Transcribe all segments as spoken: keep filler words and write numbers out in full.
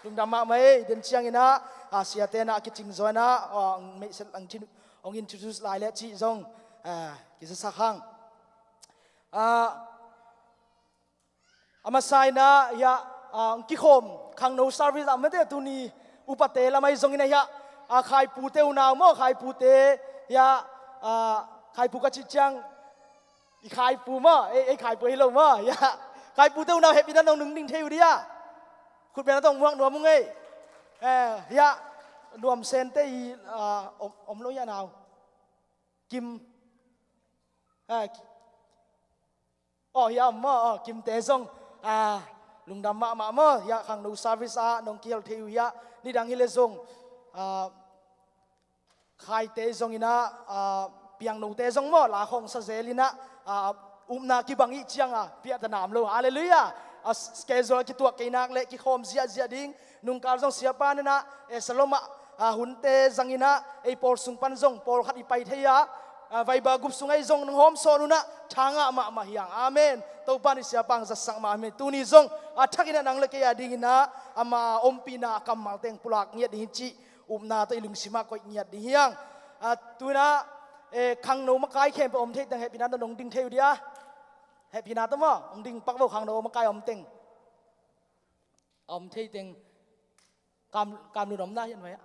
Lungdam mahmah ei, den ciangin ah, ah, siate na a kicing zaw in ah, ah, meihset ang thin, hong introduce lai le cih zong, ah, kizasak hang. Ah, a masa in ah, hiah, ah, hong kikhawm, khangno service ah mate tuni upate lam ahi zongin ah hiah, ah, khaipute unau maw, khaipute, hiah, ah, khaipu ka cih ciang, i khaipu maw, ei, ei khaipu hi lo maw, hiah. Khaipute unau hehpihna nong nung ding thei uh dia. Khutbetna tawh muak nuam ung ei. Eh, hiah, nuam sente i, ah, om, om lo hiah nau. Kim. Ah, ki-, oh, hiah om maw, oh, Kimte zong. Ah, lungdam mahmah maw, hiah khangno service ah, nong kihel thei uh hiah. Nidang hi le zong. Ah, khaite zongin ah, ah, piangnote zong maw, la khawng sa zel in ah, ah, upna kibang ih ciang a, piahta nam lo. Halleluiah. Ah, schedule a kituak kei nak le kikhawm ziahziah ding. Nungkal zong siapa in ah, eh, Salom ah, ah, hunte zangin ah, ei pawl sung pan zong, pawlkhat i pai thei a, ah, vaiba gup sung ahi zong nong hawm sawn un ah, tha ngah mahmah hi hang. Amen. Topa in siapa hong zatsak mahmah. Tuni zong, ah, thakin ah nang le kei a dingin ah, ama ompihna a kammal teng pulak ngiat ding hi cih upna tawh i lungsim ah koih ngiat ding hi hang. Ah, tu in ah, eh, khangno makai khempeuh om thei teng hehpihna tawh nong ding thei uh dia. Hehpihna tawh maw, hong ding pak vo khangno makai om teng. A om thei teng. Kam, Kamlun om na hian vai ah.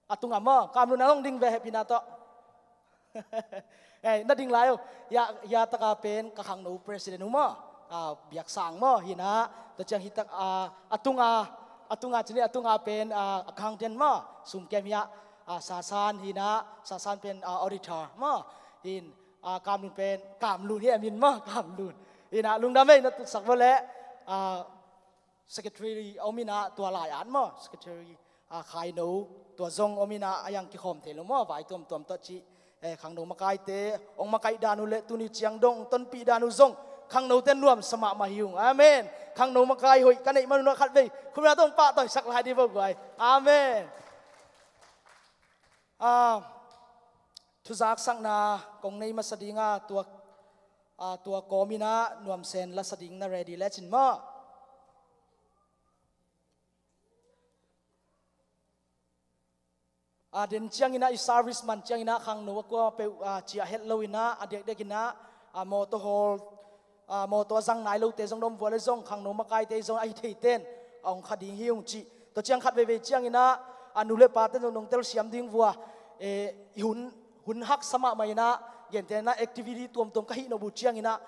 A tungah maw, Kamlun a hong ding ve hehpihna tawh. Eh, na ding lai uh. Hiah, hiah taka pen ka khangno president uh maw. Ah, Biaksang maw, hi in ah. Tua ciang hi tak, ah, a tunga, a tunga cih ni, a tunga pen, ah, accountant maw. Sumkem hiah, ah, Sasan hi in ah, Sasan pen, ah, auditor maw. Hi in, ah, Kamlun pen, Kamlun hi a min maw, Kamlun. Hi in ah, lungdam ei na tutsak vo le, ah, secretary om in ah, tua lai-at maw, secretary, ah, khaino, tua zong om in ah, a hiang kikhawm thei lo maw, vai tuamtuam tawh cih, eh, khangno makaite, hong makaih dan uh le tuni ciang dong, tonpih dan uh zong, khangnote nuamsa mahmah hi ung. Amen. Khangno makai hoih ka neih man un ah khatvei, khutbetna tawh hong pahtawisak lai dih vo guai. Amen. Ah, thuzaksakna kong nei masa ding a, tua, ah, tua kawm in ah nuamsen lasa ding na ready lecin maw. Ah, den ciangin ah i service man ciangin ah khangno a kua peuh, ah, ciah het lo in ah, a diakdiak in ah, ah, motor hawl, ah, motor a zang nai lote zong dom vua le zong khangno makaite zong ahi theiten a hong kha ding hi ung cih. Tua ciang khat veivei ciangin ah, a nu le pate zong nong telsiam ding vua, eh, i hun, hun haksa mahmah in ah, gentehna activity tuamtuam ka hih nop uh ciangin ah,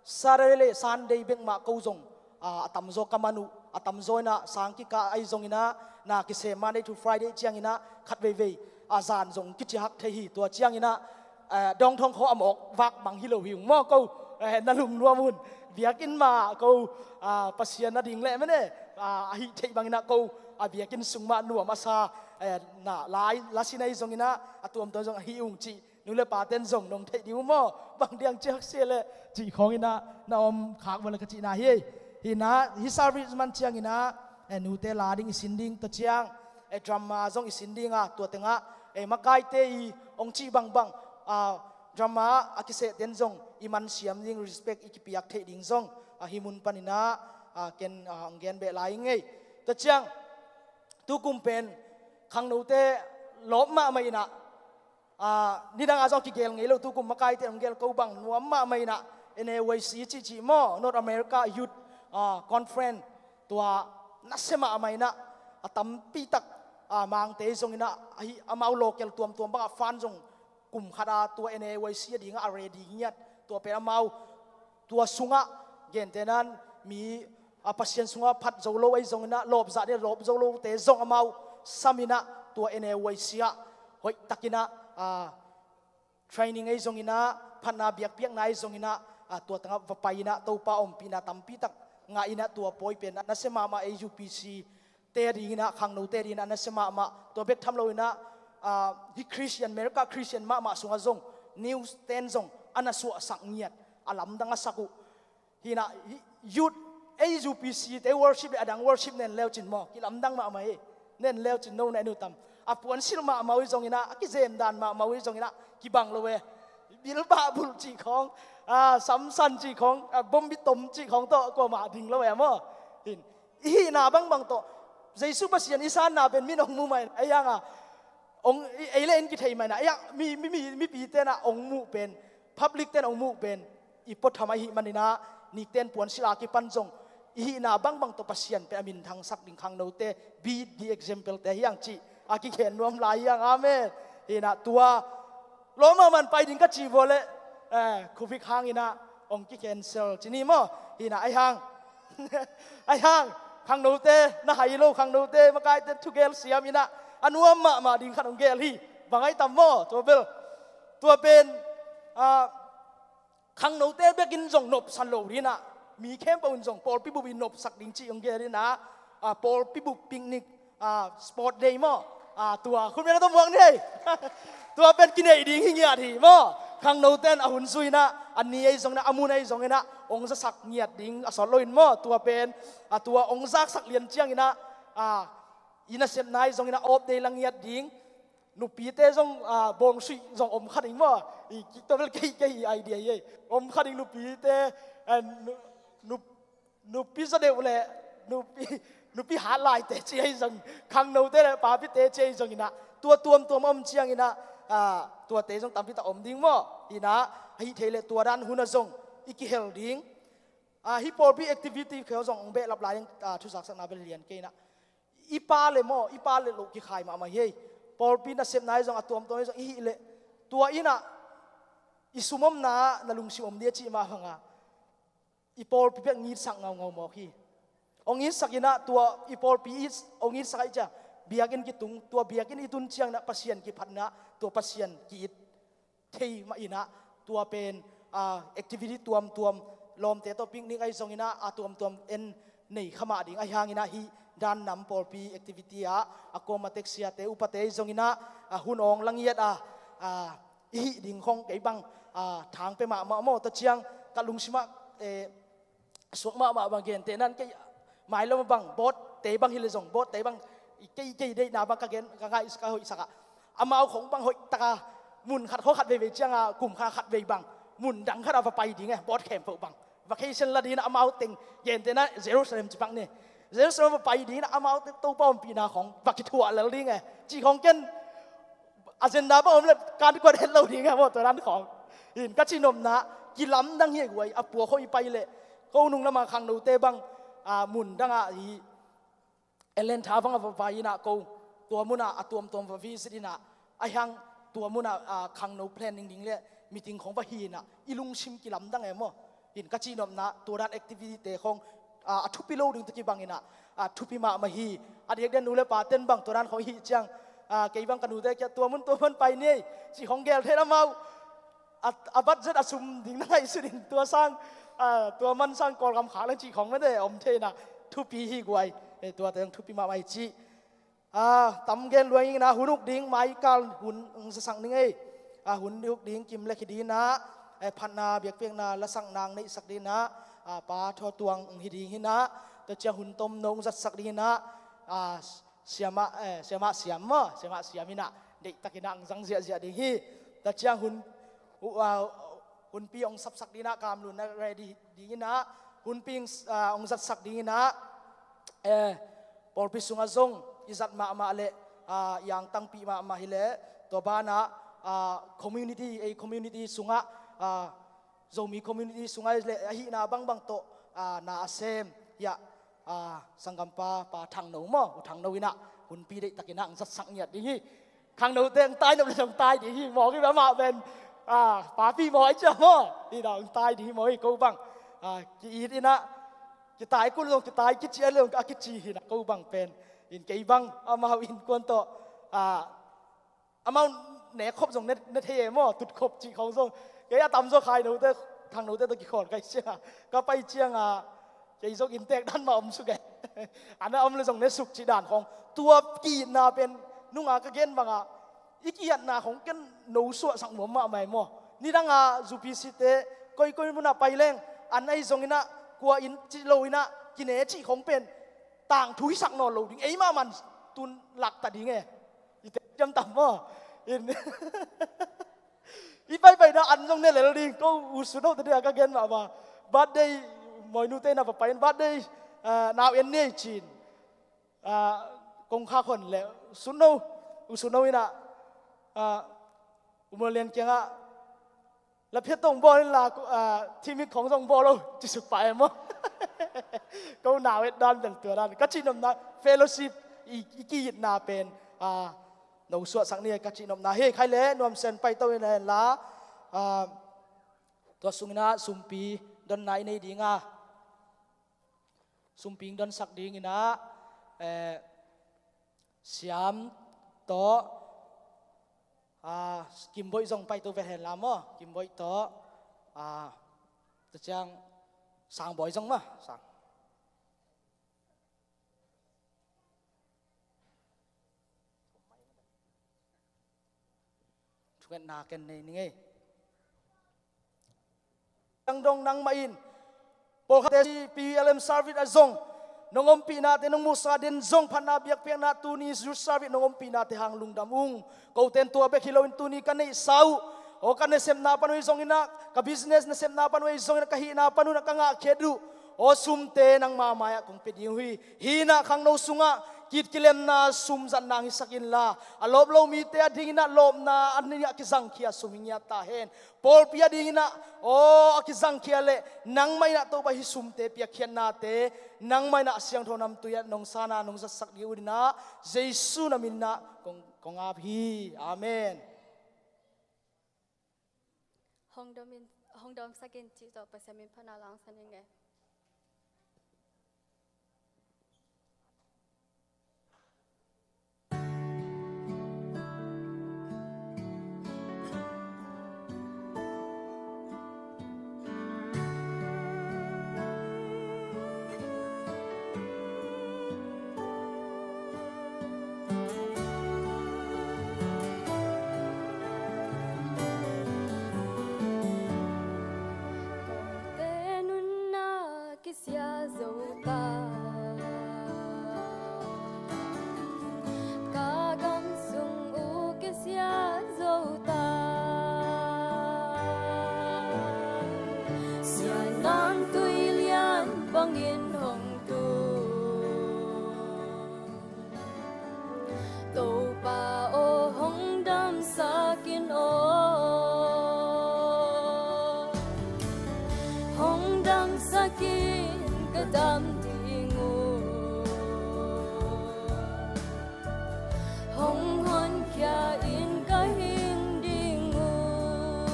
Saturday le Sunday bek mah ko zong, ah, a tamzaw ka man uh, a tamzaw in ah sang kikah ahi zongin ah, na kisem Monday to Friday ciangin ah, khat veivei, a zan zong kici hak thei hi, tua ciangin ah, eh, dawngthong khaw a mawk vak bang hi lo hi ung maw ko, eh, na lungnuam un, biakinn mah ko, ah, Pasian a ding leh mene, ah, a hih theih bangin ah ko, a biakinn sung mah nuam a sa, eh, na lai, lasin ahi zongin ah, a tuamtuam zong a hih ung cih, nu le paten zong nong theih ding uh maw, bang diang ciak sia le, cih khawngin ah, na om khak vua le ka cihna hi. Hi in ah, hih service man ciangin ah, eh, nute la ding i sin ding, tua ciang, eh, drama zong i sin ding a, tua tengah, eh, makaite i hong cih bangbang, ah, drama a kisehten zong i mansiam ding, respect i kipiak theih ding zong, ah, hih mun panin ah, ah, ken, ah, hong gen beh lai ing ei. Tua ciang, tukum pen, khangnote lawp mahmah in ah, ah, nidang a zong kigel ngei lo, tukum makaite hong gel ko bang, nuam mahmah in ah, N A Y C cihcih maw, North America Youth, ah, Conference, tua nasia mahmah in ah, a tampi tak, ah, Mangte zongin ah, ahi, amau local tuamtuam bangah fan zong kum khat a tua N A Y C a dingah a ready ngiat, tua pen amau tua sungah, gentehna in mi, a, Pasian sungah phat zo lo ahi zongin ah, lawpzah ding lawp zo lote zong amau samin ah, tua N A Y C ah hoihtakin ah, a, training ahi zongin ah, phatna biakpiakna ahi zongin ah, a, tua tangah va pai in ah, Topa ompihna tampi tak ngah in ah, tua pawi pen ah nasia mahmah, A U P C te a dingin ah, khangnote a dingin ah nasia mahmah. Tua bek tham loin ah, a, hih Christian, America Christian mahmah sungah zong, news ten zong a na suahsak ngiat, a lamdang a sak uh. Hi in ah, hih youth, A U P C te worship le a dang worship nen leucin maw, kilamdang mahmah hi. Nen leucin no na en uh tam. A puansilh mahmah uh hi zongin ah, a kizem dan mahmah uh hi zongin ah, kibang lo e. Bilbah bulh cih khawng, a, Samson cih khawng, a, bombi tom cih khawng tawh kuamah ding lo e maw. Hi in, i hihna bangbang tawh, Jesu Pasian i sanna pen min hong mu mah in, a hianga hong, ei le in kithei mah in, a hiang mi, mi, mi, mipite na hong muh pen, public ten hong muh pen i puatham ahih manin ah, nikten puansilh a kipan zong i hihna bangbang tawh Pasian pen a minthangsak ding khangnote, be the example te hiang cih a kikhen nuam lai hiang. Amen. Hi in ah tua lawm mahmah in pai ding ka cih vua leh, eh, Covid hangin ah hong ki-cancel ci ni maw? Hi in ah a hiang, a hiang, khangnote na hai lo, khangnote makaite thugel siam in ah a nuam mahmah ding khat hong gel hi. Bang ai tam maw? Tua bel, tua pen, ah, khangnote bekin zong nopsan lo ding in ah, mi khempeuh in zong pawlpi bup in nopsak ding cih hong gel in ah, ah, pawlpi bup picnic, ah, sport day maw? Ah, tua khun mena tawh muang ni hei. Tua pen kineih ding hi ngiat hi maw? Khangnote in a hun zui in ah, a ni ahi zongin ah, a mun ahi zongin ah hong zasak ngiat ding a sawt lo in maw? Tua pen, ah, tua hong zaksak lian ciangin ah, ah, i nasepna ahi zongin ah off day la ngiat ding. Nupite zong, ah, bawngsuih zong om kha ding maw? I kik tua bel kei, kei i idea hi ei. Om kha ding nupite, eh, nu, nu, nupi zaw deuh le nupi, nupi hat laite ci ahi zong, khangnote le papite ci ahi zongin ah, tua tuamtuam a om ciangin ah, ah, tuate zong tampi tak om ding maw? Hi in ah, ahih theih leh tua dan hun ah zong i kihel ding. Ah, hih pawlpi activity khel zong hong behlap lai in, ah, thuzaksakna bel lian kei in ah, i pa le maw, i pa le loh kikhai mahmah hi ei. Pawlpi nasepna ahi zong, a tuamtuam ahi zong i hih leh, tua in ah i sum omna ah na lungsim om ding a cih mah banga, i pawlpi bek ngitsak ngaungau mawk hi. Hong ngitsak in ah, tua i pawlpi i hong ngitsak ahih ciang biakinn kitung, tua biakinn i tun ciangin ah Pasian kiphatna, tua Pasian ki-it thei mah in ah, tua pen, ah, activity tuamtuam, lawmte tawh picnic ahi zongin ah, a tuamtuam en nei kha mah ding. A hiangin ah hih dan nam pawlpi activity ah a kuama tek siate upate ahi zongin ah, ah, hun awng la ngiat a, ah, i hih ding khong kei bang, ah, thang pia mahmah maw? Tua ciang ka lungsim ah, eh, suak mahmah bang, gentehna in kei mailam ah bang, board te bang hi leh zong, board te bang, i kei, kei deihna bang ka gen, ka ngaih, ka hoihsak ah, amau khong bang hoih tak a, mun khat khua khat veivei ciang a, kum khat khat vei bang, mun dang khat ah va pai ding e, board khempeuh bang. Vacation la ding in ah amau teng, gentehna in Jerusalem ci pak ni. Jerusalem va pai ding in ah amau teng Topa ompihna khong va kithuah lel ding e, cih khong ken agenda bang om leh kan kuat het lo ding e maw, tua dan khong. Hi in, ka cih nopna, kilamdang hi e guai, a puak khawh i pai leh, ko nung lam ah khangnote bang, ah, mun dang ah hi, Atlanta bang ah va pai in ah ko, tua mun ah a tuamtuam va visit in ah, a hiang tua mun ah, ah, khangno planning ding le meeting khong va hi in ah, i lungsim kilamdang e maw? Hi in, ka cih nopna, tua dan activity te khong, ah, a thupi lo ding tawh kibang in ah, ah, thupi mahmah hi. A diakdiak nu le pa ten bang tua dan khong i hih ciang, ah, kei bang ka nute kiang tua mun tua mun pai ni ei, cih khong gel thei in amau, a, a budget a sum ding na ngaihsut in tua sang, ah, tua man sang Kawlgam khak leng cih khong mete om thei in ah, thupi hi guai. Eh, tuate zong thupi mahmah hi cih. Ah, tam gen lua ing in ah, hun uk ding, mai kal hun hong zasak ning ei. Ah, hun uk ding, kim lek hi ding in ah, eh, phatna, biakpiakna, lasak nang neihsak ding in ah, ah, Pa Thaw Tuang hong hi ding hi in ah, tua ciang hun tomno hong zatsak ding in ah, ah, siamah, eh, siamah siam maw, siamah siam in ah, deihtak in ah hong zang ziahziah ding hi. Tua ciang hun, uh, ah, hunpi hong sapsak ding in ah, kamlunna ready ding in ah, hunpi hong, ah, hong zatsak ding in ah, eh, pawlpi sungah zong i zat mahmah leh, ah, i angtangpih mahmah hi leh, tua banah, ah, community, ei community sungah, ah, Zomi community sungah leh ahihna bangbang tawh, ah, na a sem, hiah, ah, sanggampa, Pa Thangno maw, U Thangno in ah, hunpi deihtak in ah hong zatsak ngiat ding hi. Khangnote hong tai nop leh hong tai ding hi, mawk hi ve amah pen. Ah, papi mawk ai cia maw? Hi in ah hong tai ding hi mawk hi ko bang. Ah, ki-it in ah, kitai kul zong kitai, kici a leh zong a kici hi in ah ko bang pen. In kei bang, amau innkuan tawh, ah, amau nekkhop zong ne, ne thei e maw, tutkhop cih khong zong. Kei a tamzaw Khainote, Khangnote tawh kikhawl kai ciang a, ka pai ciang a, kei zong inntek dan mah om suk e. A na om leh zong ne suk cih dan khong. Tua ki-itna pen, nung a ka gen bang a, i ki-atna khong ken no suahsak nuam mahmah e maw. Nidang a U P C te, koikoi mun ah pai leng, an ahi zongin ah, kua inn cih lo in ah, kine cih khong pen, tangthu hisak nawn lo ding, eimah man tun lakta ding e. I te ciamtam maw? In, i paipaina an zong ne lel ding, ko u Suno te ding a ka gen mahmah. Birthday, Moinu te na va pai in, birthday, ah, nau en ni ei ci-in. ah, kong khak hon le, Sun No, U Sun No in ah, ah, U Mol Lian kiangah, la phiat tawh hong bawl inla, ah, thimik khawng zong bawl lo, ci suk pah e maw. Ko nau et dan bel tua dan. Ka cihnopna fellowship i, i ki-itna pen, ah, no suahsak ni ka cihnopna hi. Khai le nuamsa in paito in la, ah, tua sungin ah sumpi donna i nei ding a, sumpi hong donsak dingin ah, eh, Siam tawh, ah, Kimboih zong paito ve hen la maw. Kimboih tawh, ah, tua ciang Sangbawi zong maw, Sang. Thungetna ken nei ning ei. Dang dong nangmah in, pawlkhatte P L M service ah zong nong ompihnate nong muhsa den zong phatna biakpiakna tuni youth service nong ompihnate hang lungdam ung. Koten tua bek hi loin tuni ka neihsa uh, aw, ka nasepna pan uh ahi zongin ah, ka business nasepna pan uh ahi zongin ah, ka hihna pan un ah ka ngahkhiat uh, aw, sumte nangma mai-ah kong pia ding uh hi. Hih in ah khangno sungah kit kilemna sum zat nang hisak inla, a lawp lo mite adingin ah lawpna a ni-ah kizangkhia sum hi ngiat ta hen. Pawlpi adingin ah, aw, a kizangkhia leh nangmah in ah Topa hih sumte piakkhiatnate, nangmah in ah a siangtho namtui ah nong sanna nong zatsak ding uh in ah, Jesu na min ah kong, kong ap hi. Amen. Hong dawm in, hong dawmsak in cih tawh Pasian min phatna langsan ing e. Kote nunna kisia zo ta, ka gam sung uh kisia zo ta, sianam tui lian bangin hong tu. Topa aw, hong damsak in aw, hong damsak in ka dam ding uh, hong honkhia in ka hing ding uh,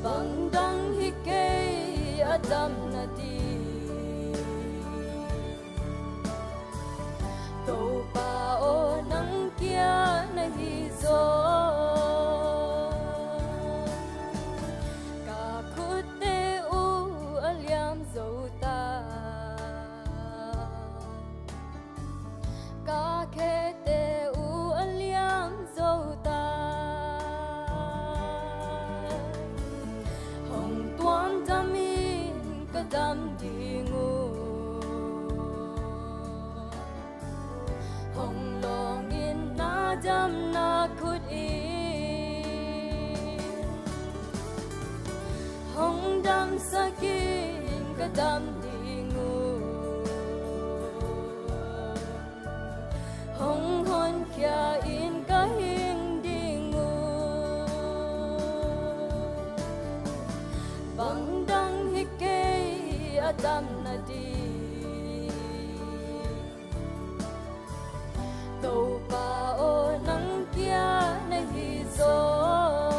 bang dang hi kei a dam nading. Topa aw, nang kia na hi zaw, ka khutte uh a liam zo ta, ka khete uh a liam zo ta, hong tuam dam in ka dam ding uh, hong lawng in na damna khut in, hong damsak in ka dam ding uh, hong honkhia in ka hing ding uh, bang dang hi kei a dam nading. Topa aw, nang kia na hi zaw,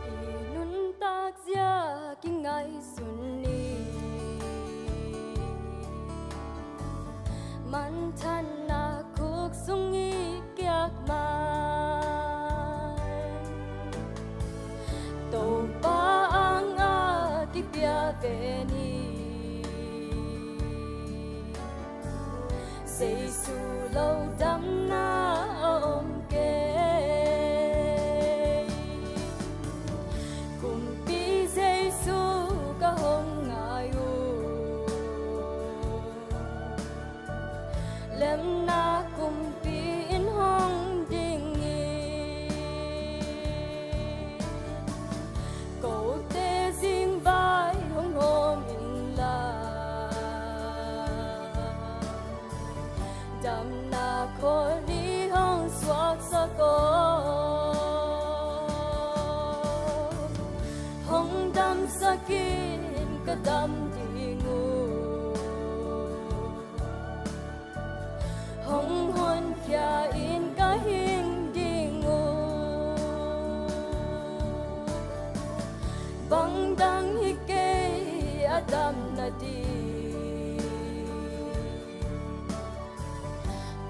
i nuntak zia kingaihsun ni, manthanna khuk sung i kiak man, Topa angah kipia ve ni, Jesu lo damna a om kei.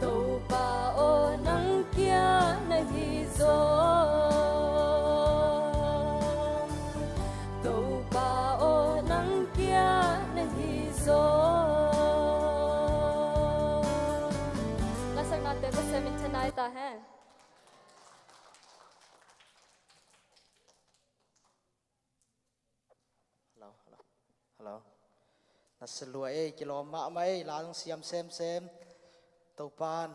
Topa aw, nang kia na hi zaw. Topa aw, nang kia na hi zaw. Lasaknate Pasian min thanai ta hen. Hello, hello, hello. Na salua ei, kilawm mahmah ei, la zong siam semsem. Topan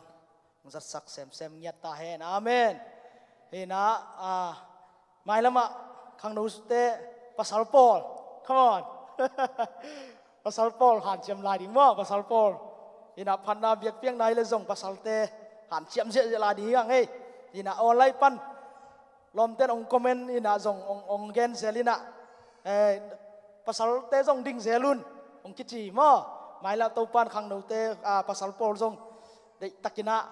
hong zatsak semsem ngiat ta hen. Amen. Hina, ah, mailamah khangnote, pasal pawl. Come on. Pasal pawl hanciam lai ding maw, pasal pawl. Hina, phatna biakpiakna hi le zong pasalte hanciam ziahziah lai ding hi hang ei. Hina, online pan lawmten ong comment inah zong ong, ong gen zel inah, eh, pasalte zong ding zel un, ong kici maw. Mailam Topan khangnote, ah, pasal pawl zong deihtakinah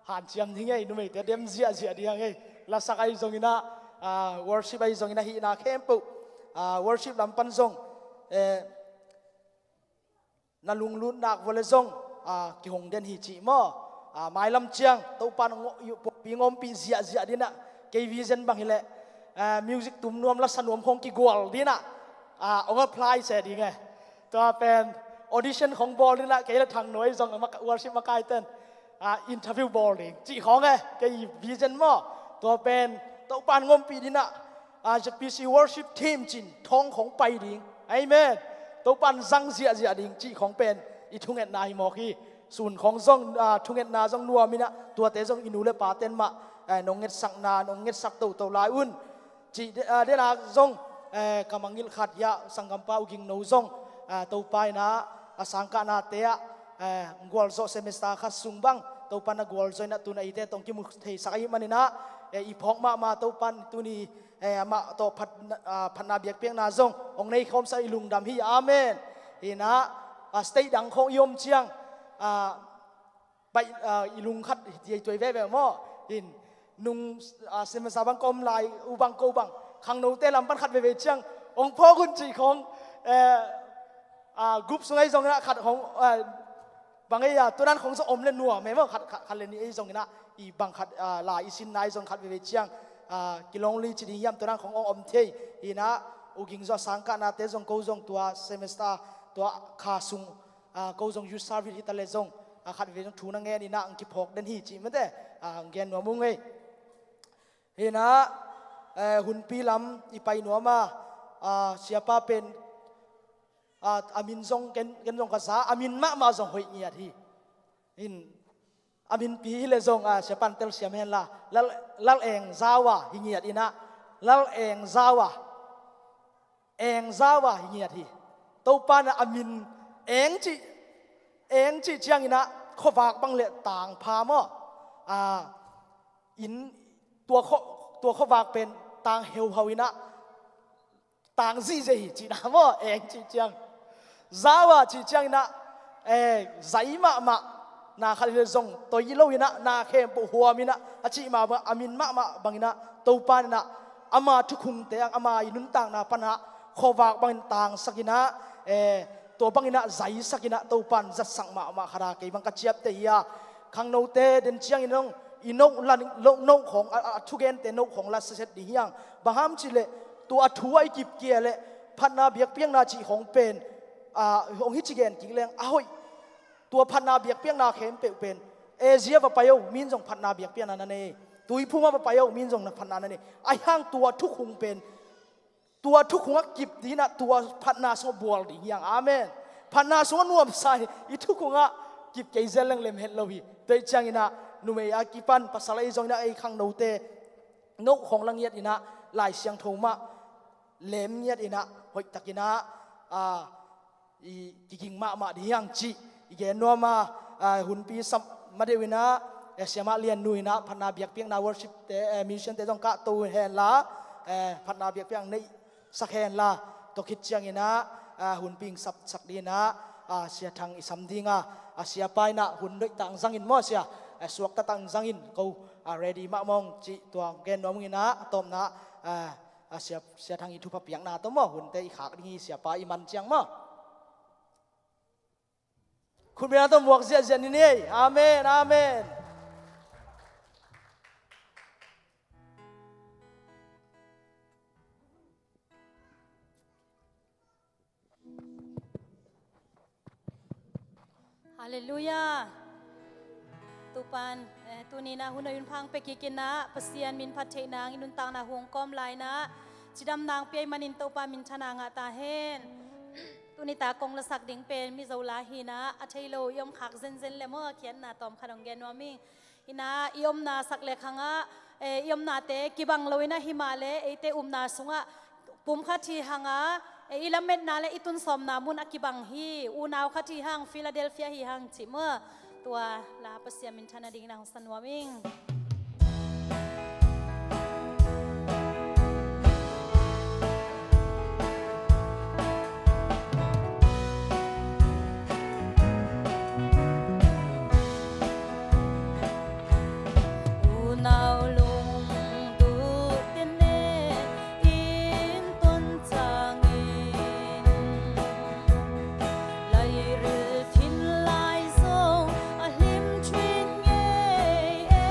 hanciam ding ei, numeite dem ziahziah ding ei. Lasak ahi zonginah, ah, worship ahi zonginah hihna khempeuh, ah, worship lam pan zong, eh, na lunglut nak vua le zong, ah, kihong den hi cih maw. Ah, mailam ciang Topan pawlpi ngawmpih ziahziah dinah, kei vision bang hileh, ah, music tum nuam, lasa nuam khong kigual dinah, ah, ong apply se ding e. Tua pen audition khong bawl dinah, kei le thang nuai zong, worship makaiten, ah, interview bawl ding cih khong e, kei vision maw. Tua pen Topan ngawmpih dinah, ah, Z P C worship team cin thawng khong pai ding. Amen. Topan zang ziahziah ding cih khong pen i thungetna hi mawk hi. Sun khong zong, ah, thungetna zong nuam inah, tuate zong i nu le paten mah, eh, nong ngetsakna, nong ngetsak toto lai un. Cih de-, ah, denak zong, eh, ka mangngilh khat hiah sanggampa U Ging No zong, ah, Topa inah a sangkahnate ah, eh, gualzawh semester khat sung bang Topan a gualzawh inah tun a ite tawh kimu theisak ahi maninah, eh, i phawk mahmah Topan tuni, eh, amah tawh phat-, ah, phatna biakpiakna zong ong nei khawmsak i lungdam hi. Amen. Hinah, ah, state dang khawng i om ciang, ah, baih, ah, i lung khat hi tuai veve maw. Hin nung, ah, semester bang ka om lai uh bang ko bang khangnote lam pan khat veve ciang ong phawk un cih khong, eh, ah, group sung ahi zonginah khat khong, ah, bang ei, ah, tunan khong zong om le nuam e maw, khat, khat, khat le nih ahi zonginah i bang khat, ah, la i sinna ahi zong khat veve ciang, ah, kilonely ci ding hiam, tunan khong ong om thei. Hinah U Ging zong a sangkahnate zong ko zong tua semester, tua kha sung, ah, ko zong youth service hita le zong, ah, khat veve zong thu na ngen inah ang kiphawk den hi cih mate, ah, ang gen nuam ung ei. Hinah, eh, hunpi lam i pai nuam a, ah, siapa pen, ah, a min zong ken, ken zong ka za, a min mahmah zong hoih ngiat hi. Hin a minpi hi le zong, ah, siapan telsiam henla, Lal, Lal Eng Zawa hi ngiat inah, Lal Eng Zawa, Eng Zawa hi ngiat hi. Topa inah a min Eng cih, Eng cih cianginah khuavak bang le tangpha maw. Ah, inn, tua khua, tua khuavak pen tang heuhau inah tang zihzeh hi cihna maw, Eng cih ciang. Zawa cih cianginah, eh, zai mahmah, na khat hi le zong toi lo inah, na khempeuh huam inah, a cih mah bang, a min mahmah banginah Topa inah ama thukhungte, ama i nuntakna panah khuavak bangin tangsak inah, eh, tua banginah zaisak inah Topan zatsak mahmah khat a kei bang ka ciapteh hi a. Khangnote den ciangin zong i note la, note, note khong, a, a, a thugente note khong la setset ding hiang. Bang ham cihleh tua a thu a i kipkia leh phatna biakpiakna cih khong pen, ah, hong hici gen kik leng a hoih. Tua phatna biakpiakna khempeuh pen Asia va pai o, min zong phatna biakpiakna na nei. Tuiphum ah va pai o, min zong na phatna na nei. Ahi hang tua thukhung pen tua thukhungah kip dinah tua phatna sungah bual ding hiang. Amen. Phatna sungah nuamsa hi, i thukhungah kip kei zel leng lem het lo hi. Tua hi cianginah numei a kipan pasal ahi zonginah ei khangnote note khong la ngiat inah Lai Siangtho mah lem ngiat inah hoihtakinah, ah, i kiging mahmah ding hiang cih i gen nuam a, ah, hunpi sap madeuh inah, eh, siamah liannu inah phatna biakpiakna worship te, eh, musician te zong kahto henla, eh, phatna biakpiak neihsak henla, tua khit cianginah, ah, hunpi sapsak dinginah, ah, Sia Thang i sam dinga, ah, siapa inah hun doih tang zangin maw sia, eh, suakta tang zangin ko, ah, ready mahmah ung cih tua gen nuam inah a tawpna, ah, ah, sia, Sia Thang i thupha piakna tawh maw hunte i khak ding hi siapa i man ciang maw. Khutbetna tawh muak ziahziah ni ei. Amen, amen. Halleluiah. Tupan, eh, tuni-in ah hun a hun phang pia kik in ah, Pasian min phat theih nang i nuntakna hong kawm lai-in ah, cidam nang pia ahih manin Topa minthanna ngah ta hen. Tuni tak kong lasak ding pen Mizo la hi-in ah, a thei lo i om khak zenzen leh maw, a khiatna tawm khat hong gen nuam ing. Hi-in ah i omna sak leh khang ah, eh, i omnate kibang lo-in ah, hi mah leh eite upna sungah pum khat hi hang a, eh, i lametna leh i tunsawmna mun a kibang hi. Unau khat hi hang, Philadelphia hi hang cih maw. Tua la Pasian minthanna dingin ah hong sa nuam ing. Unau lungduh tene in ton cangin, lairil thin lai zong a hlim thuit ngei e.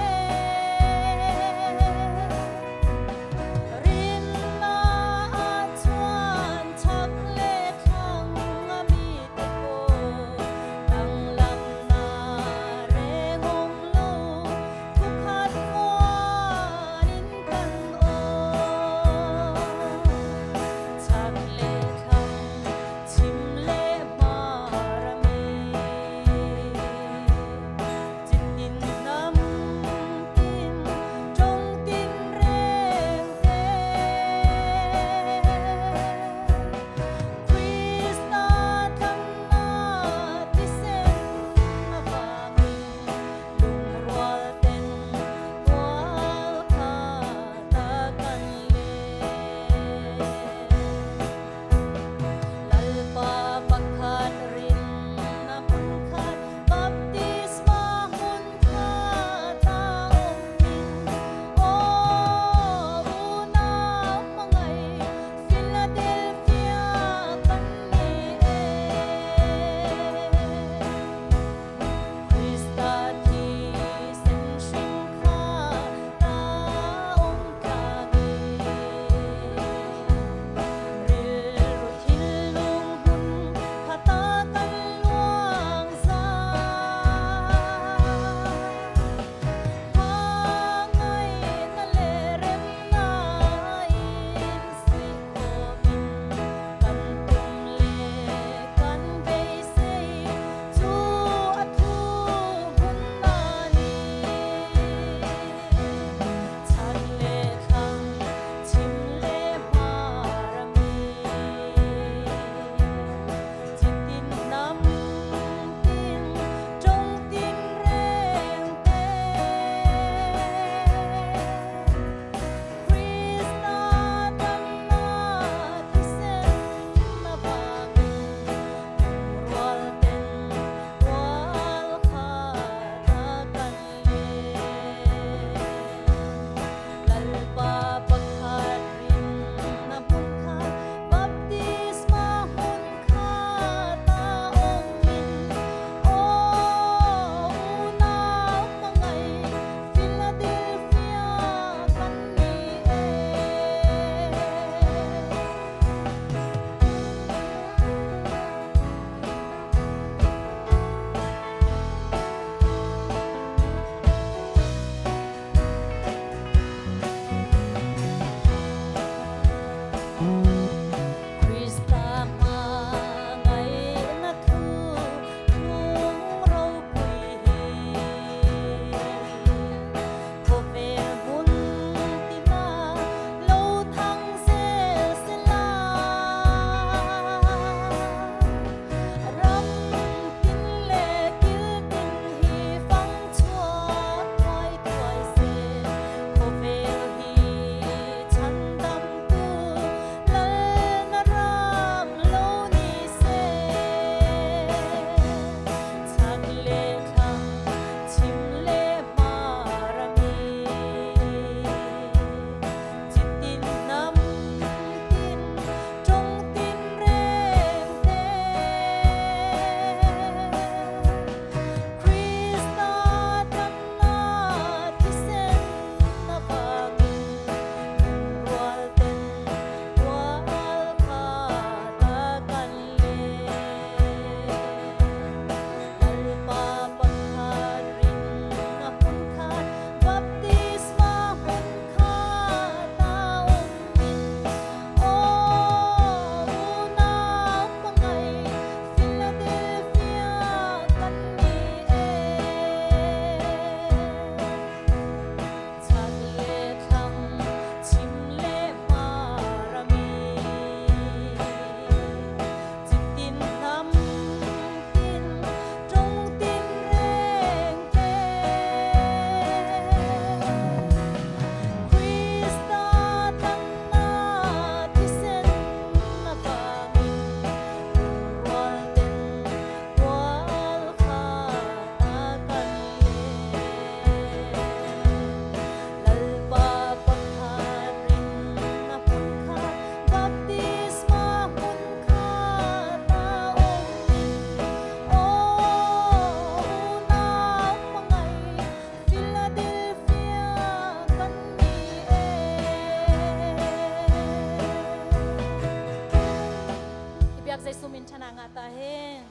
Amen.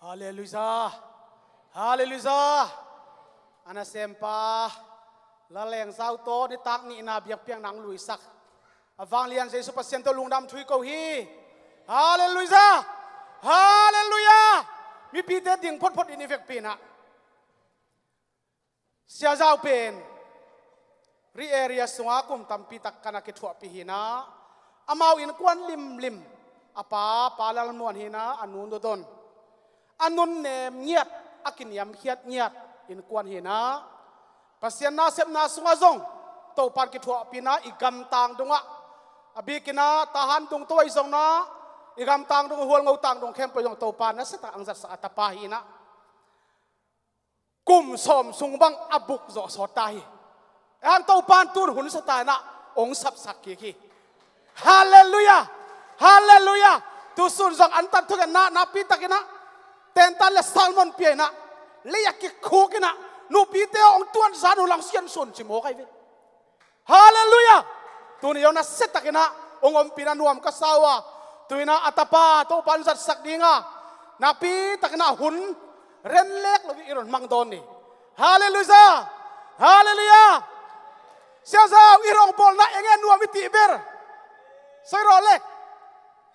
Halleluiah. Halleluiah. A nasempa Laleng Zau tawh nitak nihna biakpiakna hong luisak a vanglian Jesu Pasian tawh lungdam thu i ko hi. Halleluiah. Halleluiah. Mipite ding photphot in i vekpi inah Sia Zau pen Ri area sungah kum tampi tak ka na kithuahpih hi inah, amau innkuan limlim a pa, Pa Lalmuan hi inah, a nu Nudon, a nunnem ngiat, a kiniamkhiat ngiat innkuan hi inah, Pasian nasepna sungah zong Topan kithuahpih inah, i gamtang dungah, a bik inah Tahan dung tawh ahi zong inah, i gamtang dung, Hualngo tang dung khempeuh zong Topan nasia tak hong zatsak a tapa hi inah, kum sawm sung bang a buk zawh sawt ta hi. Hang Topan tun hun sa ta inah hong sapsak kik hi. Halleluiah. Halleluiah. Tusun zong an tan thuk inah, nakpi tak inah tentan le salmon pia inah, lei a kikhuk inah, nupite hong tuan zan uh lang sian sun ci mawk ahi ve. Halleluiah. Tuni zong nasia tak inah hong ompih inah nuam ka sa uh a, tu inah a tapa Topan zatsak ding a, nakpi tak inah hun ren lek lo i run hmang dawn ni. Halleluiah. Halleluiah. Sia Zau, i rongbawlna enge nuam i tih ber? Soi rawh le.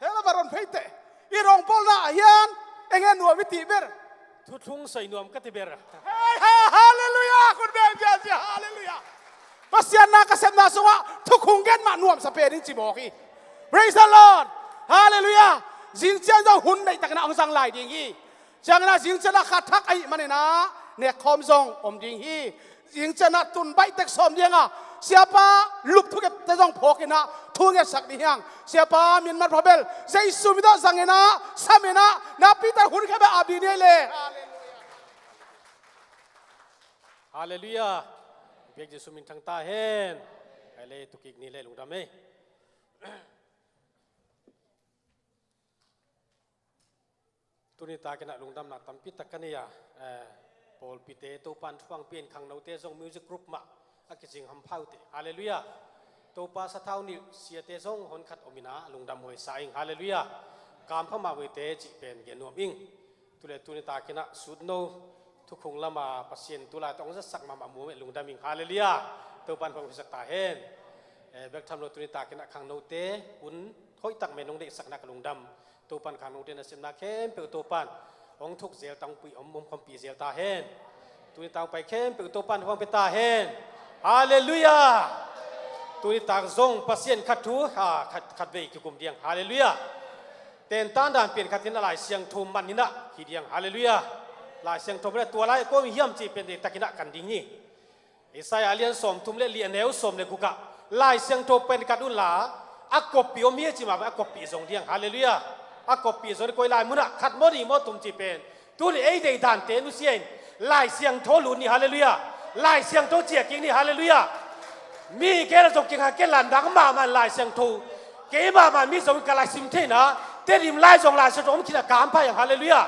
Hela va ron phei teh. I rongbawlna ah hian enge nuam i tih ber? Thuthlung soi nuam ka ti ber. Hei, ha, halleluiah. Khut beng ziahziah, halleluiah. Pasian na ka sepna sungah thukhun gen mah nuamsa pen in ci mawk hi. Praise the Lord. Halleluiah. Zing ciang zong hun neih tak inah hong zang lai ding hi. Ciang inah zing ciang inah khat thak ahih man inah nekkhawm zong om ding hi. Zing ciang inah tun baih tek sawm ding a, siapa lup thukepte zong phawk inah thu ngetsak ding hi hang. Siapa min mat pha bel, Jesu min tawh zang inah, sam inah, nakpi tak hun khe bel a bi ni ei le. Halleluiah. Halleluiah. Biak Jesu min thang ta hen. Ai le, tukik ni le lungdam ei. Tuni tak inah lungdamna tampi tak ka nei a, eh, pawlpite Topan thupha hong pia in, khangnote zong music group mah a kicing hampha uh teh. Halleluiah. Topa sathau nilh siate zong hon khat om inah lungdam huai sa ing. Halleluiah. Kam pha mah uh ei teh cih pen gen nuam ing. Tu le tuni tak inah sutno thukhun lama Pasian tu lai tawh hong zatsak mahmah mu meh lungdam ing. Halleluiah. Topan hong huaisak ta hen. Eh, bek tham lo, tuni tak inah khangnote hun hoih tak men hong deihsakna ka lungdam. Topan khangnote nasepna khempeuh Topan hong thuk zel ta, hong pui, hong, hong khawmpih zel ta hen. Tuni tak hong pai khempeuh Topan hong pia ta hen. Halleluiah. Tuni tak zong Pasian khat thu, ha, khat, khat vei kikum ding. Halleluiah. Tentan dan pian khat inah Lai Siangtho man inah hi ding. Halleluiah. Lai Siangtho man inah tua lai kua om hiam cih pen deih tak inah kan ding hi. Isaiah a lian sawmthum le li, a neu sawm le guk ah Lai Siangtho pen khat un la, a koppih om hi a ci mah bang a koppih zong ding. Halleluiah. A koppih zong ding, koi lai mun ah khat maw nih maw tum cih pen tuni ei deih dante nusia in Lai Siangtho lut ni. Halleluiah. Lai Siangtho ciah kik ni. Halleluiah. Mi gel zong kik ha, kei landang mahmah Lai Siangtho, kei mahmah mi zong ka lai sim theihna, Tedim lai zong Lai Siangtho om khin a kam phai ang. Halleluiah.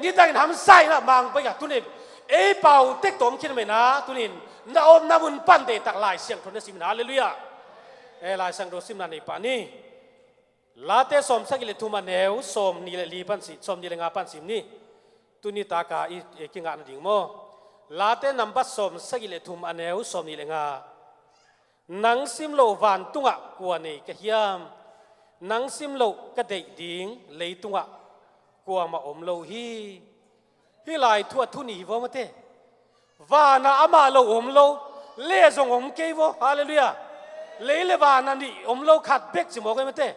Nidang in hamsa inah mang pai a, tuni ei pau tek tawh om khin mah inah, tuni in na omna mun pan deih tak Lai Siangtho na sim in. Halleluiah. Eh, Lai Siangtho simna nei pah ni. Late sawm sagih le thum, a neu sawm nih le li pan sim, sawm nih le nga pan sim ni. Tuni tak a i, i kingah nading maw. Late nambat sawm sagih le thum, a neu sawm nih le nga. Nang sim loh vantungah kua nei ka hiam? Nang sim loh ka deih ding leitungah kuamah om lo hi. Hih lai thu a thu nih hi vaw mate. Vanah amah lo om lo, lei zong om kei vaw. Halleluiah. Lei le van a nih om lo, khat bek ci mawk ei mate.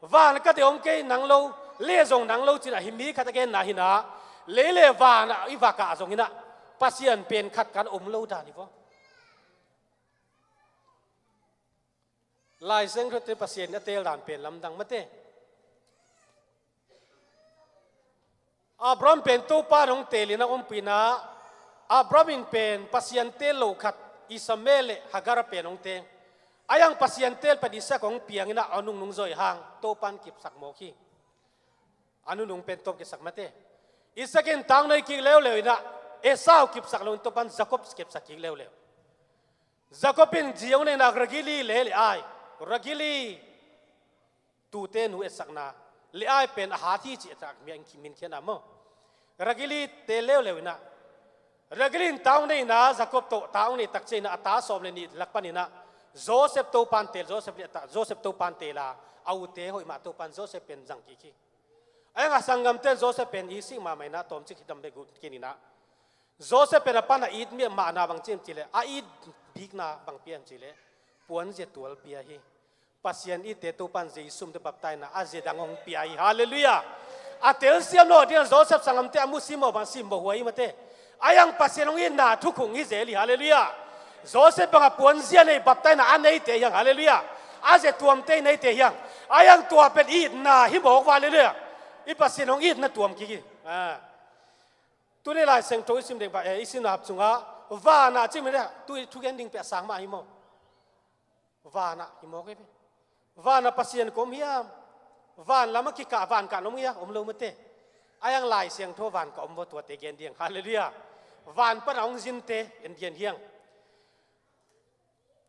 Van ka deih om kei, nang lo, lei zong nang lo ci-in ah, hih mi khat a genna hi inah, lei le van ah i va kah zong hi inah, Pasian pen khat kan om lo dan hi vaw. Lai Siangtho te Pasian a teel dan pen lamdang mate. Abraham pen Topa in hong teel in a ompih inah, Abraham in pen Pasian teel loh khat, Ishmael le Hagar a pen hong teel. Ahi hang Pasian teel pen Isak hong piang inah a nungnung zaw hang Topa in kipsak mawk hi. A nunung pen tawm kisak mate. Isak in ta hong nei kik leuleu inah, Esau kipsak loin Topa'n Jakob kipsak kik leuleu. Jakob in zi hong nei inah Ragili le Leai, Ragili tute nu etsakna, Leai pen a hat hi cih a tak mi a min khiatna maw. Ragili teel leuleu inah, Ragili in ta hong nei inah Jakob tawh ta hong nei takciang inah a ta sawm le nih lak pan inah Joseph Topa'n teel, Joseph le a ta Joseph Topa'n teel a, a ute hoih mah Topa'n Joseph pen zang kik hi. Ahi hang a sanggamte'n Joseph pen isih mahmah inah tawmcik hi dam bek uh ken inah, Joseph pen a pa'n a it mahmahna bang ci hiam cih leh, a it bikna bang pia hiam cih leh, puanzia tual pia hi. Pasian itte Topa'n Jesu min tawh baptaisna a zia dang hong pia hi. Halleluiah. A telsiam lo ding a Joseph sanggamte a mu simmawh bang simmawh huai hi mate. Ahi hang Pasian hong itna thukhun hi zel hi. Halleluiah. Joseph bang a puanzia nei baptaisna a neite hi hang. Halleluiah. A zia tuamte neite hi hang. Ahi hang tua pen itna hi mawk uh. Halleluiah. I Pasian hong itna tuam kik hi. Ah. Tuni Lai Siangtho i sim ding pa, eh, i sim nop sungah, vanah cih mah, tu i thugen ding pen a sang mah hi maw. Vanah hi mawk hi ve. Vanah Pasian kong om hiam? Van lamah kikah, van kah om hiam? Om lo mate. Ahi hang Lai Siangtho van kah om maw tuate gen ding. Halleluiah. Van pan a hong zinte en gen hi hang.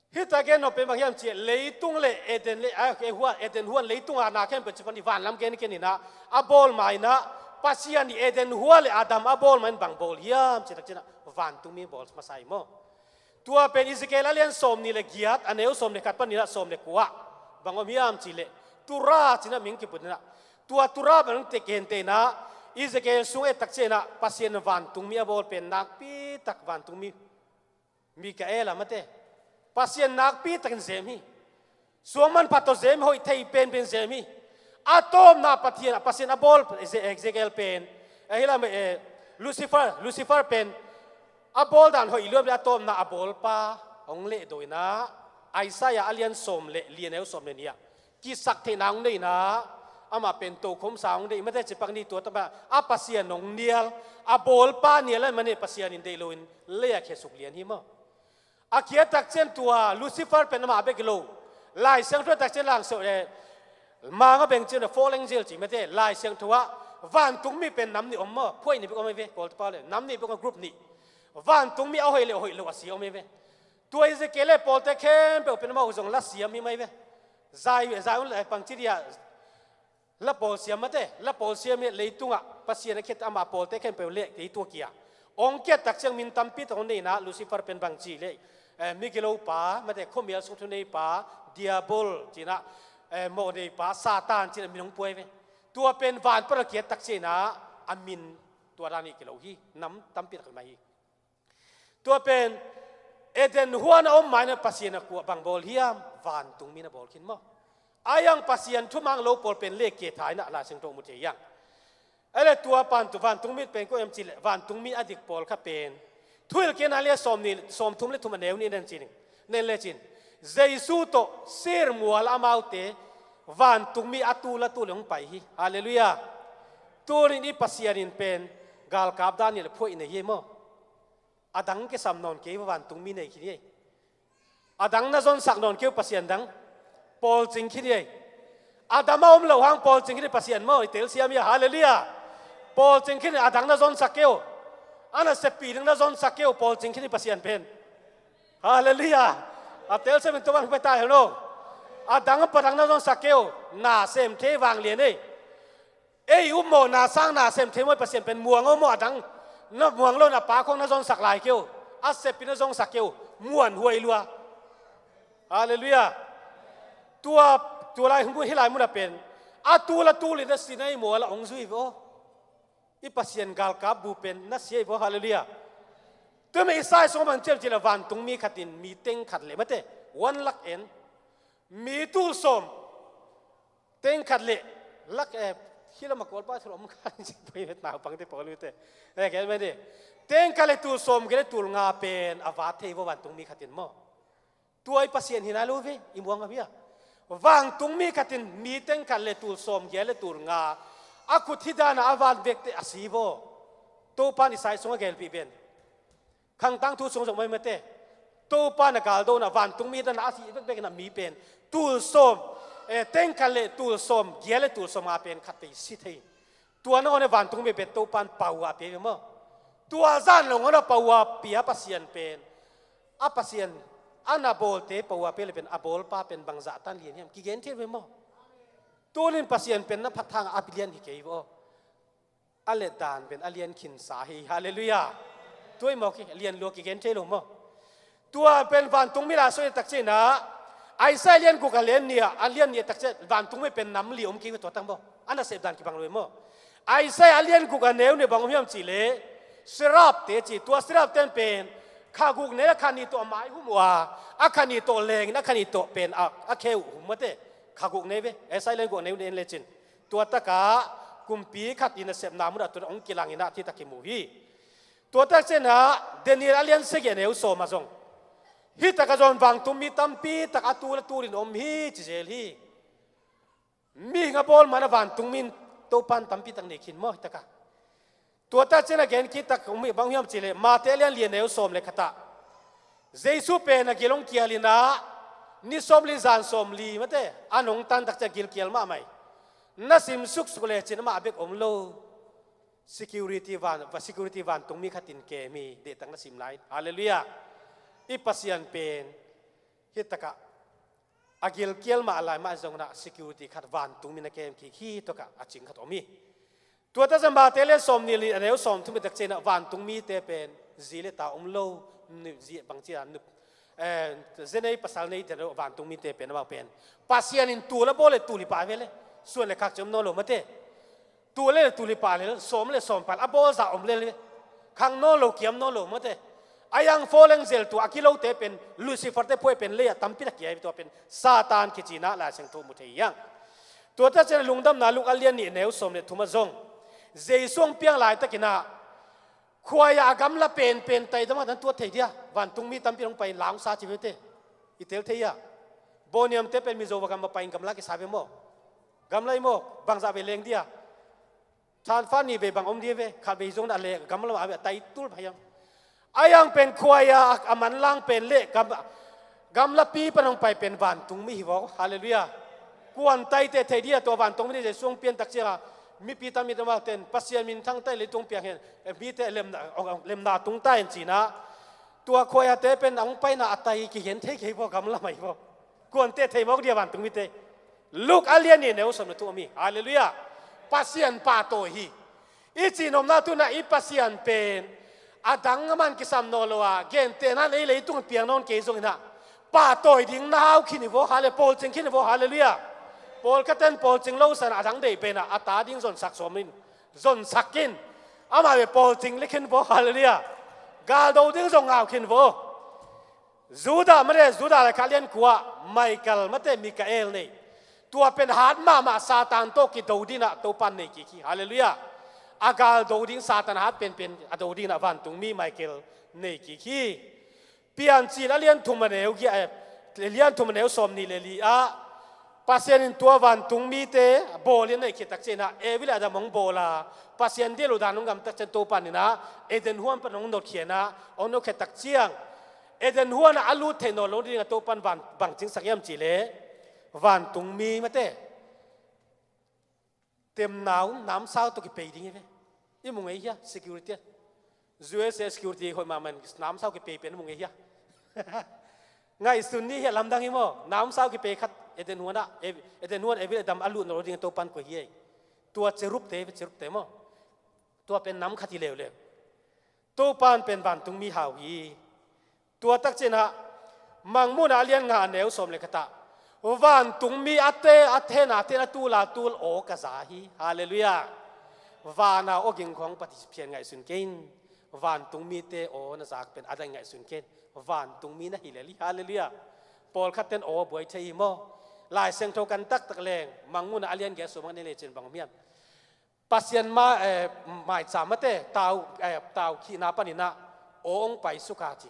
Hih tak gen nop pen bang hiam cih leh, leitung le Eden le, ah, eh, huan, Eden huan leitung a na khempeuh ci pan i van lam gen ken inah, a bawl ma inah, Pasian in Eden huan le Adam a bawl ma in bang bawl hiam cih tak ciangin ah, vantungmi bawl masa hi maw. Tua pen Ezekiel a lian sawmnih le giat, a neu sawm le khat pan inah sawm le kua ah bang om hiam cih leh, Tura ci inah min kiput inah, tua Tura bang tek gentehna, Ezekiel sung et tak ciangin ah, Pasian vantungmi a bawl pen nakpi tak vantungmi Mikael a mate. Pasian nakpi takin zem hi. Suang manpha tawh zem hi, hoih thei penpen zem hi. A tawpna Pathian, Pasian a bawl Eze-, Ezekiel pen, eh, hi lam, eh, Lucifer, Lucifer pen a bawl dan hoih lua, a tawpna a bawlpa hong lehdo inah, Isaiah a lian sawm le li, a neu sawm le nih ah, kisaktheihna hong nei inah, amah pen tokhomsa hong deih mate, cipak ni tua tapa a Pasian hong nial, a bawlpa nial a mane, Pasian in deih loin lei-ah khesuk lian hi maw. A khiat tak ciang tua Lucifer pen amah bek hi lo. Lai Siangtho tak ciang lang seuh le, Mangah beng ciang le fallen angel ci mate, Lai Siangtho ah vantungmi pen nam nih om maw, phuaih nih bek om hi ve, Kawl tapa le, nam nih bek om, group nih. Vantungmi a hoih le hoih lo a sia om hi ve. Tua Ezekiel le pawlte khempeuh pen amau zong la siam hi mai ve. Zai, zai un le pang ci dia, la pawl siam mate, la pawl siam hi leitungah, Pasian a khiat amah pawlte khempeuh le kei tua kia. Ong kiat tak ciang min tampi tak ong nei inah, Lucifer pen bang ci le, eh, migilopa mate, khuamial sung thuneipa, Diabol ci inah, eh, mawhneipa, Satan ci inah min hong pua hi ve. Tua pen van pan a kiat tak ciang inah, a min tua dan ih kilo hi, nam tampi tak hi mai hi. Tua pen Eden huan a om ma inah Pasian a kua bang bawl hiam? Vantungmi na bawl khin maw. Ahi hang Pasian thumang lo pawl pen le kei tha inah Lai Siangtho mu thei hi hang. Ahi le tua pan tu vantungmi pen kua hiam cih leh, vantungmi a dik pawl kha pen Thuhilhkikna lian sawmnih, sawmthum le thum a neu nih nen cin, nen le cin. Jesu tawh Seir mual ah amaute vantungmi a tul a tul in hong pai hi. Halleluiah. Tuni-in i Pasian in pen galkap Daniel phuaih nei hi maw. A dang kisam nawn kei, vantungmi nei khin hi. A dang na zonsak nawn kei uh, Pasian dang. Pawlcing khin hi. A dam a om loh hang pawlcing khin hi Pasian maw, i telsiam hi a, halleluiah. Pawlcing khin hi, a dang na zonsak kei uh. A naseppih ding na zonsak kei uh, pawlcing khin hi Pasian pen. Halleluiah. A telsiam in tua bang pai ta hi lo. A dang a pa dang na zonsak kei uh. Na sem thei vanglian ei. Ei upmawhna sang na sem thei maw, Pasian pen muang aw maw, a dang na muang lo na pa khong na zonsak lai kei uh, a sep in na zonsak kei uh, muanhuai lua. Halleluiah. Tua, tua lai hong hih lai munah pen a tul a tul in na si na ei maw, a la hong zui ve aw. I Pasian galkap bu pen na si ei ve aw. Halleluiah. Tua mah Isai sungah bang ci hiam cih leh, vantungmi khat in mi teng khat le mate, one lakh and mi tul sawm. Teng khat le lak, eh, hih lamah Kawlpa thil om kha, naupangte pawl ute. Eh, kei mah ni. Teng khat le tul sawm giat le tul nga pen a vat thei vua vantungmi khat in maw. Tua i Pasian hi nai lo ve, i muang a bia. Vantungmi khat in mi teng khat le tul sawm giat le tul nga a khut hi dan a a vat vekte a si vua. Topa'n Isai sungah gelpih ven. Khang tangthu sung zong mai mate. Topa na galdona vantungmi dan a si vekvek na mi pen tul sawm, eh, teng khat le tul sawm giat le tul sawm nga pen khat vei si thei. Tua nangawn a vantungmi pen Topan pau a pia ve maw? Tua zan lo ngawn a pau a pia Pasian pen, a Pasian a na bawlte pau a pia le pen a bawlpa pen bangzah tan lian hiam? Kigen thei ve maw? Tunin Pasian pen na phat hang a lian hi kei ve aw. A let dan pen a lian khinsa hi. Halleluiah. Tua i mawk hi, a lian lua kigen thei lo maw? Tua pen vantungmi la soi tak ciangin ah, Isaiah lian guk a lian nih ah, a lian nih tak ciang vantungmi pen nam li om kei ve tua tak maw? A nasep dan kibang lo maw? Isaiah a lian guk a neu nih bang om hiam cih leh, serapte ci, tua serapte pen kha guk nei a kha nih tawh a mai hum uh a, a kha nih tawh lengin a kha nih tawh pen a, a khe uh hum mate. Kha guk nei ve, Isaiah lian guk a neu nih en lecin. Tua takah kumpi khat in a sepna munah tua hong kilangin ah, tua tak kimu hi. Tua tak ciangin ah Daniel a lian sagih a neu sawm ah zong, hih takah zong vantungmi tampi tak a tul a tulin om hi ci zel hi. Mihing a bawl man a vantungmi in Topan tampi tak nei khin maw hih takah? Tua tak ciangin a gen kik tak bang hiam cih leh, Mate a lian li a neu sawm le khat ah, Jesu pen a gil hong kialin ah, ni sawm li zan sawm li mate, a nungtan tak ciang a gil kial mahmah hi. Na sim suksuk lecin amah bek om lo. Security van, security vantungmi khat in kem hi, deihtak na sim lai. Halleluiah. I Pasian pen hih takah a gilkial mah lai mah zong ah security khat vantungmi na kem kik hi. Tua kah a cing khat om hi. Tua tak ciang Mate lian sawm nih le a neu sawm thum tak ciangin ah vantungmite pen zi le ta om lo, zi bang ci a, eh, zi nei pasal nei te lo, vantungmite pen amau pen Pasian in tul a bawl le tul hi pah ve le, suan le khak ci om nawn lo mate. Tul le tul hi pah le, sawm le sawm pah le, a bawl zah om le le, khang nawn lo, kiam nawn lo mate. A yang fo leng zel tua a kilote pen Lucifer te phuai pen lei ah tampi tak kia hi, tua pen Satan kici in ah Lai Siangtho mu thei hi hang. Tua tak ciang Lungdamna Luke a lian nih neu sawm le thum ah zong, Jesu hong piang laitakin ah khuai ah a gamla penpen taidam ah nan tuat thei dia, vantungmi tampi hong pai in la hong sa ci ve te. I tel thei hia? Bawniamte pen Mizo va gam va pai in gamla kisa ve maw? Gamla hi maw? Bangzah vei leng dia? Thanfa nih vei bang om dia ve, khat vei zong na leh gamla mah a ve, a tai tul pha hiam? A yang pen khuai a, a manlang pen le gam, gamlapi pan hong pai pen vantungmi hi vaw. Halleluiah. Kuan taite thei dia, tua vantungmi Jesu hong pian tak ciang a mipi tam mit amau ten Pasian minthang tai leitung piang hen, eh, mite lemna, lemna tung ta hen ci in ah, tua khuai ate pen a hong paina a tai kigen thei kei vaw, gamla mah hi vaw. Kuante thei mawk dia vantungmite? Luke a lian nih neu sawm le thum hi. Halleluiah. Pasian pahtawi hi. I cihnopna tu in ah i Pasian pen a dang a man kisam nawn lo a, gentehna in ei leitung piang nawn kei zongin ah pahtawi ding na hau khin hi vaw. Halle, pawlcing khin hi vaw. Halleluiah. Pawlkhat ten pawlcing lo san a dang deih pen ah a ta ding zonsak sawm in, zonsak in, amah ve pawlcing le khin vaw. Halleluiah. Galdo ding zong ngau khin vaw. Judah mate, Judah le kha lian kua, Michael mate, Mikael nei. Tua pen hat mahmah Satan tawh kido ding in ah Topan nei kik hi. Halleluiah. A gal do ding, Satan hat penpen a do ding in ah vantungmi Michael nei kik hi. Piancil a lian thum a neu giah, eh, lian thum a neu sawm nih le li ah, Pasian in tua vantungmite bawl in a neih khit tak ciangin ah Evi le Adam hong bawl a, Pasian deih loh dan hong gamh tak ciang Topan in ah Eden huan pan hong notkhia in ah, hong notkhia tak ciang Eden huan ah a lut theih nawn lo ding a Topan van bang cingsak hiam cih leh vantungmi mate, temnau namsau tawh kipei ding hi ve. I mu ngei hia? Security, U S A security hoih mahmah in namsau kipei pen i mu ngei hia? Ngaihsun ni hia, lamdang hi maw? Namsau kipei khat Eden huan ah, Ev-, Eden huan Evi le Adam a lut nawn lo ding a Topan koih hi ei. Tua cherubte, cherubte maw? Tua pen nam khat hi leuleu. Topan pen vantungmi hau hi. Tua tak ciangin ah Mangmuhna a lian nga a neu sawm le khat ah, vantungmi a te, a thena ten a tul a tul aw ka za hi. Halleluiah. Van a aw ging khawng Pathian ngaihsun kei in. Vantungmite aw na zak pen a dang ngaihsun kei in. Vantungmi na hi lel hi. Halleluiah. Pawlkhat ten aw a buai thei hi maw? Lai Siangtho kan taktak leng Mangmuhna a lian giat sawm a neu le cin bang om hiam? Pasian ma, eh, maicam mate, tau, eh, tau khihna panin ah aw hong paisuk a ci.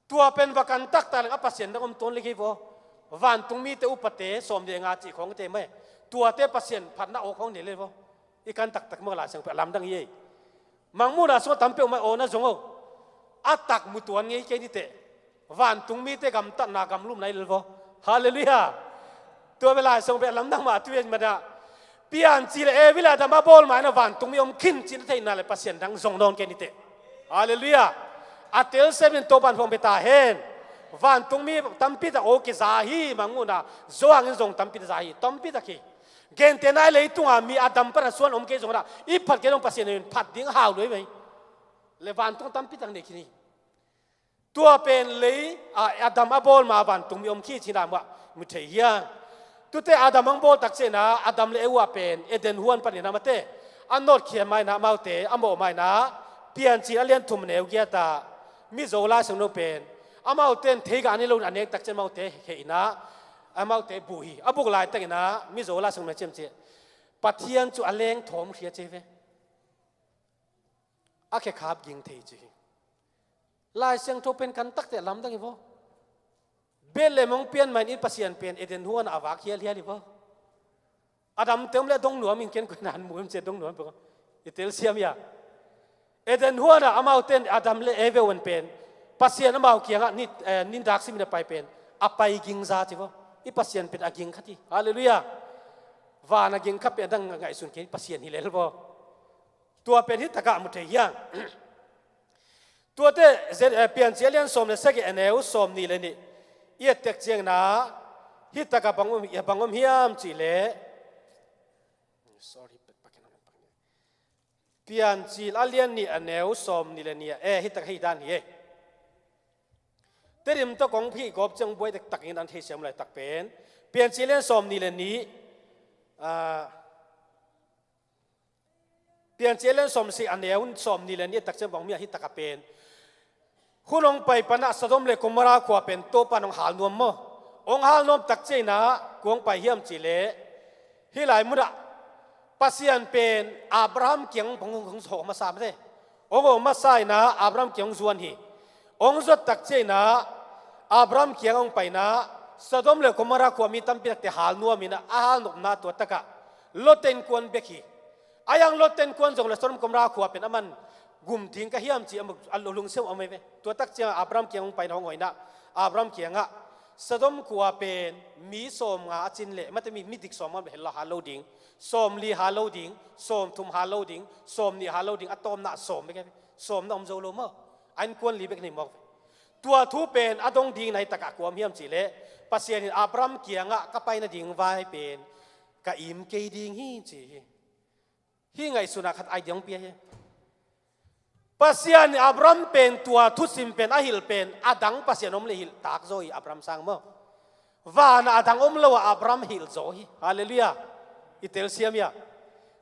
Tua pen va kan taktak leng a Pasian dang om tuan le kei vaw. Vantungmite, upate, sawm le nga cih khawng te mah, tuate Pasian phatna aw khawng nei le vaw. I kan taktak maw? Lai Siangtho pen a lamdang hi ei. Mangmuhna sungah tampi om a, aw na zong o. A tak mu tuan ngei kei ni teh. Vantungmite gamtatna, gamlumna hi lel vaw. Halleluiah. Tua bel Lai Siangtho pen a lamdang mah, tu in mah dah. Piancil le Evi le Adam a bawl ma-in ah vantungmi om khin cih na theihna le Pasian dang zong nawn kei ni teh. Halleluiah. A telsiam in Topa'n hong pia ta hen. Vantungmi tampi tak aw kiza hi, mangmuhna Zo hangin zong tampi tak za hi, tampi tak hi. Gentehna-in leitunga mi Adam pan a suan om kei zongin ah i phat kei zong Pasian in phat ding a hau lua hi mai. Le vantung tampi tak nei khin hi. Tua pen lei, a, Adam a bawl ma vantungmi om khin cih na mah mu thei hiang. Tute Adam hong bawl tak ciangin ah Adam le Eva pen Eden huan panin ah mate a nawtkhiat ma-in ah amaute a mawh ma-in ah Piancil a lian thum neu giat ah Mizo Lai Siangtho pen amaute in thei gah a nei lo a nek tak ciang amaute heh in ah amaute buh hi. A buk laitakin ah Mizo Lai Siangtho na ciam ciah Pathian cu a leng thawm hria ci ve. A khekhap ging thei ci hi. Lai Siangtho pen kan takte lamdang hi vaw. Bethlehem hong pian ma-in Pasian pen Eden huan ah a vak hialhial hi vaw. Adam te om le dong nuam in ken koi nan mu em ci dong nuam pe ko. I telsiam ia. Eden huan ah amaute in Adam le Eva pen Pasian amau kiangah ni, eh, nin dak simin a pai pen a pai ging za ci vaw. I Pasian pen a ging khat hi. Halleluiah. Van a ging khat pen a dang ngaihsun kei Pasian hi lel vaw. Tua pen hih takah mu thei hiang. Tuate Zen-, eh, Piancil a lian sawm le sagih a neu sawm nih le nih i et tak ciangin ah hih takah bang om, bang om hiam cih leh, sorry, Piancil a lian nih a neu sawm nih le nih ah, eh, hih takah hih dan hi e. Tedim tawh kong phih gawp ciang buai taktakin an theisiam laitak pen Piancil a lian sawm nih le nih, ah, Piancil a lian sawm sagih a neu sawm nih le nih a et tak ciang bang om hiam, hih takah pen hun hong pai pan ah Sodom le Gomorrah khua pen Topa'n hong hal nuam maw? Hong hal nuam tak ciangin ah kua hong pai hiam cih leh hih lai munah Pasian pen Abraham kiang hong, hong, hong hawh masa mate. Hong hawh masa in ah Abraham kiang hong zuan hi. Hong zuat tak ciangin ah Abraham kiang hong pai in ah Sodom le Gomorrah khua mi tampi takte hal nuam in ah a hal nopna tua takah Lot innkuan bek hi. A iang Lot innkuan zong le Sodom Gomorrah khua pen aman gum ding ka hiam ci a lungsim a om hi ve. Tua tak ciangah Abraham kiang hong pai in ah hong hawh in ah Abraham kiangah Sodom khua pen mi sawm nga a cin leh mate mi, mi dik sawm nga a hel lo hal lo ding, sawm li hal lo ding, sawm thum hal lo ding, sawm nih hal lo ding, a tawpna sawm bek hi ve. Sawm na om zo lo maw? A innkuan li bek nei mawk ve. Tua thu pen a dong ding nai takah kua om hiam cih leh Pasian in Abraham kiangah ka pai nading vai pen ka im kei ding hi ci hi. Hih ngaihsutna khat idea hong pia hi. Pasian in Abraham pen tua thusim pen a hilh pen a dang Pasian om le hilh tak zaw hi Abraham sang maw? Van ah a dang om lo ah Abraham hilh zaw hi. Halleluiah. I telsiam ia.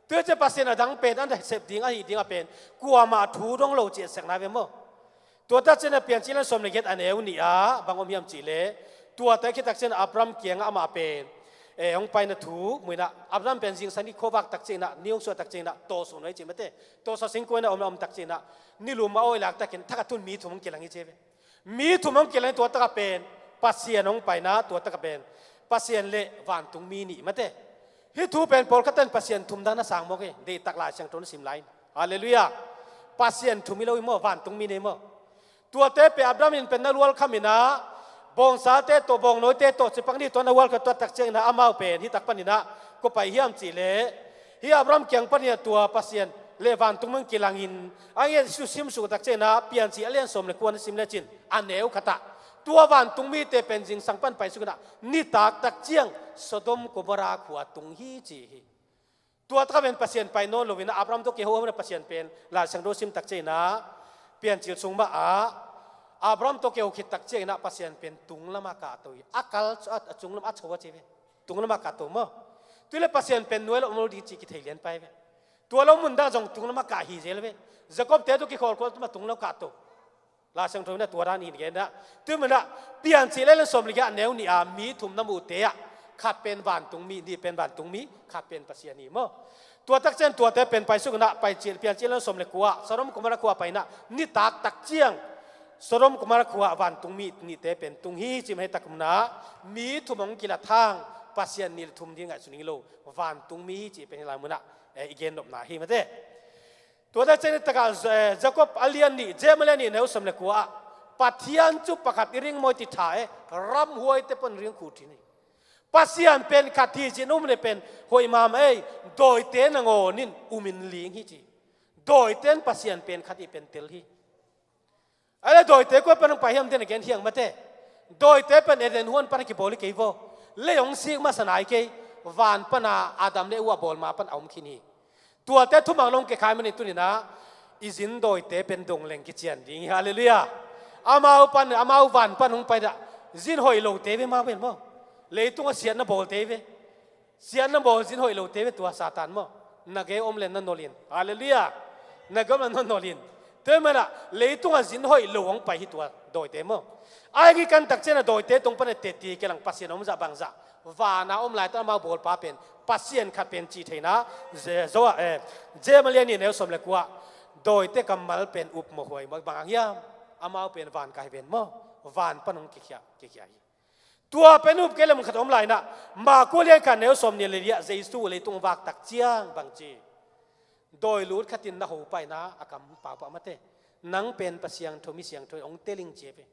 Tua ciah Pasian a dang pen a nasep ding ahi ding a pen kuamah thu dong lo ci a sekna ve maw? Tua tak ciangin ah Piancil a lian sawm le giat a neu nih ah bang om hiam cih leh tua tak khit tak ciangin ah Abraham kiangah amah pen, eh, hong paina thu mu in ah Abraham pen zingsang ni khuavak tak ciangin ah ni hong suah tak ciangin ah tawsuah nuai ci mate. Tawsuah singkuang in ah om, om tak ciangin ah nilum a awi lak takin thak a tun mi thum hong kilang hi ci ve. Mi thum hong kilang hi tua takah pen Pasian hong paina tua takah pen Pasian le vantungmi nih mate. Hih thu pen pawlkhat in Pasian thum dan na sang mawk hi. Deihtak Lai Siangtho na sim lai in. Halleluiah. Pasian thum hi lo hi maw, vantungmi nei maw? Tuate pen Abraham in pen na lualkham in ah bawngsate tawh bawngnawite tawh cipak ni tua na lualkham tua tak ciangin ah amau pen hih tak panin ah kua pai hiam cih leh hih Abraham kiang panin ah tua Pasian le vantungmi hong kilangin a ngiat sim suk tak ciangin ah Piancil a lian sawm le kua na sim lecin a neu khat ah tua vantungmite pen zingsang pan paisuk in ah nitak tak ciang Sodom Gomorrah khua tung hi ci hi. Tua takah pen Pasian pai nawn lo in ah Abraham tawh kiho hawh in ah Pasian pen Lai Siangtho sim tak ciangin ah Piancil sung mah ah Abraham tawh kiho khit tak ciangin ah Pasian pen tung lamah kahto hi. A kal a, a cung lamah a cho a ci ve. Tung lamah kahto maw? Tua leh Pasian pen nuai lo om lo ding ci kithei lian pai ve. Tua lo mun dang zong tung lamah kah hi zel ve. Jacob te tawh kikholhkholh tua mah tung lo kahto. Lai Siangtho in ah tua dan hi in gen ah. Tua manin ah Piancil a lian sawm le giat a neu nih ah mi thum na muhte ah khat pen vantungmi, nih pen vantungmi, khat pen Pasian hi maw? Tua tak ciang tuate pen paisuk in ah Piancil, Piancil a lian sawm le kua ah Sodom Gomorrah khua pai in ah nitak tak ciang Sodom Gomorrah khua ah vantungmi nihte pen tung hi ci mah hi. Tak mun ah mi thum hong kila thang Pasian nih le thum ding ngaihsun hi lo, vantungmi hi ci pen hih lai mun ah, eh, i gen nopna hi mate. Tua tak ciang takah, eh, Jacob a lian nih, James a lian nih neu sawm le kua ah Pathian cu pakhat i ring maw i ti tha e, ramhuaite pawn ring khu thin hi. Pasian pen khat hi cih na um le pen hoih mahmah ei, dawite nangawn in um in ling hi ci. Dawite in Pasian pen khat hi pen tel hi. A le dawite kua pan hong pai hiam den a gen hiang mate. Dawite pen Eden huan pan a kibawl hi kei vaw. Lei hong sik masa nai kei. Van pana Adam le Eva bawl ma pan a om khin hi. Tuate thumang long kekhai manin tuninah i zin dawite pen dong leng kician ding hi. Halleluiah. Amau pan, amau van pan hong pai dah. Zin hoih lote ve mau pen maw. Leitung a siatna bawlte ve. Siatna bawl zin hoih lote ve tua Satan maw. Na gei om len na nolin. Halleluiah. Na gei om len na nolin. Tua manah leitung a zin hoih lo hong pai hi tua dawite maw. Ai ngi kan takcian a dawite tung pan a teti kelang Pasian om zah bang zah. Vana om laita amau bawlpa pen Pasian khat pen cih theina. Zo ah, eh, Jeremiah nih neu sawm le kua. Dawite kammal pen up mawhuai maw bang ang hiam. Amau pen van kai ven maw. Van pan hong kikhia, kikhia hi. Tua pen up kei le mun khat om lainah. Marku lian khat neu sawm nih le liah Jesu leitung vak takciang bang ci. Dawi lut khatin na ho paina a kam paupau mate. Nang pen Pasian tho mi siangtho hong teling ci ve.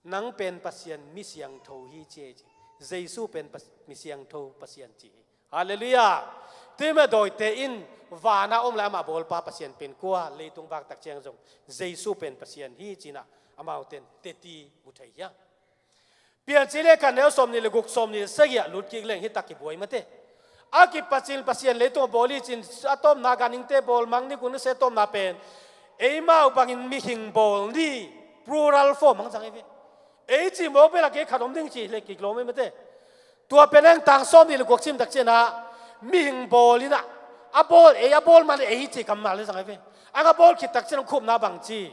Nang pen Pasian mi siangtho hi ci e ci. Jesu pen Pas-, mi siangtho Pasian ci hi. Halleluiah. Tua mah dawite in vana om lai amah bawlpa Pasian pen kua leitung vak takciang zong Jesu pen Pasian hi cinah amauten teti mu thei hiang. Piancil lian khat neu sawm nih le guk sawm nih le sagih ah lut kik leng hi tak kibuai mate. A kipacil Pasian leitung a bawl hi cin a tawpna ganhingte bawl mang ni kung ni se tawpna pen. Eimau bangin mihing bawl ni plural form hong zang hi ve. Ei ci mawk bel a kei khat om ding ci le kik lawm ei mate. Tua pen ang tang sawm nih le guak cim tak cianah mihing bawl inah a bawl ei a bawl man ei ci kammal le zang hi ve. Ang a bawl khit tak cian hong khupna bang ci.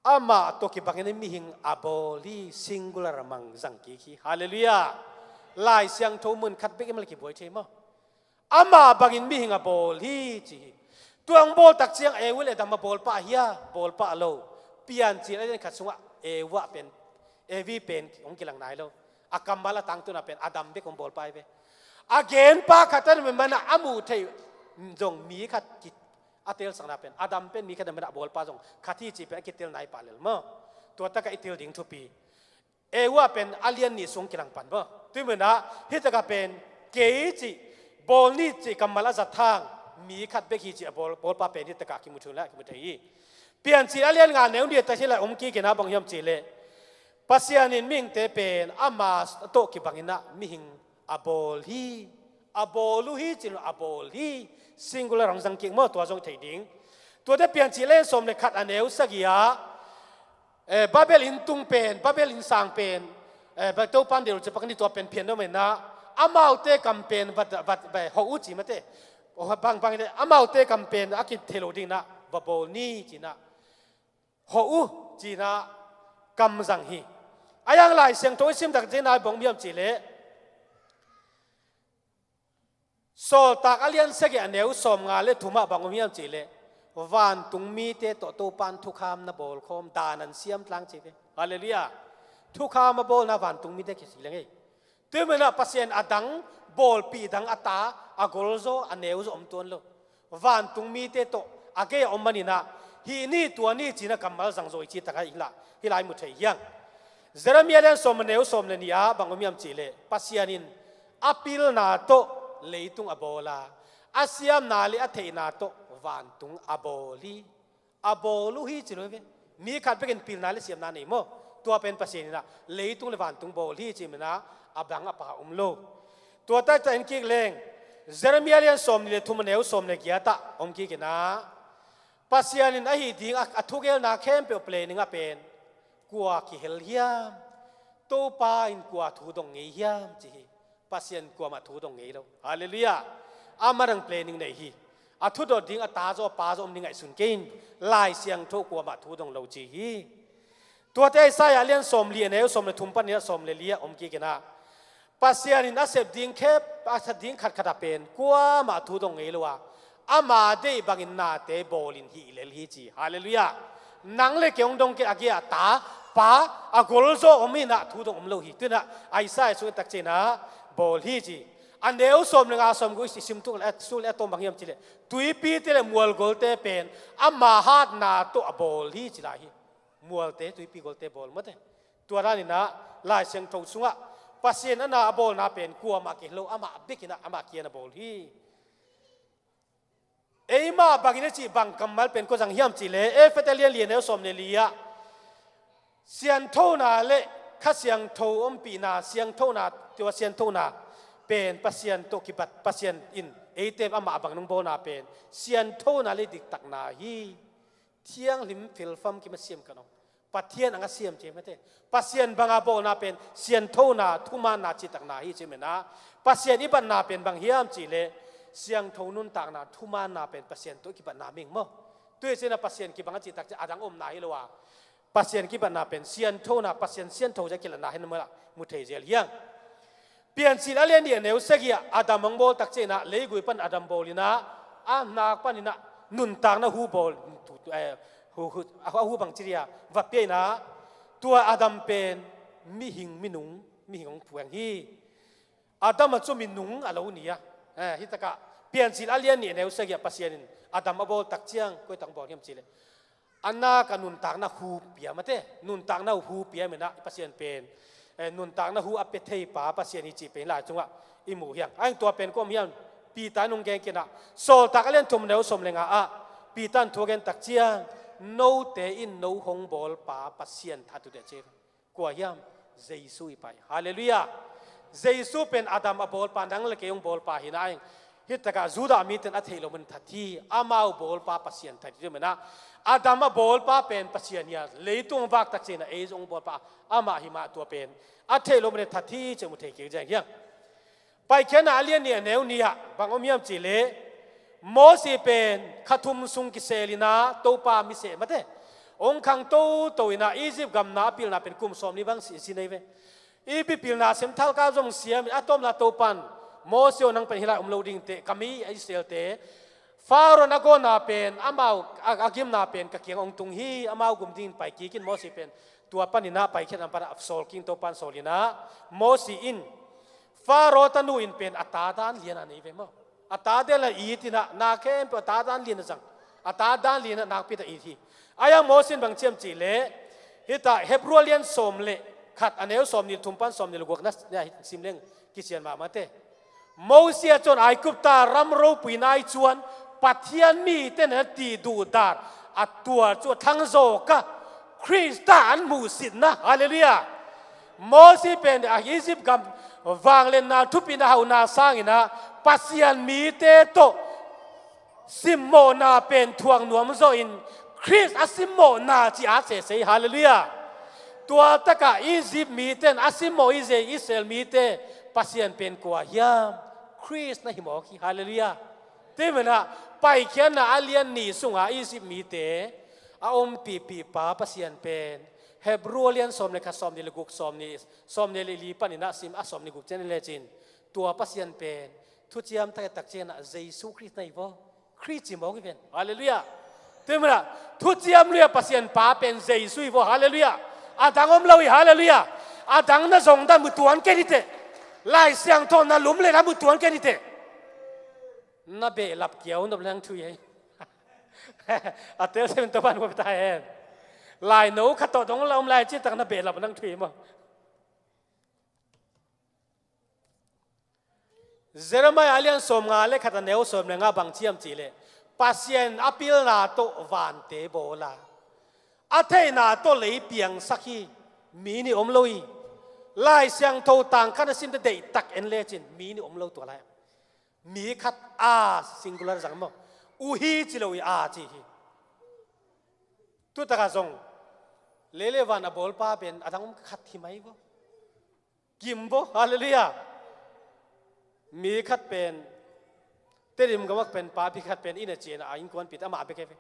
Amah tawh kibangin mihing a bawl hi singular a mang zang kik hi. Halleluiah. Lai Siangtho mun khat bek i mal kibuai thei maw. Amah bangin mihing a bawl hi ci hi. Tuang bawl tak ciang Eva le Adam a bawlpa a hia, bawlpa a lo. Piancil a lian khat sungah Eva pen, Evi pen hong kilang nai lo. A kammal a tangtuna pen Adam bek hong bawlpa hi ve. A genpa khat a manah a muh theih zong mi khat ki a telsakna pen Adam pen mi khat a manah bawlpa zong khat hi ci pen a kitel nai pah lel maw. Tua takah i tel ding thupi. Eva pen a lian nih sung kilang pan maw. Tui munah hitakah pen kei ci bawl ni ci kammal a zat hang mi khat bek hi ci a bawl, bawlpa pen hitakah kimu thun la kimu thei hi. Piancil a lian nga neu nih a tak hi lai om kik inah bang hiam ci leh Pasian in mihingte pen ama tawh kibanginah mihing a bawl hi. A bawl uh hi cin a bawl hi. Singular hong zang kik maw tua zong thei ding. Tuate Piancil lian sawm le khat a neu sagih ah, eh, Babel inn tung pen, Babel inn sang pen, eh, Topan delh cipak ni tua pen phian dom inah amaute kam pen vat, vat, vat, hoh uh ci mate. Bang, bang inah amaute kam pen a kithei lo dinginah va bawl ni cinah hoh uh cinah kam zang hi. A yang Lai Siangtho i sim tak cianah bang hiam ci leh Sawltak a lian sagih a neu sawm nga le thumah bang om hiam ci leh vantung mite tawh Topan thukham na bawlkhawm dan an siam tlang ci ve. Halleluiah. Thukham a bawlna vantung mite kisi leng ei. Tui munah Pasian a dang bawlpih dang a ta a golzaw a neuzaw om tuan lo. Vantung mite tawh a gei a om maninah hih ni tua ni cinah kammal zangzawi ci takah hih lai mu thei hiang. Jeremiah lian sawm a neu sawm le nih ah bang om hiam ci leh Pasian in a pilna tawh leitung a bawl a, a siamna le a theihna tawh vantung a bawl hi. A bawl uh hi ci lo hi ve. Mi khat bekin pilna le siamna nei maw. Tua pen Pasian inah leitung le vantung bawl hi ci manah a bang a pa um lo. Tua taita in kik leng Jeremiah lian sawm nih le thum a neu sawm le giatah om kik inah Pasian in ahi ding a, a thugelna khempeuh planning a pen kua kihel hiam? Topa in kua thu dong ngei hiam ci hi. Pasian kuamah thu dong ngei lo. Halleluiah. Amah dang planning nei hi. A thudot ding a ta zaw a pa zaw om ding ngaihsun kei in Lai Siangtho kuamah thu dong lo ci hi. Tuate Isaiah lian sawm li a neu sawm le thum panin a sawm le li ah om kik inah Pasian in a sep ding khep a sep ding khatkhat a pen kuamah thu dong ngei lo a ama deih bangin nate bawlin hih lel hi ci. Halleluiah. Nang le kei hong dong kei a gei a ta pa a golzaw om inah thu dong om lo hi. Tuinah Isaiah sung i tak cianah bawl hi ci. A neu sawm le nga sawm guk i sim tung le a sung le a tawm bang hiam ci leh tuipite le mualgolte pen ama hatna tawh a bawl hi ci lai hi. Mualte tuipi golte bawl mawte. Tua daninah Lai Siangtho sungah Pasian a na a bawlna pen kuamah kihel lo, amah bek in ah amah kiang a bawl hi. Eimah bangin a cih bang kammal pen kua zang hiam cih leh, Efesa lian li a neu sawm le li ah, sianthona le Kha Siangtho ompihna, sianthona, tua sianthona pen Pasian tawh kibat, Pasian in eite amah bangin hong bawlna pen sianthona le diktakna hi. Thianghlim, filfam kim a siam kha lo. Pathian ang a siam ci mate. Pasian banga bawlna pen sianthona, thumaanna, citakna hi ci mena. Pasian i batna pen bang hiam cih leh, siangtho, nuntakna, thumaanna pen Pasian tawh i kibatna ming maw. Tua hi ci-in ah Pasian kibang a cih tak ciang a dang omna hi lo a, Pasian kibatna pen sianthona, Pasian siantho zia kilatna hi na maw, mu thei zel hi hang. Piancil a lian nih a neu sagih ah Adam hong bawl tak ciangin ah, leigui pan Adam bawl in ah, a nak panin ah nuntakna hu bawl, eh, hu, hu, a hu bang ci dia, va pia in ah, tua Adam pen mihing minung, mihing hong phuang hi. Adam a cu minung a lo ni a. Eh, hi takah Piancil a lian nih a neu sagih ah Pasian in Adam a bawl tak ciang koi tak hong bawl hiam cih leh, a nak ah nuntakna hu pia mate, nuntakna hu pia mena Pasian pen, eh, nuntakna hu a pia thei pa Pasian hi cih pen lai cungah i mu hi hang. A ing tua pen kua om hiam, Peter in hong gen kei in ah, Sawltak a lian thum neu sawm le nga ah Peter in thu a gen tak ciang, note in no hong bawl pa Pasian that uh teh ci. Kua hiam? Jesu hi pah hi. Halleluiah. Jesu pen Adam a bawlpa, nang le kei hong bawlpa hi na ing. Hi takah Judah mite in a theih loh manin that hi. Amau bawlpa Pasian that hi mena. Adam a bawlpa pen Pasian hi a, leitung vak tak ciangin ah ei zong hong bawlpa amah hi mah, tua pen a theih loh manin that hi cih mu thei kik zeng hi hang. Paikhiatna a lian nih a neu nih ah bang om hiam cih leh, Mosi pen kha thum sung kisel in ah Topa mi seh mate, hong khang toto in ah Egypt gam na a pilna pen kum sawm nih bang si, si nei ve. Egypt pilna sem thalkap zong siam in, a tawpna Topa in, Mosi aw, nang pen hih lai om lo ding teh, ka mi Israelte Faro in a gawtna pen, amau a, a gimna pen ka kiang hong tung hi, amau gum dingin pai kik in, Mosi pen tua panin ah Paikhiatna pan ah sawl kik in, Topa in sawl in ah, Mosi in Faro tanu in pen a ta dan lian a nei ve maw. A ta dan lian a it in ah, na khempeuh a ta dan lian a zang. A ta dan lian a nakpi tak a it hi. Ahi hang Mosi in bang ci hiam cih leh, hi ta Hebru a lian sawm le khat a neu sawm nih le thum pan sawm nih le guk na, na sim leng kician mahmah te. Mosi a cun Aigupta ram ropui nai cuan Pathian mite na ti duhdan a tuar cu a thlang zawk a, Khrista an hmuhsitna. Halleluiah. Mosi pen a Egypt gam vangliatna thupina hauhna sangin ah Pasian mite tawh simmawhna pen thuak nuam zawh in, Khrist a simmawhna ci a sese hi. Halleluiah. Tua takah Egypt mite in a simmawh hi zia Israel mite Pasian pen kua hiam? Khrist na hi mawk hi. Halleluiah. Tua hi mena, Paikhiatna a lian nih sunga Egypt mite a ompihpih pa Pasian pen Hebru a lian sawm le khat, sawm nih le guk, sawm nih, sawm nih le li panin ah sim a, sawm nih guk ciang en lecin, tua Pasian pen thuciam tak tak ciangin ah Jesu Khrist na hi vaw. Khrist ci mawk hi ven. Halleluiah. Tua hi mena, thuciam lui-a Pasian pa pen Jesu hi vaw. Halleluiah. A dang om lo hi. Halleluiah. A dang na zong dan mu tuan kei ni teh. Lai Siangtho na lum le na mu tuan kei ni teh. Na behlap kiau nop le nang thu hi ei. A tel seven to pan ko ta hen. Lai no khat tawh dong la om lai ci tak na behlap nang thu hi maw. Jeremiah a lian sawm nga le khat a neu sawm le nga bang ci hiam cih leh, Pasian a pilna tawh vante bawl a, a theihna tawh lei piangsak hi. Mi nih om lo hi. Lai Siangtho tang khat na sim teh deihtak en lecin mi nih om lo tua lai. Mi khat a, singular zang maw. U hi ci lo hi, a ci hi. Tu takah zong lei le van a bawlpa pen a dang om khat hi mai vaw. Kim vaw. Halleluiah. Mi khat pen, Tedim gamak pen papi khat pen inn a cian a, innkuanpite amah bek hi ve.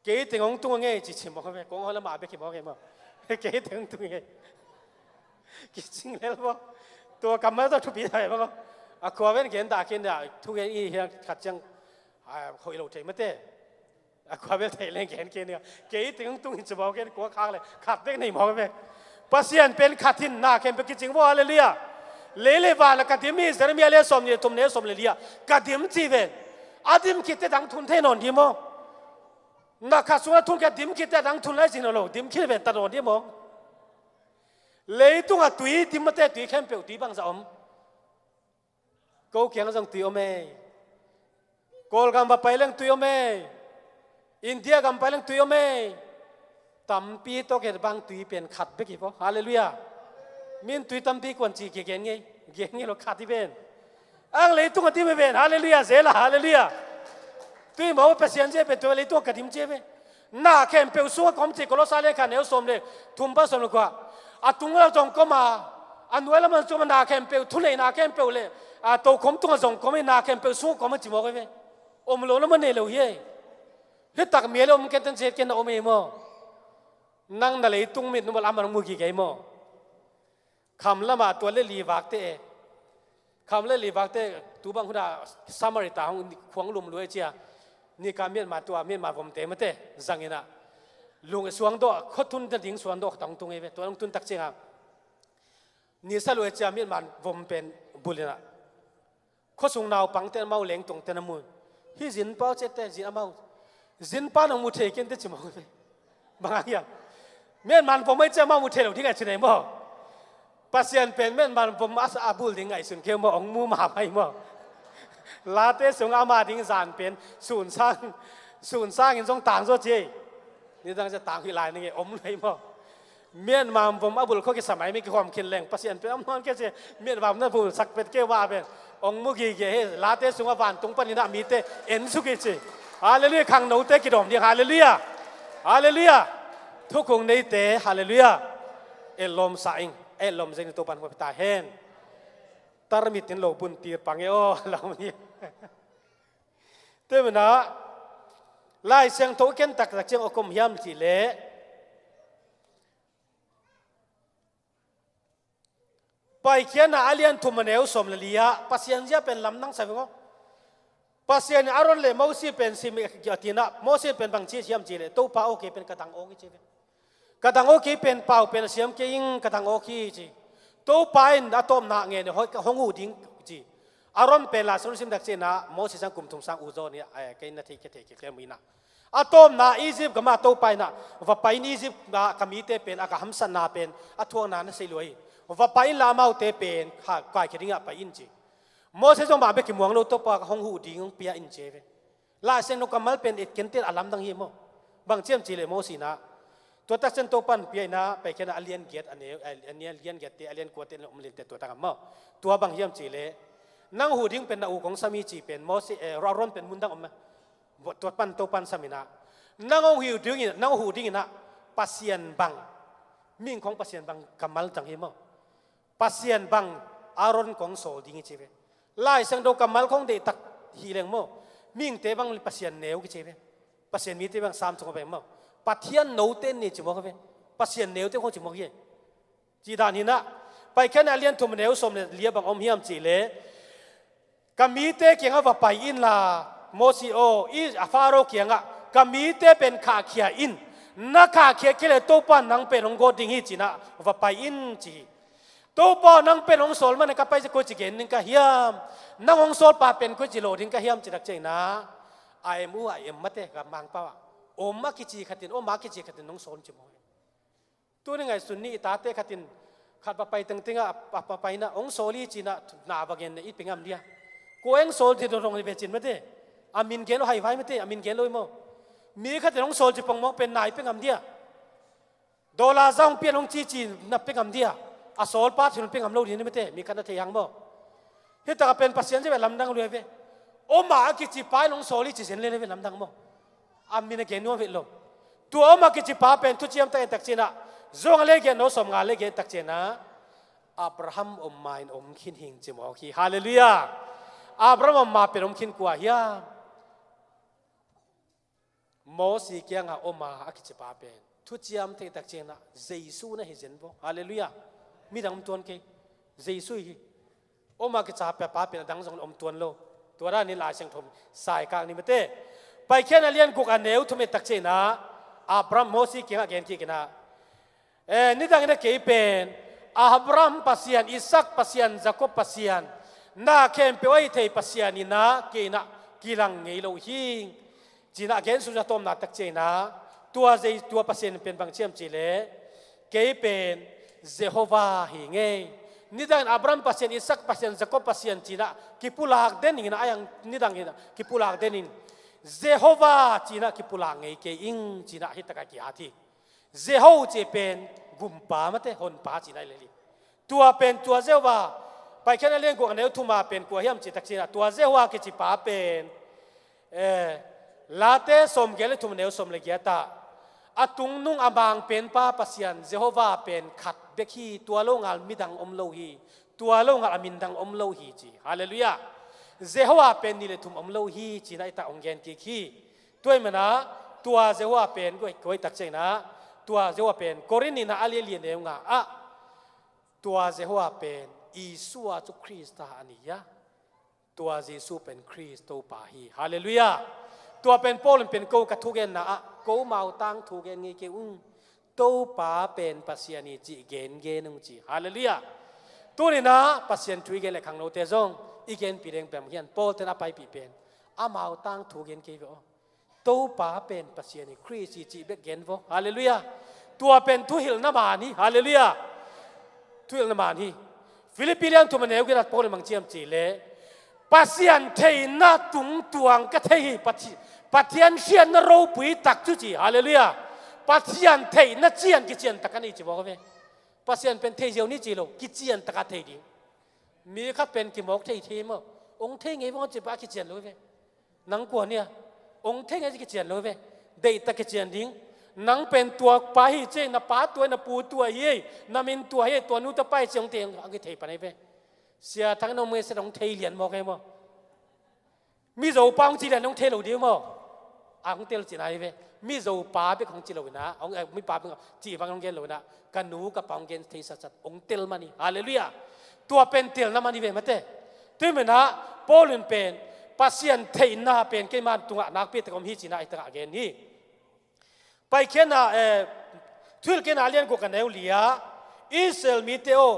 Kei teng hong tung a ngei ci ci mawk hi ve. Kong hawh le amah bek hi mawk hi maw. Kei teng hong tung a ngei. Kicing lel vaw. Tua kammal tawh thupi thei maw. A khua ven gen dah kei dah, thu gen i hiang khat ciang, a, hoih lo thei mate. A khua bel thei leng gen kei ning a. Kei teng tung in ci mawk, kei kua khak le khat bek nei mawk ve. Pasian pen khat hi na, khempeuh kicing vaw. Halleluiah. Lei le van ah ka dim hi. Jeremiah le sawm nih le thum, neu sawm le li ah ka dim ci ve. A dim khit teh dang thun thei nawn hi maw. Na khat sungah thun khit, dim khit teh dang thun lai ci nawn lo. Dim khit ve ta nawn hi maw. Leitungah tui dim mate, tui khempeuh tui bangzah om. Ko kiang zong tui om ei. Kawlgam va pai leng tui om ei. India gam pai leng tui om ei. Tampi tawh kei bang tui pen khat bek hi paw. Halleluiah. Min tui tampi kuan ci gen ngei. Gen ngei lo khat hi pen. Ang leitungah dim hi pen. Halleluiah. Zela. Halleluiah. Tui mawh Pasian zia pen tui leitungah ka dim cia pen. Na khempeuh sungah ka om ci Kolose lekha neu sawm le thum pan sawm le kua. A tungah zong ka om a, a nuai lamah zong ka om a, na khempeuh thuneihna khempeuh le a tokhom tungah zong ka om hi, na khempeuh sungah ka om a ci mawk hi ve. Om lo lamah nei lo hi ei. Hi tak mi a le om kei ten zet kei na om ei maw? Nang na leitung mit numal amah nong mu gige ei maw? Kham lamah tua le li vakte e. Kham le li vakte tu bang hunah Samari ta hong khuang lum luai cia. Nika Myanmar tua Myanmar vomte mate zangin ah lung suang dawh, khuathun nading suang dawh khat hong tung ei ve. Tua hong tun tak ciangah nisa luai cia Myanmar vom pen bulin ah khuasung naupangte amau lengtongte na mun. Hi zinpa uh ciatte zin amau. Zinpa nong mu thei kei in te ci mawk ve. Bang hang hiam? Myanmar vom ei cia amau mu thei lo ding a ci nei maw? Pasian pen Myanmar vom a sa a bul ding ngaihsun kei maw, hong mu mahmah hi maw? Late sungah ama ding zan pen sunsang, sunsangin zong tang zaw ci ei. Nidang cia tang hi lai ning ei, om lo hi maw? Myanmar vom a bul khua kisa mai mi kihawm khin leng Pasian pen om nawn kei ci. Myanmar na bul sak pet kei uh a pen hong mu gige hi. Late sungah vantung panin ah mite en suk hi ci. Halleluiah. Khangnote kidawm ding. Halleluiah. Halleluiah. Thukhun neite, halleluiah. Etlawm sa ing. Etlawm zeng ni Topan huapi ta hen. Tarmit in lo bun tir pang e aw, lo ni. Tua manin ah Lai Siangtho ken taktak ciang a kua om hiam cih leh Paikhiatna a lian thum a neu sawm le li ah Pasian zia pen lamdang sa veng aw. Pasian in Aaron le Mosi pen sim a tinah Mosi pen bang ci hiam cih leh Topa aw kei pen ka dang awk hi ci ve. Ka dang awk hi pen pau pen a siam kei ing ka dang awk hi ci. Topa in a tawpna ngen hong huh ding ci. Aaron pen Lai Siangtho sim tak ciangin ah Mosi sang kum thum sang u zaw ni a kei na thei kei thei kei kei mu inah. A tawpna Egypt gamah Topa inah va pai in Egypt ah ka mite pen a ka hamsatna pen a thuakna na sei lua hi. Va pai inla amaute pen kaikhia dingah pai in ci. Moses zong mah bek kimuang lo Topa ka hong huh ding hong pia in ci ve. Lai Siangtho kammal pen et kente a lamdang hi maw? Bang ciam cih leh Moses inah tua tak ciang Topa in pia inah Paikhiatna a lian giat a neu a lian giatte a lian kuate a om lente tua tak a maw? Tua bang hiam cih leh nang huh ding pen na u kong sam hi ci pen Moses, eh, Aaron pen mundang om a. Tua pan Topa in sam inah nang hong huh dingin, nang hong huh dingin ah Pasian bang, mihing khawng Pasian bang kammal dang hi maw? Pasian bang Aaron kong sawl ding hi ci ve. Lai Siangtho kammal khawng deihtak hi leng maw? Mihingte bang Pasian neu kici ve. Pasian mite bang Sam sungah bang maw? Pathian note ni ci mawk ve. Pasian neute khawng ci mawk hi. Ci dan hinah Paikhiatna a lian thum a neu sawm le li ah bang om hiam cih leh ka mite kiangah va pai inla Mosi aw, i a Faro kiangah ka mite pen khahkhia in. Na khahkhia kei leh Topa nang pen hong gawt ding hi cinah va pai in ci hi. Topa aw nang pen hong sawl manin ka pai cia koici gen ding ka hiam? Nang hong sawlpa pen koici lawh ding ka hiam ci tak ciangin ah a em uh a em mate ka Mangpau ah om a kici khatin om a kici khatin hong sawl ci maw? Tuni ngaihsun ni i tate khatin khat va pai tengtengah a va pai inah hong sawl hi cinah na va gen na i pe ngam dia? Kua hong sawl ding dong dong hi ve cin mate. A min gen lo hai vai mate, a min gen lo hi maw? Mi khatin hong sawl ci pongmawk pen na i pe ngam dia? Dollar za hong pian hong cici na pe ngam dia? A sawlpa thin hong pe ngam lo ding ni mate, mi khat na thei hang maw? Hi takah pen Pasian zia ve lamdang lua ve. Om a a kici pa in hong sawl hi ci zen lele ve lamdang maw? A min a gen nuam ve lo. Tua om a kici pa pen thuciam tak en tak cianah Johan a lian giat neu sawm nga le giat tak cianah Abraham om ma in om khin hing ci mawk hi. Halleluiah. Abraham om ma pen om khin kua hiam? Mosi kiangah om a a kici pa pen thuciam theih tak cianah Jesu na hi zen vo. Halleluiah. Midang om tuan kei. Jesu hi. Om a kici pa pen a dang zong om tuan lo. Tua dan in Lai Siangtho saikak ni mate. Paikhiatna a lian guk a neu thum et tak cianah Abraham Mosi kiangah gen kik inah, eh, nidang inah kei pen Abraham Pasian, Isaac Pasian, Jacob Pasian, na khempeuh a hih thei Pasian inah kei inah kilang ngei lo hing. Cinah a gen sung a tawpna tak cianah tua zei tua Pasian pen bang ciam cih leh kei pen Jehovah hi ngei. Nidangin Abraham Pasian, Isaac Pasian, Jacob Pasian cinah kipulak den hinah, a yang nidang hinah kipulak denin Jehovah cinah kipulak ngei kei ing cinah hi takah kiat hi. Jeho cih pen gumpa mate, honpa cinah i lel hi. Tua pen tua Jehovah, Paikhiatna a lian guk a neu thuma pen kua hiam cih tak cinah tua Jehovah kici pa pen, eh, Late sawmgiat le thum a neu sawm le giat ah, a tungnung a mangpenpa Pasian Jehovah pen khat bek hi, tua lo ngal midang om lo hi, tua lo ngal a mindang om lo hi ci. Halleluiah. Jehovah pen nih le thum om lo hi cinah i tak hong gen kik hi. Tua i manah tua Jehovah pen koi, koi tak cianginah tua Jehovah pen Korin nihna a lian li a neu nga ah, tua Jehovah pen Isua cu Khrista a ni a, tua Jesu pen Khrist Topa hi. Halleluiah. Tua pen Paul in pen ko ka thugenna ah ko mautang thu gen ngei kei ung. Topa pen Pasian hi cih gengen ung ci. Halleluiah. Tuninah Pasian thu i gen le khangnote zong i genpi deng pem hian Paul ten a paipih pen a mautang thu gen kei ve aw. Topa pen Pasian hi, Khrist hi cih bek gen vo. Halleluiah. Tua pen thuhilhna man hi. Halleluiah. Thuhilhna man hi. Philippi lian thum a neu giat ah Paul in bang ci hiam cih leh, Pasian theihna tungtuang ka thei hi, Pathi-, Pathian hriatna ropui tak cu ci. Halleluiah. Pasian theihna cian kician tak ka nei ci mawk a ve. Pasian pen thei ziau ni ci lo, kician taka thei ding. Mi khat pen kimawk thei thei maw? Hong thei ngei vong a ci pa kician lo ve. Nang kua nia? Hong thei ngei ci kician lo ve. Deihtak kician ding. Nang pen tua pa hi ci, na pa tua, na pu tua hi, na min tua hi, tua nu tua pa hi ci hong thei, hong thei pan hi ve. Sia Thang in hong message hong thei lian mawk ei maw? Mizo pa hong ci lian hong thei lo ding maw? A hong tel cihna hi ve. Mizo pa bek hong ci lo inah, hong, eh, mi pa bek hong ci bang hong gen lo inah, ka nu ka pa hong gen thei satsat hong tel man hi. Halleluiah. Tua pen telna man hi ve mate. Tua i manah Paul in pen Pasian theihna pen keima tungah nakpi tak om hi cinah i takah gen hi. Paikhiatna, eh, Thuhilhkhiatna a lian guk a neu li ah, Israel mite aw,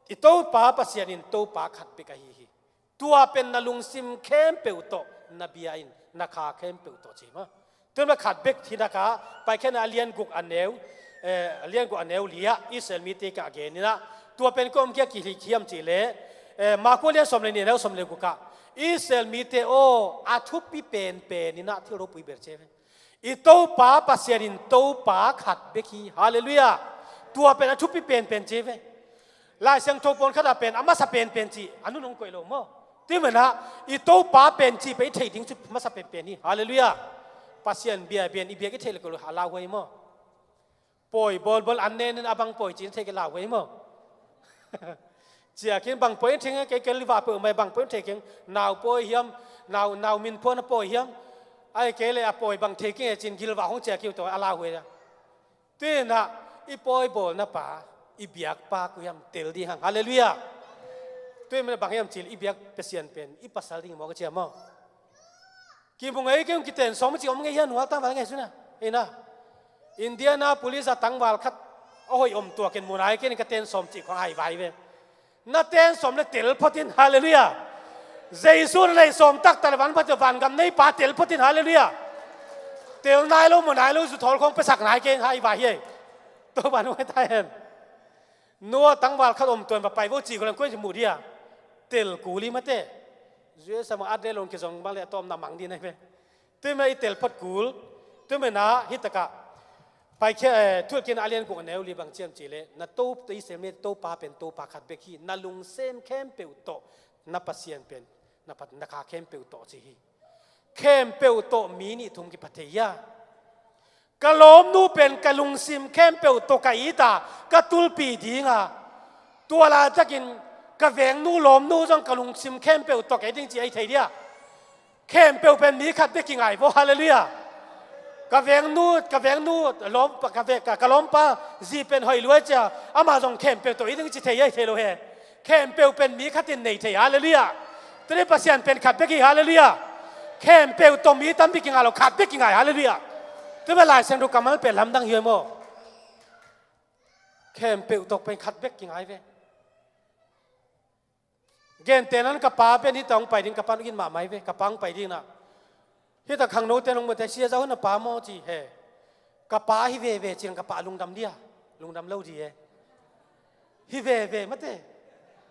i Topa Pasian in Topa khat bek ahi hi. Tua pen na lungsim khempeuh tawh na bia in, na kha khempeuh tawh ci hi maw? Tua pen khat bek hi nak ah, Paikhiatna a lian guk a neu, eh, a lian guk a neu li ah Israel mite ka gen inah, tua pen kua om kia kihlik hiam cih leh, eh, Marku a lian sawm le nih a neu sawm le guk ah, Israel mite aw, a thupi penpen inah thil ropui ber ci ve. I Topa Pasian in Topa khat bek hi. Halleluiah. Tua pen a thupi penpen ci ve. Lai Siangtho pawn khat ah pen a masa penpen ci, a nun hong koih lo maw? Tua i manah i Topa pen ci pen i theih ding cu masa penpen hi. Halleluiah. Pasian bia bian i biak i theih lo ko lo a lauhuai maw? Pawi bawlbawl an nen in a bang pawi cin thei kei lauhuai maw? Cia khin bang pawi in thei kei, kei liva peuh mai bang pawi in thei kei, nau pawi hiam, nau, nau min phuan a pawi hiam? Ai kei le a pawi bang thei kei cin gilva hong cia kiu tawh a lauhuai a. Tuinah i pawi bawlna pa, i biak pa kua hiam tel ding hang. Halleluiah. Tui mana bang hiam cil i biak Pasian pen i pasal ding maw ka cia maw? Kimu ngei kei hong kiten sawm ci om ngei hian nual tangval ngei suna. Eina Indianapolis a tangval khat a hoih om tua ken mu nai ken ka ten sawm ci khuang hai vai ve. Na ten sawm le tel photin, halleluiah. Jesu na nei sawm taktak le van photin, vangam nei pa tel photin, halleluiah. Tel nai lo mu nai lo zu thawl khawng pesak nai ken hai vai hi. Topa nuai ta hen. Noah tangval khat om tuan va pai vo ci ko lang kuai ci mu dia. Tel kul hi mate. Zui sama at le long kizong bang le a tawm na mang di nai ve. Tui ma i tel phot kul. Tui ma na hi taka. Pai khia, eh, Thuhilhkhiatna a lian guk a neu li bang ciam ci le. Na to, to i sem le Topa pen Topa khat bek hi. Na lungsim khempeuh tawh. Na Pasian pen. Na pat, na kha khempeuh tawh ci hi. Khempeuh tawh mi nih thum kipat thei hia? Ka lawmnu pen ka lungsim khempeuh tawh ka it a, ka tulpi ding a, tua laitakin ka vengnu lawmnu zong ka lungsim khempeuh tawh ka it ding ci a i thei dia. Khempeuh pen mi khat bek kingai vaw, halleluiah. Ka vengnu, ka vengnu lawm, ka ve-, ka, ka lawmpa zi pen hoih luai cia, amah zong khempeuh tawh it ding ci thei a i thei lo he. Khempeuh pen mi khat in nei thei, halleluiah. Tuni Pasian pen khat bek hi, halleluiah. Khempeuh tawh mi tampi kingai lo, khat bek kingai, halleluiah. Tuni Lai Siangtho kammal pen lamdang hi maw? Khempeuh tawh pen khat bek kingai ve. Gentehna in ka pa pen hita hong pai ding, ka pa in uk in mahmah hi ve, ka pa hong pai ding na. Hita khangnote in hong mute sia zau na pa maw ci he. Ka pa hi veve ciang ka pa lungdam dia, lungdam lo di he. Hi veve mate.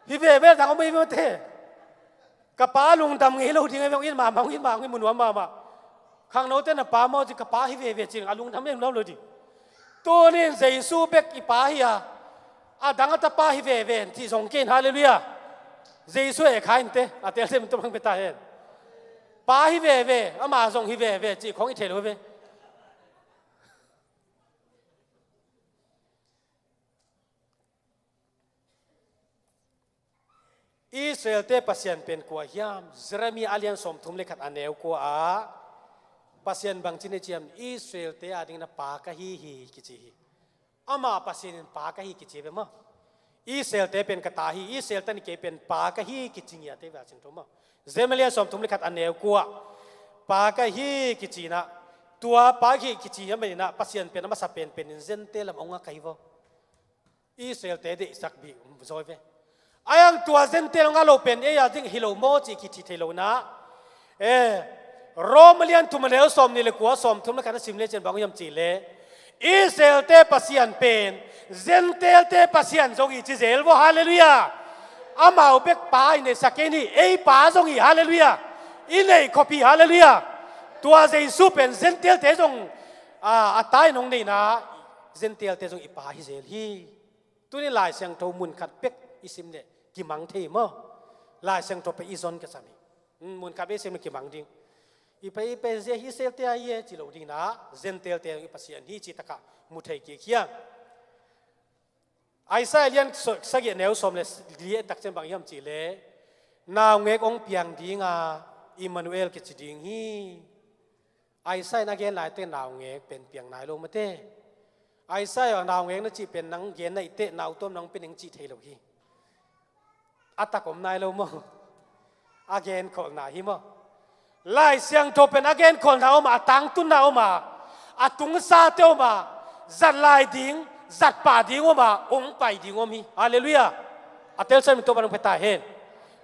Hi veve dang om hi mate. Ka pa lungdam ngei lo ding a, hong it mahmah, hong it mahmah, hong it munuam mahmah. Khangnote na pa maw ci, ka pa hi veve ci, a lungdam em lo ding. Tunin Jesu bek i pa hi a, a dang a tapa hi veve ci zong kei in, halleluiah. Jesu e kha in te, a tel sem tum hang beta hen. Pa hi veve, ama zong hi veve ci khong i thei lo ve. Israelte Pasian pen kua hiam? Jeremiah a lian sawmthum le khat a neu kua ah Pasian bangci nei ciam, Israelte ading na pa ka hi hi kici hi. Ama Pasian in pa ka hi kici ve maw? Israelte pen ka ta hi, Israelte ni kei pen pa ka hi kici ngiate ve a cing tho maw? Jeremiah sawmthum le khat a neu kua pa ka hi kici na, tua pa ka hi kici hiam, ina Pasian pen a masa pen pen in Gentile lam ong a ka hi vo. Israelte deihsak bih zawi ve. A yang tua Gentile ngah lo pen ei a ding hi lo maw ci kici thei lo na. E, Rom lian thum a neu sawm nih le kua, sawm thum le khat na sim le cin bang hiam ci le, Israelte Pasian pen Gentilte Pasian zong hi ci zel vo, halleluiah. Amau bek pa i neihsak kei ni, ei pa zong hi, halleluiah. I neih khop hi, halleluiah. Tua Jesu pen Gentilte zong a, a tai nong neihna, Gentilte zong i pa hi zel hi. Tuni Lai Siangtho mun khat bek i sim le kimang thei maw? Lai Siangtho pe i zon ka sam hi. Mun khat bek i sim le kimang ding. I pe i pe zia hi selte a i e ci lo ding na, Gentilte i Pasian hi ci taka mu thei kik hiang. Isaiah lian sagih neu sawm le li e tak cian bang hiam ci le, naungek ong piang ding a, Immanuel kici ding hi. Isaiah na gen lai te naungek pen piang nai lo mate. Isaiah naungek na cih pen nang gen nai te, nau tuam nang pen eng cih thei lo hi. A tak om nai lo maw? A gen kholhna hi maw? Lai Siangtho pen a gen kholhna om a, a tangtunna om a, a tungsate om a, zat lai ding, zat pah ding om a, ong pai ding om hi. Halleluiah. A telsa min to bang peta hen.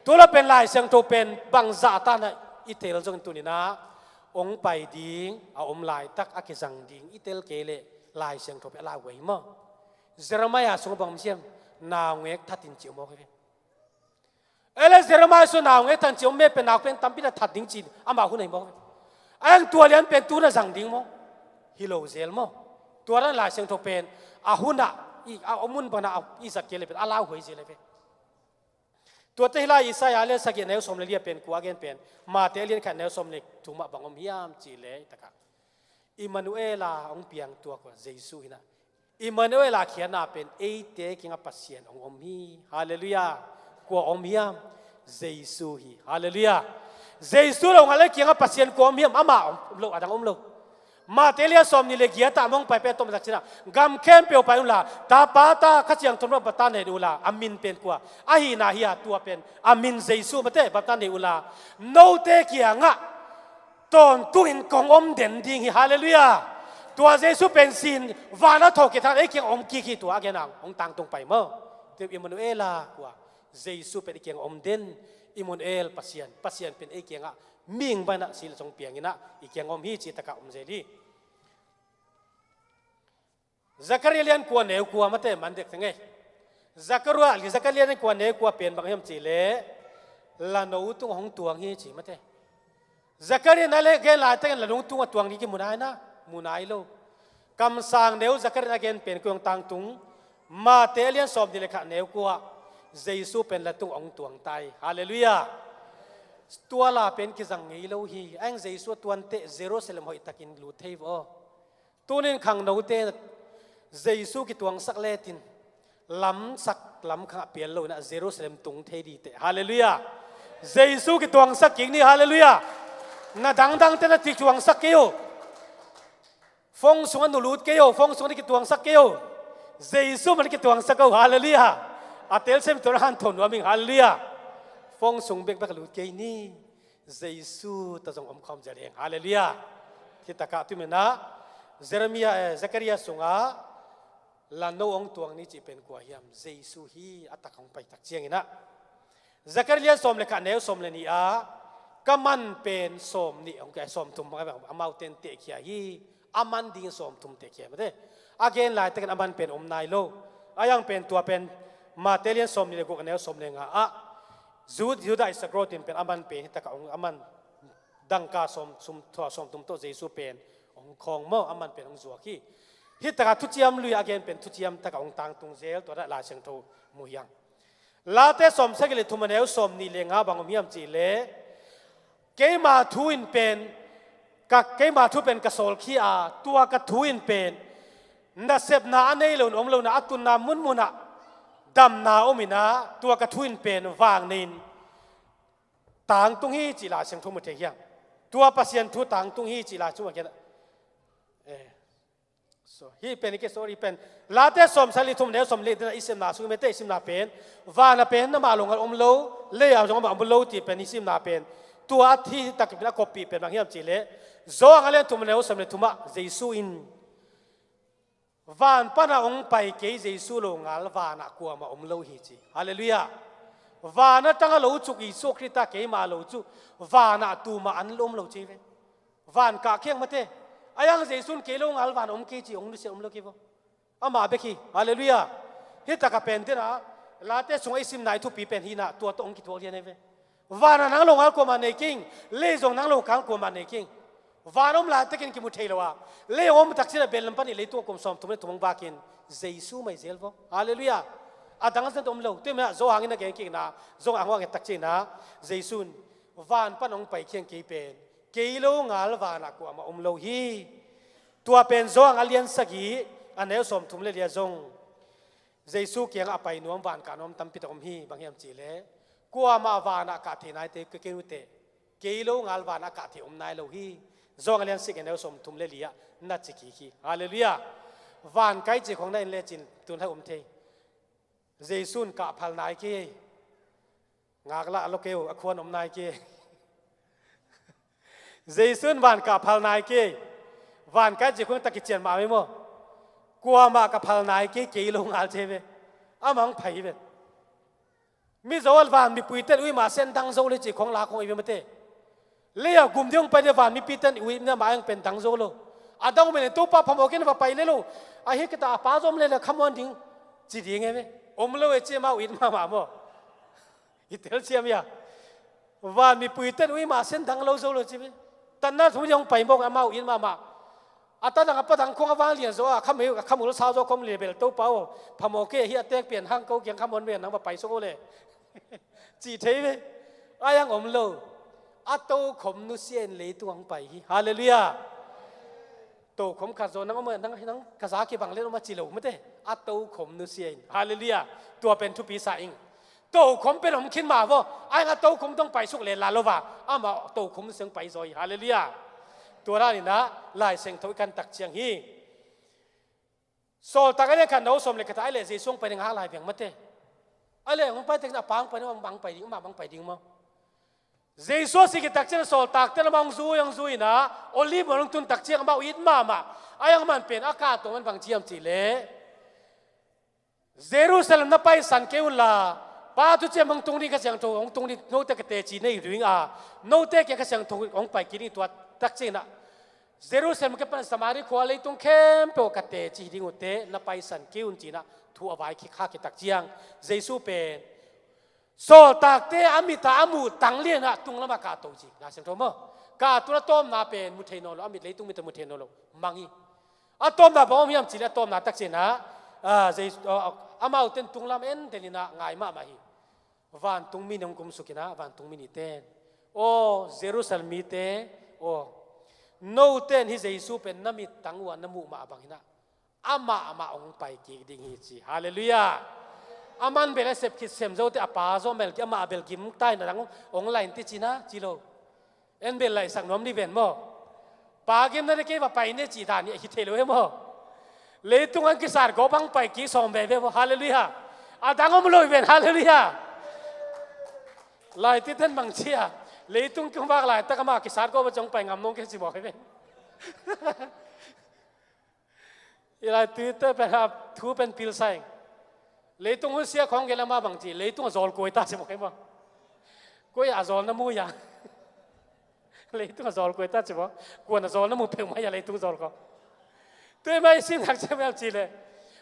Tula pen Lai Siangtho pen bang zah ta na i tel zong tunina ong pai ding, a om laitak a kizang ding i tel kei le Lai Siangtho pen a lau guai hi maw? Jeremiah sung bang om siam, naungek thatin ci om aw kei ve. Ele Jeremiah sung naungek thatin ci om me pen nau pen tampi na that ding ci ama hun ahi maw kei ve. A yang tua lian pen tu na zang ding maw? Hi lo zel maw? Tua dan Lai Siangtho pen a hun a, i, a om hun bang na i zat kei le pen a lau huai zel ve. Tuate hi lai Isaiah lian sagih neu sawm le li a pen kua gen pen, Mate lian khat neu sawm le thum ah bang om hiam ci le i taka, Immanuel a ong piang tua kua Jesu hi na. Immanuel a khiatna pen eite kinga Pasian ong om hi. Halleluiah. Kua om hiam? Jesu hi. Halleluiah. Jesu lo ngal e kinga Pasian kua om hiam? Ama om lo, a dang om lo. Mate lian sawm nih le giat ah mong pai pen tom sak cina, gam khempeuh pai unla, Tapa, Ta, Kha Siangtho baptan nei unla, a min pen kua ahina hi a, tua pen a min Jesu mate baptan nei unla, note kiangah tawntungin kong om den ding hi. Halleluiah. Tua Jesu pen sin vana thawh kithang ei kiang om kik hi, tua a gen ang hong tangtung pai maw? Tua Immanuel a kua Jesu pen ei kiang om den, Immanuel Pasian, Pasian pen ei kiangah mihing banah si le song piangin ah i kiang om hi ci takah om zel hi. Zakaria lian kua neu kua mate man dek teng ei. Zakaria, Zakaria lian kua neu kua pen bang hiam ci le, la no tung hong tuang hi ci mate. Zakaria na le gen lai tengin la no tung a tuang hi ki mu nai na, mu nai lo. Kamsang neu Zakaria na gen pen kua hong tangtung, Mate lian sawm nih le khat neu kua, Jesu pen la tung hong tuang tai. Halleluiah. Tua la pen kizang ngei lo hi. Aeng Jesu a tuante Jerusalem hoih takin lut thei vo. Tunin khangnote Jesu kituangsak letin lamsak lamkhang a pial lo inah Jerusalem tung thei dite. Halleluiah. Jesu kituangsak kik ni. Halleluiah. Na dangdangte na kituangsak kei uh. Fong sungah nulut kei uh, fong sungah na kituangsak kei uh. Jesu man kituangsak uh. Halleluiah. A telsem tua na han thon nuam ing. Halleluiah. Fong sung bekbek lut kei ni. Jesu ta zong om khawm zel eng. Halleluiah. Hi takah tui menah Jeremiah, eh, Zakaria sungah la no hong tuang ni cih pen kua hiam? Jesu hi. A tak hong pai tak cianginah Zakaria sawm le khat neu sawm le nih ah ka man pen sawm nih hong kia, sawm thum hong kia, amau ten tehkhia hi. A man ding sawm thum tehkhia mate. A gen lai tekin a man pen om nai lo. A yang pen tua pen Mate lian sawmnih le guk, a neu sawm le nga ah, Ju-, Judah Iskariot in pen aman pen hi takah hong, aman dangka sawm, sum, thua sawmthum tawh Jesu pen hong khawng maw, aman pen hong zuak hi. Hi takah thuciam lui a gen pen thuciam takah hong tangtung zel, tua dah Lai Siangtho mu hiang. Late sawmsagih le thum, a neu sawmnih le nga bang om hiam cih leh, keima thu in pen, ka, keima thu pen ka sawl khi a, tua ka thu in pen nasepna a nei lo in om lo in a, a tunna munmun ah damna om in a, tua ka thu in pen vang nei in tangtung hi cih Lai Siangtho mu thei hiam? Tua Pasian thu tangtung hi cih Lai Siangtho mu hiam? Eh. So, hih pen i ke, sorry, pen Late sawmsagih le thum, neu sawmnih le li, i simna sung i mete i simna pen, van ah pen amah lo ngal om lo, lei ah zong amah om lo ti pen i simna pen, tua a hi tak pen a koppih pen bang hiam cih leh, Johan a lian thum, a neu sawm le thum ah Jesu in, van pan a hong pai kei Jesu lo ngal van ah kuamah om lo hi ci. Halleluiah. Van a tang a lo cuk Jesu Khrist a keima lo cuk, van ah tua mah an om lo ci ve. Van kah khiang mate. A hiang Jesu in kei lo ngal van om kei ci hong nusia om lo kei vo. Amah bek hi. Halleluiah. Hi takah pen tena, Late sungah i simna i thupi pen hi na, tua tawh hong kituak lian hi ve. Van ah nang lo ngal kuamah nei kei ing, lei zong nang lo ngal kuamah nei kei ing. Van om laitak in kimu thei lo a, lei om tak ciangin a bel lam pan i leitung a kum sawmthum le thum hong vak in, Jesu mai zel vo. Halleluiah. A dang zat om lo. Tua manin ah Johan in a gen kik na, Johan hong a gen tak ciangin ah, Jesu in, van pan hong pai khiang kei pen, kei lo ngal van ah kuamah om lo hi. Tua pen Johan a lian sagih, a neu sawmthum le li ah zong, Jesu kiangah a pai nuam, van kah nuam tampi tak om hi, bang hiam cih leh, kuamah van ah kah thei nai te, kei, kei uh teh, kei lo ngal van ah kah thei om nai lo hi. Johan a lian sagih, a neu sawmthum le li ah na ci kik hi. Halleluiah. Van kai ci khong na en lecin tun hai om thei. Jesu in kah phal nai kei. Ngaklah lo kei uh, a khuan om nai kei. Jesu in van kah phal nai kei. Van kai ci khong tak kician mah mai maw. Kuamah ka phal nai kei, kei lo ngal ci hi ve. Amah hong pai hi ve. Mizo a van mipui ten ui mah sen dang zo le ci khong la khong hi ve mate. Lei ah gum ding hong pai le van mipi ten ui na mah hong pen dang zo lo. A dang om le Topa phamawh kei in va pai le lo. A hi kei ta a pa zom le le khamuan ding ci ding hi ve. Om lo e ci amau it mahmah maw. I telsiam ia. Van mipui ten ui mah sen dang lo zo lo ci ve. Tanna thum ding hong pai mawk amau it mahmah. A ta dang a pa dang khong a vang lian zaw a, khamul, a khamul sau zaw khong le bel Topa aw, phamawh kei hi a tek pian hang ko kiang khamawh pian nang va pai suk o le. Ci thei ve. A hiang om lo. A tokhom nusia in leitung hong pai hi. Halleluiah. Tokhom khat zaw nang om a, nang, nang ka za kibang le om a ci lo mate. A tokhom nusia in. Halleluiah. Tua pen thupi sa ing. Tokhom pen om khin mah vaw. A hiang a tokhom tawh hong pai suk le la lo va. Amah tokhom nusia hong pai zaw hi. Halleluiah. Tua dan in ah Lai Siangtho i kan tak ciang hi. Sawltak a lian khat, neu sawm le khat ah, a leh Jesu hong pai ding a hak lai viang mate. A leh hong pai tek in a pa hong pai ding, amah hong pai ding, amah hong pai ding maw. Jesu a sih khit tak ciang sawltakte in amah hong zui, hong zui in ah, Olive mual hong tun tak ciang amah it mahmah. A hiang amah pen a kah tawm in bang ci hiam cih leh, Jerusalem na paisan kei un la, Pa thuciam hong tung ding, Kha Siangtho hong tung ding, note ka teci nei ding a, note kiang Kha Siangtho hong pai kik ding, tua tak ciang in ah Jerusalem kipan Samari khua leitung khempeuh ka teci ding uh teh, na paisan kei un ci in ah thu a vaikhak khit tak ciang, Jesu pen sawltakte a mit ah a muh tang lian ah tung lam ah kahto ci. Lai Siangtho maw? Kahto a tawpna pen mu thei nawn lo, a mit, leitung mit ah mu thei nawn lo. Mang hi. A tawpna bang om hiam cih leh, a tawpna tak ciang in ah, ah, Jesu, ah, amaute in tung lam en tel in ah ngai mahmah hi. Vantung mi nih hong kumsuk in ah, vantung mi nihte in, "Aw Jerusalem mite aw, note in hih Jesu pen na mit tang uh ah na muh mah bang in ah, amah amah hong pai kik ding hi," ci. Halleluiah. Aman bel a sep khit sem zo teh, a pa zaw mel kik, amah bel gim ta in a dang hong la in teh ci in ah, ci lo. En bel laisak nuam ni ven maw. Pa gim na, kei va pai ni ci dan hi thei lo hi maw. Leitung ah kisat gawp hong pai kik sawm veve maw. Halleluiah. A dang om lo hi ven. Halleluiah. Laitite in bang ci a, leitung kihong vak laitak amah kisat gawp a ci hong pai ngam nong kei ci mawk hi ven. I laitute pen a thu pen pilsa ing. Leitung hun sia khawng gen amah bang ci, leitung a zawl kua hi ta ci mawk hi maw. Kua a zawl na mu hia? Leitung a zawl kua hi ta ci mawk. Kua na zawl na mu peuhmah hia leitung zawl khawng? Tua mah i sim nak ciam hiam cih leh,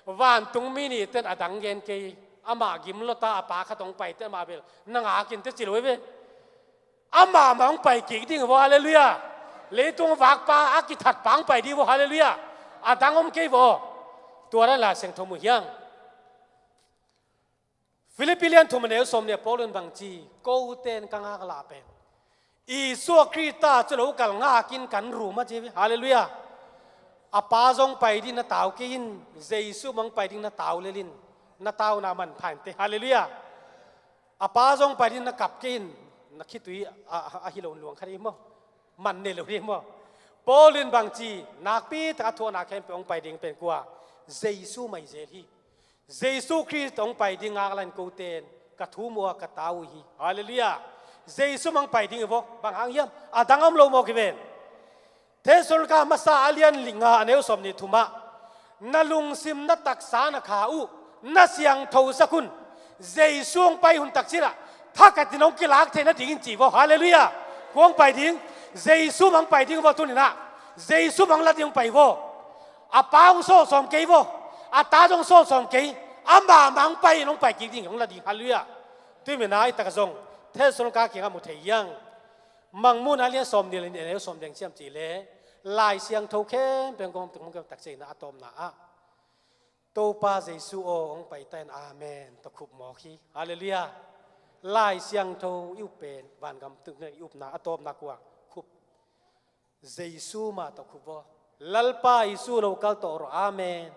vantung mi nihte in a dang gen kei. Amah gim lo ta, a pa khat hong pai teh amah bel na ngak in teh ci lo hi ve. Amah mah hong pai kik ding hi vaw, halleluiah. Leitung vakpa a kithat pa hong pai ding hi vaw, halleluiah. A dang om kei vaw. Tua dan Lai Siangtho mu hiang. Philippi lian thum a neu sawm nih ah Paul in bang ci, kote in ka ngaklah pen Isua Krista cu lo kal ngakin kan rum a ci hi. Halleluiah. A pa zong pai ding na tau kei in, Jesu mah hong pai ding na tau lel in, na tauna manpha in teh. Halleluiah. A pa zong pai ding na kap kei in, na khitui a, a, a hi lo luang kha ding maw? Man nei lo ding maw? Paul in bang ci, nakpi tak a thuakna khempeuh hong pai ding pen kua? Jesu mah hi zel hi. Jesu Khrist hong pai ding ngaklah in kote in ka thu mu a ka tau uh hi. Halleluiah. Jesu mah hong pai ding hi vaw, bang hang hiam? A dang om lo mawk hi ven. Thessalonika masa a lian li nga a neu sawm nih thum ah, na lungsim na taksa na kha uh na siangtho sak un. Jesu hong pai hun tak ciangin ah thakhatin hong kilak theih nadingin ci vaw. Halleluiah. Kua hong pai ding? Jesu mah hong pai ding vaw tuni-in ah. Jesu mah hong la ding hong pai vaw. A pa hong sawlsawm kei vaw. A ta zong sawlsawm kei. Amah mah hong pai in hong pai kik ding hong la ding. Halleluiah. Tui-in ah i tak zong Thessalonika kiangah mu thei hiang. Mangmuhna lian sawm nih le nih a neu sawm deng ciam cih leh Lai Siangtho khempeuh kong tung mong keu tak ciangin ah a tawpna ah Topa Jesu aw hong pai ta in amen tawh khup mawk hi. Halleluiah. Lai Siangtho i up pen vangam tung i upna a tawpna kua khup? Jesu mah tawh khup vaw. Lalpa Jesu lo kal tawh rawh amen.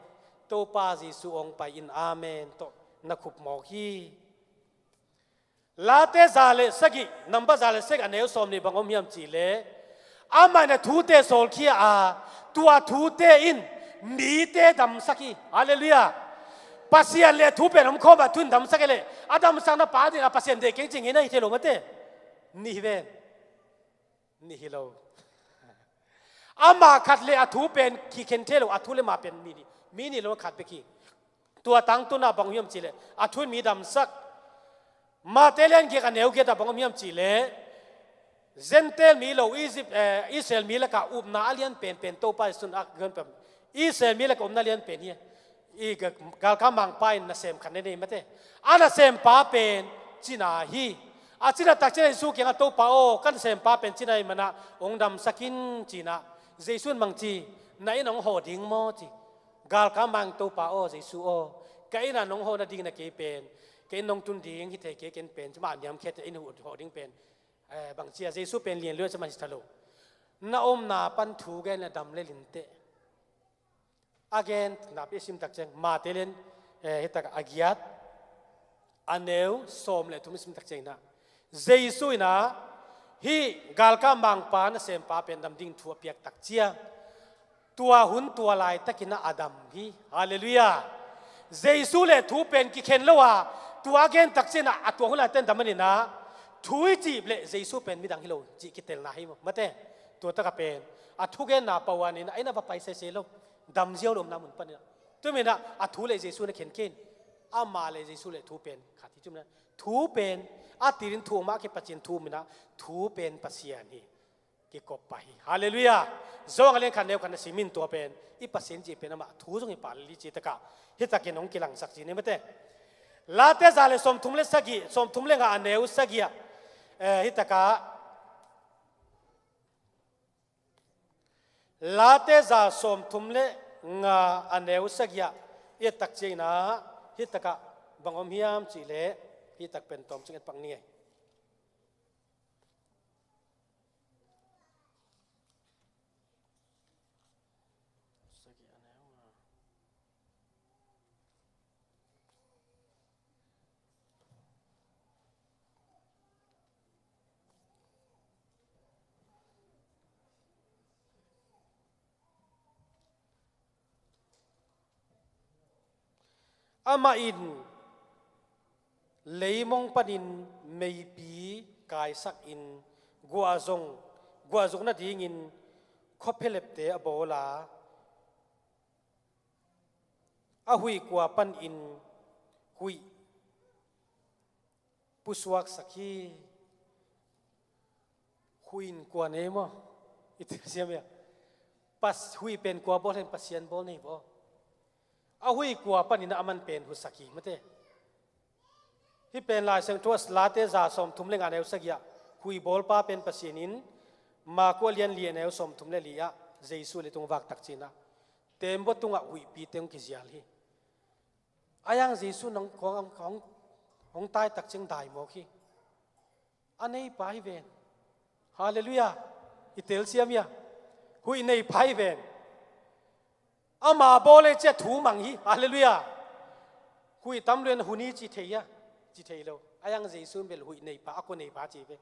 Topa Jesu aw hong pai in amen tawh na khup mawk hi. Late za le sagih, nambat za le sagih a neu sawm nih bang om hiam cih leh, amah in a thute sawlkhia a, tua thute in mite damsak hi. Halleluiah. Pasian le a thu pen om khawm a, a thu in damsak hi leh, a damsakna pa ding a Pasian deih keng cih ngeina hi thei lo mate. Nih hi ven. Nih hi lo. Amah khat le a thu pen kikhen thei lo, a thu le mah pen mi nih, mi nih lo khat bek hi. Tua tangtun ah bang hiam cih leh a thu in mi damsak. Mate lian giat a neu giat ah bang om hiam cih leh, Gentile mi lo Egypt, eh, Israel mi lakah upna a lian penpen Topa Jesu in a gen pen, Israel mi lakah upna lian pen hi. I ga-, galkap mangpa in nasem khat na nei mate. A nasempa pen cina hi. A cina tak ciangin Jesu kiangah Topa aw, ka nasempa pen cina hi manin hong damsak in ci-in ah, Jesu in bang ci, na inn ah hong hawh ding maw ci. Galkap mang Topa aw, Jesu aw, ka inn ah nong hawh nading na kei pen, ka inn nong tun ding hi thei kei, ken pen cuma niamkhiat in hawh ding pen. Eh, bang ci a, Jesu pen lian lua cuma hi tha lo. Na omna pan thu gen le dam lel in teh. A gen napi sim tak ciang, Mate lian, eh, hi tak a giat, a neu sawm le thum sim tak ciang in ah, Jesu in ah, hih galkap mangpa nasempa pen dam ding thu a piak tak ciang, tua hun tua laitakin ah a dam hi. Halleluiah. Jesu le thu pen kikhen lo a, tua a gen tak ciang ah, a tua hun laitakin dam manin ah, thu i cih leh Jesu pen midang hi lo cih kitelna hi maw. Mate, tua takah pen a thugenna pawh a ni-in ah, a inn ah va pai sese lo. Damziau lo omna mun panin ah. Tui-in ah, a thu le Jesu na khen kei in. Amah le Jesu le thu pen khat hi ci-in ah. Thu pen, a tilin thu om a, a khe Pasian thu om in ah, thu pen Pasian hi. Kikop pah hi. Halleluiah. Johan a lian khat neu khat na sim in tua pen, i Pasian cih pen amah thu zong hi pah lel hi ci takah, hi takin hong kilangsak ci ni mate. Late za le sawmthum le sagih, sawmthum le nga a neu sagih ah, eh, hi takah, Late za sawmthum le nga a neu sagih ah i et tak ciangin ah, hi takah bang om hiam cih leh, hi tak pen tawm ciang et pak ni ei. Amah in leimong panin meipi kaisakin guahzong, guahzuk nadingin khuaphialepte a bawl a, a huih kua panin huih pusuaksak hi. Huih in kua nei maw? I telsiam ia. Pas, huih pen kua bawl hen, Pasian bawl nei baw. A huih kua panin a man pen husak hi mate. Hih pen Lai Siangtho ah Late za sawmthum le nga neu sagih ah, huih bawlpa pen Pasian in, Marku a lian li a neu sawmthum le li ah, Jesu leitung vak tak ciangin ah, teembaw tungah huihpite hong kizial hi. Ahi hang Jesu in hong, hong, hong, hong tai tak ciang dai mawk hi. A neipa hi ven. Halleluiah. I telsiam hia? Huih neipa hi ven. Ama bawl e ci-a thu mang hi. Halleluiah. Huih tam lua in hun hi ci thei hia? Ci thei lo. Ahi hang Jesu in bel huih neipa, a kua neipa ci ve.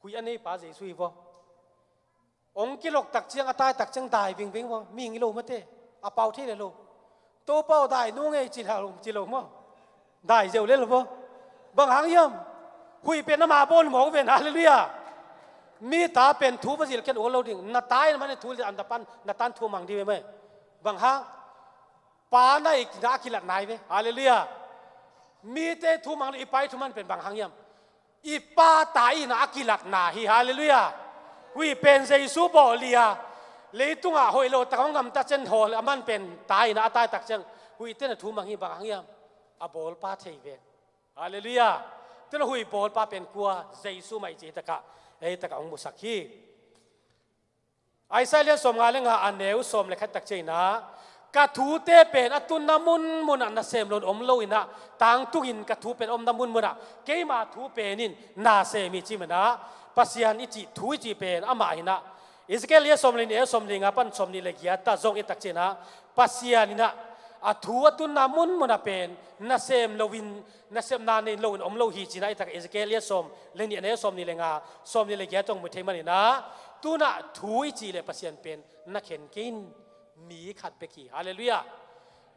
Huih a neipa Jesu hi vaw. Hong kilok tak ciang, a tai tak ciang dai vingving vaw. Mihing hi lo mate. A pau thei le lo. Topa aw, dai nuam ing ei ci lo, ci lo maw. Dai ziau le lo vaw. Bang hang hiam? Huih pen ama bawl mawk ven. Halleluiah. Mi ta pen thu va zil khen ua lo ding. Na ta in a man thu zil an ta pan, na ta in thu mang ding ve mai. Bang hang? Pa na i, na a kilat nai ve. Halleluiah. Mite thu mang ding, i pa i thu man pen bang hang hiam? I pa ta i na a kilatna hi. Halleluiah. Huih pen Jesu bawl hi a, leitungah hoih lo tak hong gamtat ciang hawl a man pen ta i na a tai tak ciang, huihte na thu mang hi. Bang hang hiam? A bawlpa thei ve. Halleluiah. Tua huih bawlpa pen kua? Jesu mah hi ci hi takah, hi takah hong musak hi. Isaiah lian sawmnga le nga a neu sawm le khat tak ciangin ah, ka thute pen a tunna munmun ah nasem lo in om lo in ah, tangtungin ka thu pen omna munmun ah keima thu pen in nasem hi ci manin ah, Pasian i cih thu i cih pen amah hi in ah, Ezekiel lian sawm le nih, sawm le nga pan sawm nih le giat ah zong i tak ciangin ah, Pasian in ah a thu a tunna munmun ah pen nasem lo in, nasepna nei lo in om lo hi ci-in ah, i tak Ezekiel lian sawm le nih a neu sawm nih le nga, sawm nih le giat ah zong mu thei manin ah, tu-in ah thu i cih leh Pasian pen na khen kei in, mi khat bek hi. Halleluiah.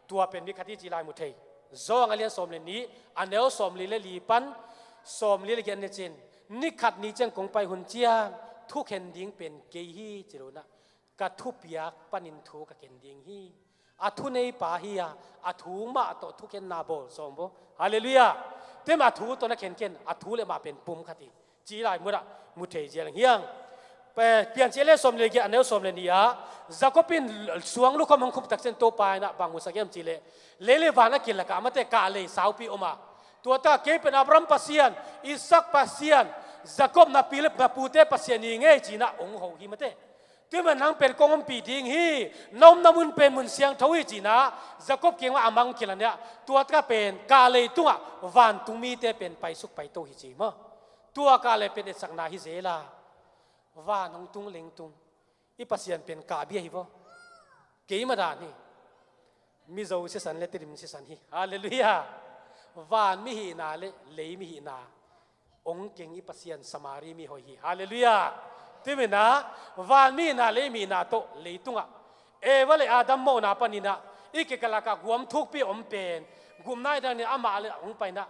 Tua pen mi khat hi ci lai mu thei. Johan a lian sawm le nih a neu sawm li le li pan sawm li le giat ah cin, ni khat ni ciang kong pai hun ciang thu khen ding pen kei hi ci lo in ah, ka thupiak panin thu ka khen ding hi. A thu neipa hi a, a thu mah tawh thukhenna bawl sawm vaw. Halleluiah. Tua mah a thu tawh na khenkhen, a thu le mah pen pum khat hi ci lai mun ah mu thei ziau hi hang. Piancil lian sawm le giat a neu sawm le nih ah, Jacob in suang lukham hong khum tak ciang Topa in ah bang musak hiam cih leh, lei le van a kilakah mate kah lei saupi om a, tua takah kei pen Abraham Pasian, Isaac Pasian, Jacob na pi le na pute Pasian hi ing ei ci-in ah hong ho hi mate. Tua manin nang pen kong ompih ding hi, na omna mun pen mun siangtho hi ci-in ah Jacob kiangah a mang kilan hi a, tua takah pen kah lei tungah vantung mite pen paisuk paito hi ci maw. Tua kah lei pen etsakna hi zel a, van hong tung leng tung, i Pasian pen kah bia hi vaw. Keima dan hi. Mizo sisan le Tedim sisan hi. Halleluiah. Van mi hihna le lei mi hihna hong keng i Pasian Samari mi hoih hi. Halleluiah. Tua manin ah van mi hihna, lei mi hihna tawh leitungah Eva le Adam mawhna panin ah i kikal lakah guam thukpi om pen, gupna i dang in amah le hong pai in ah,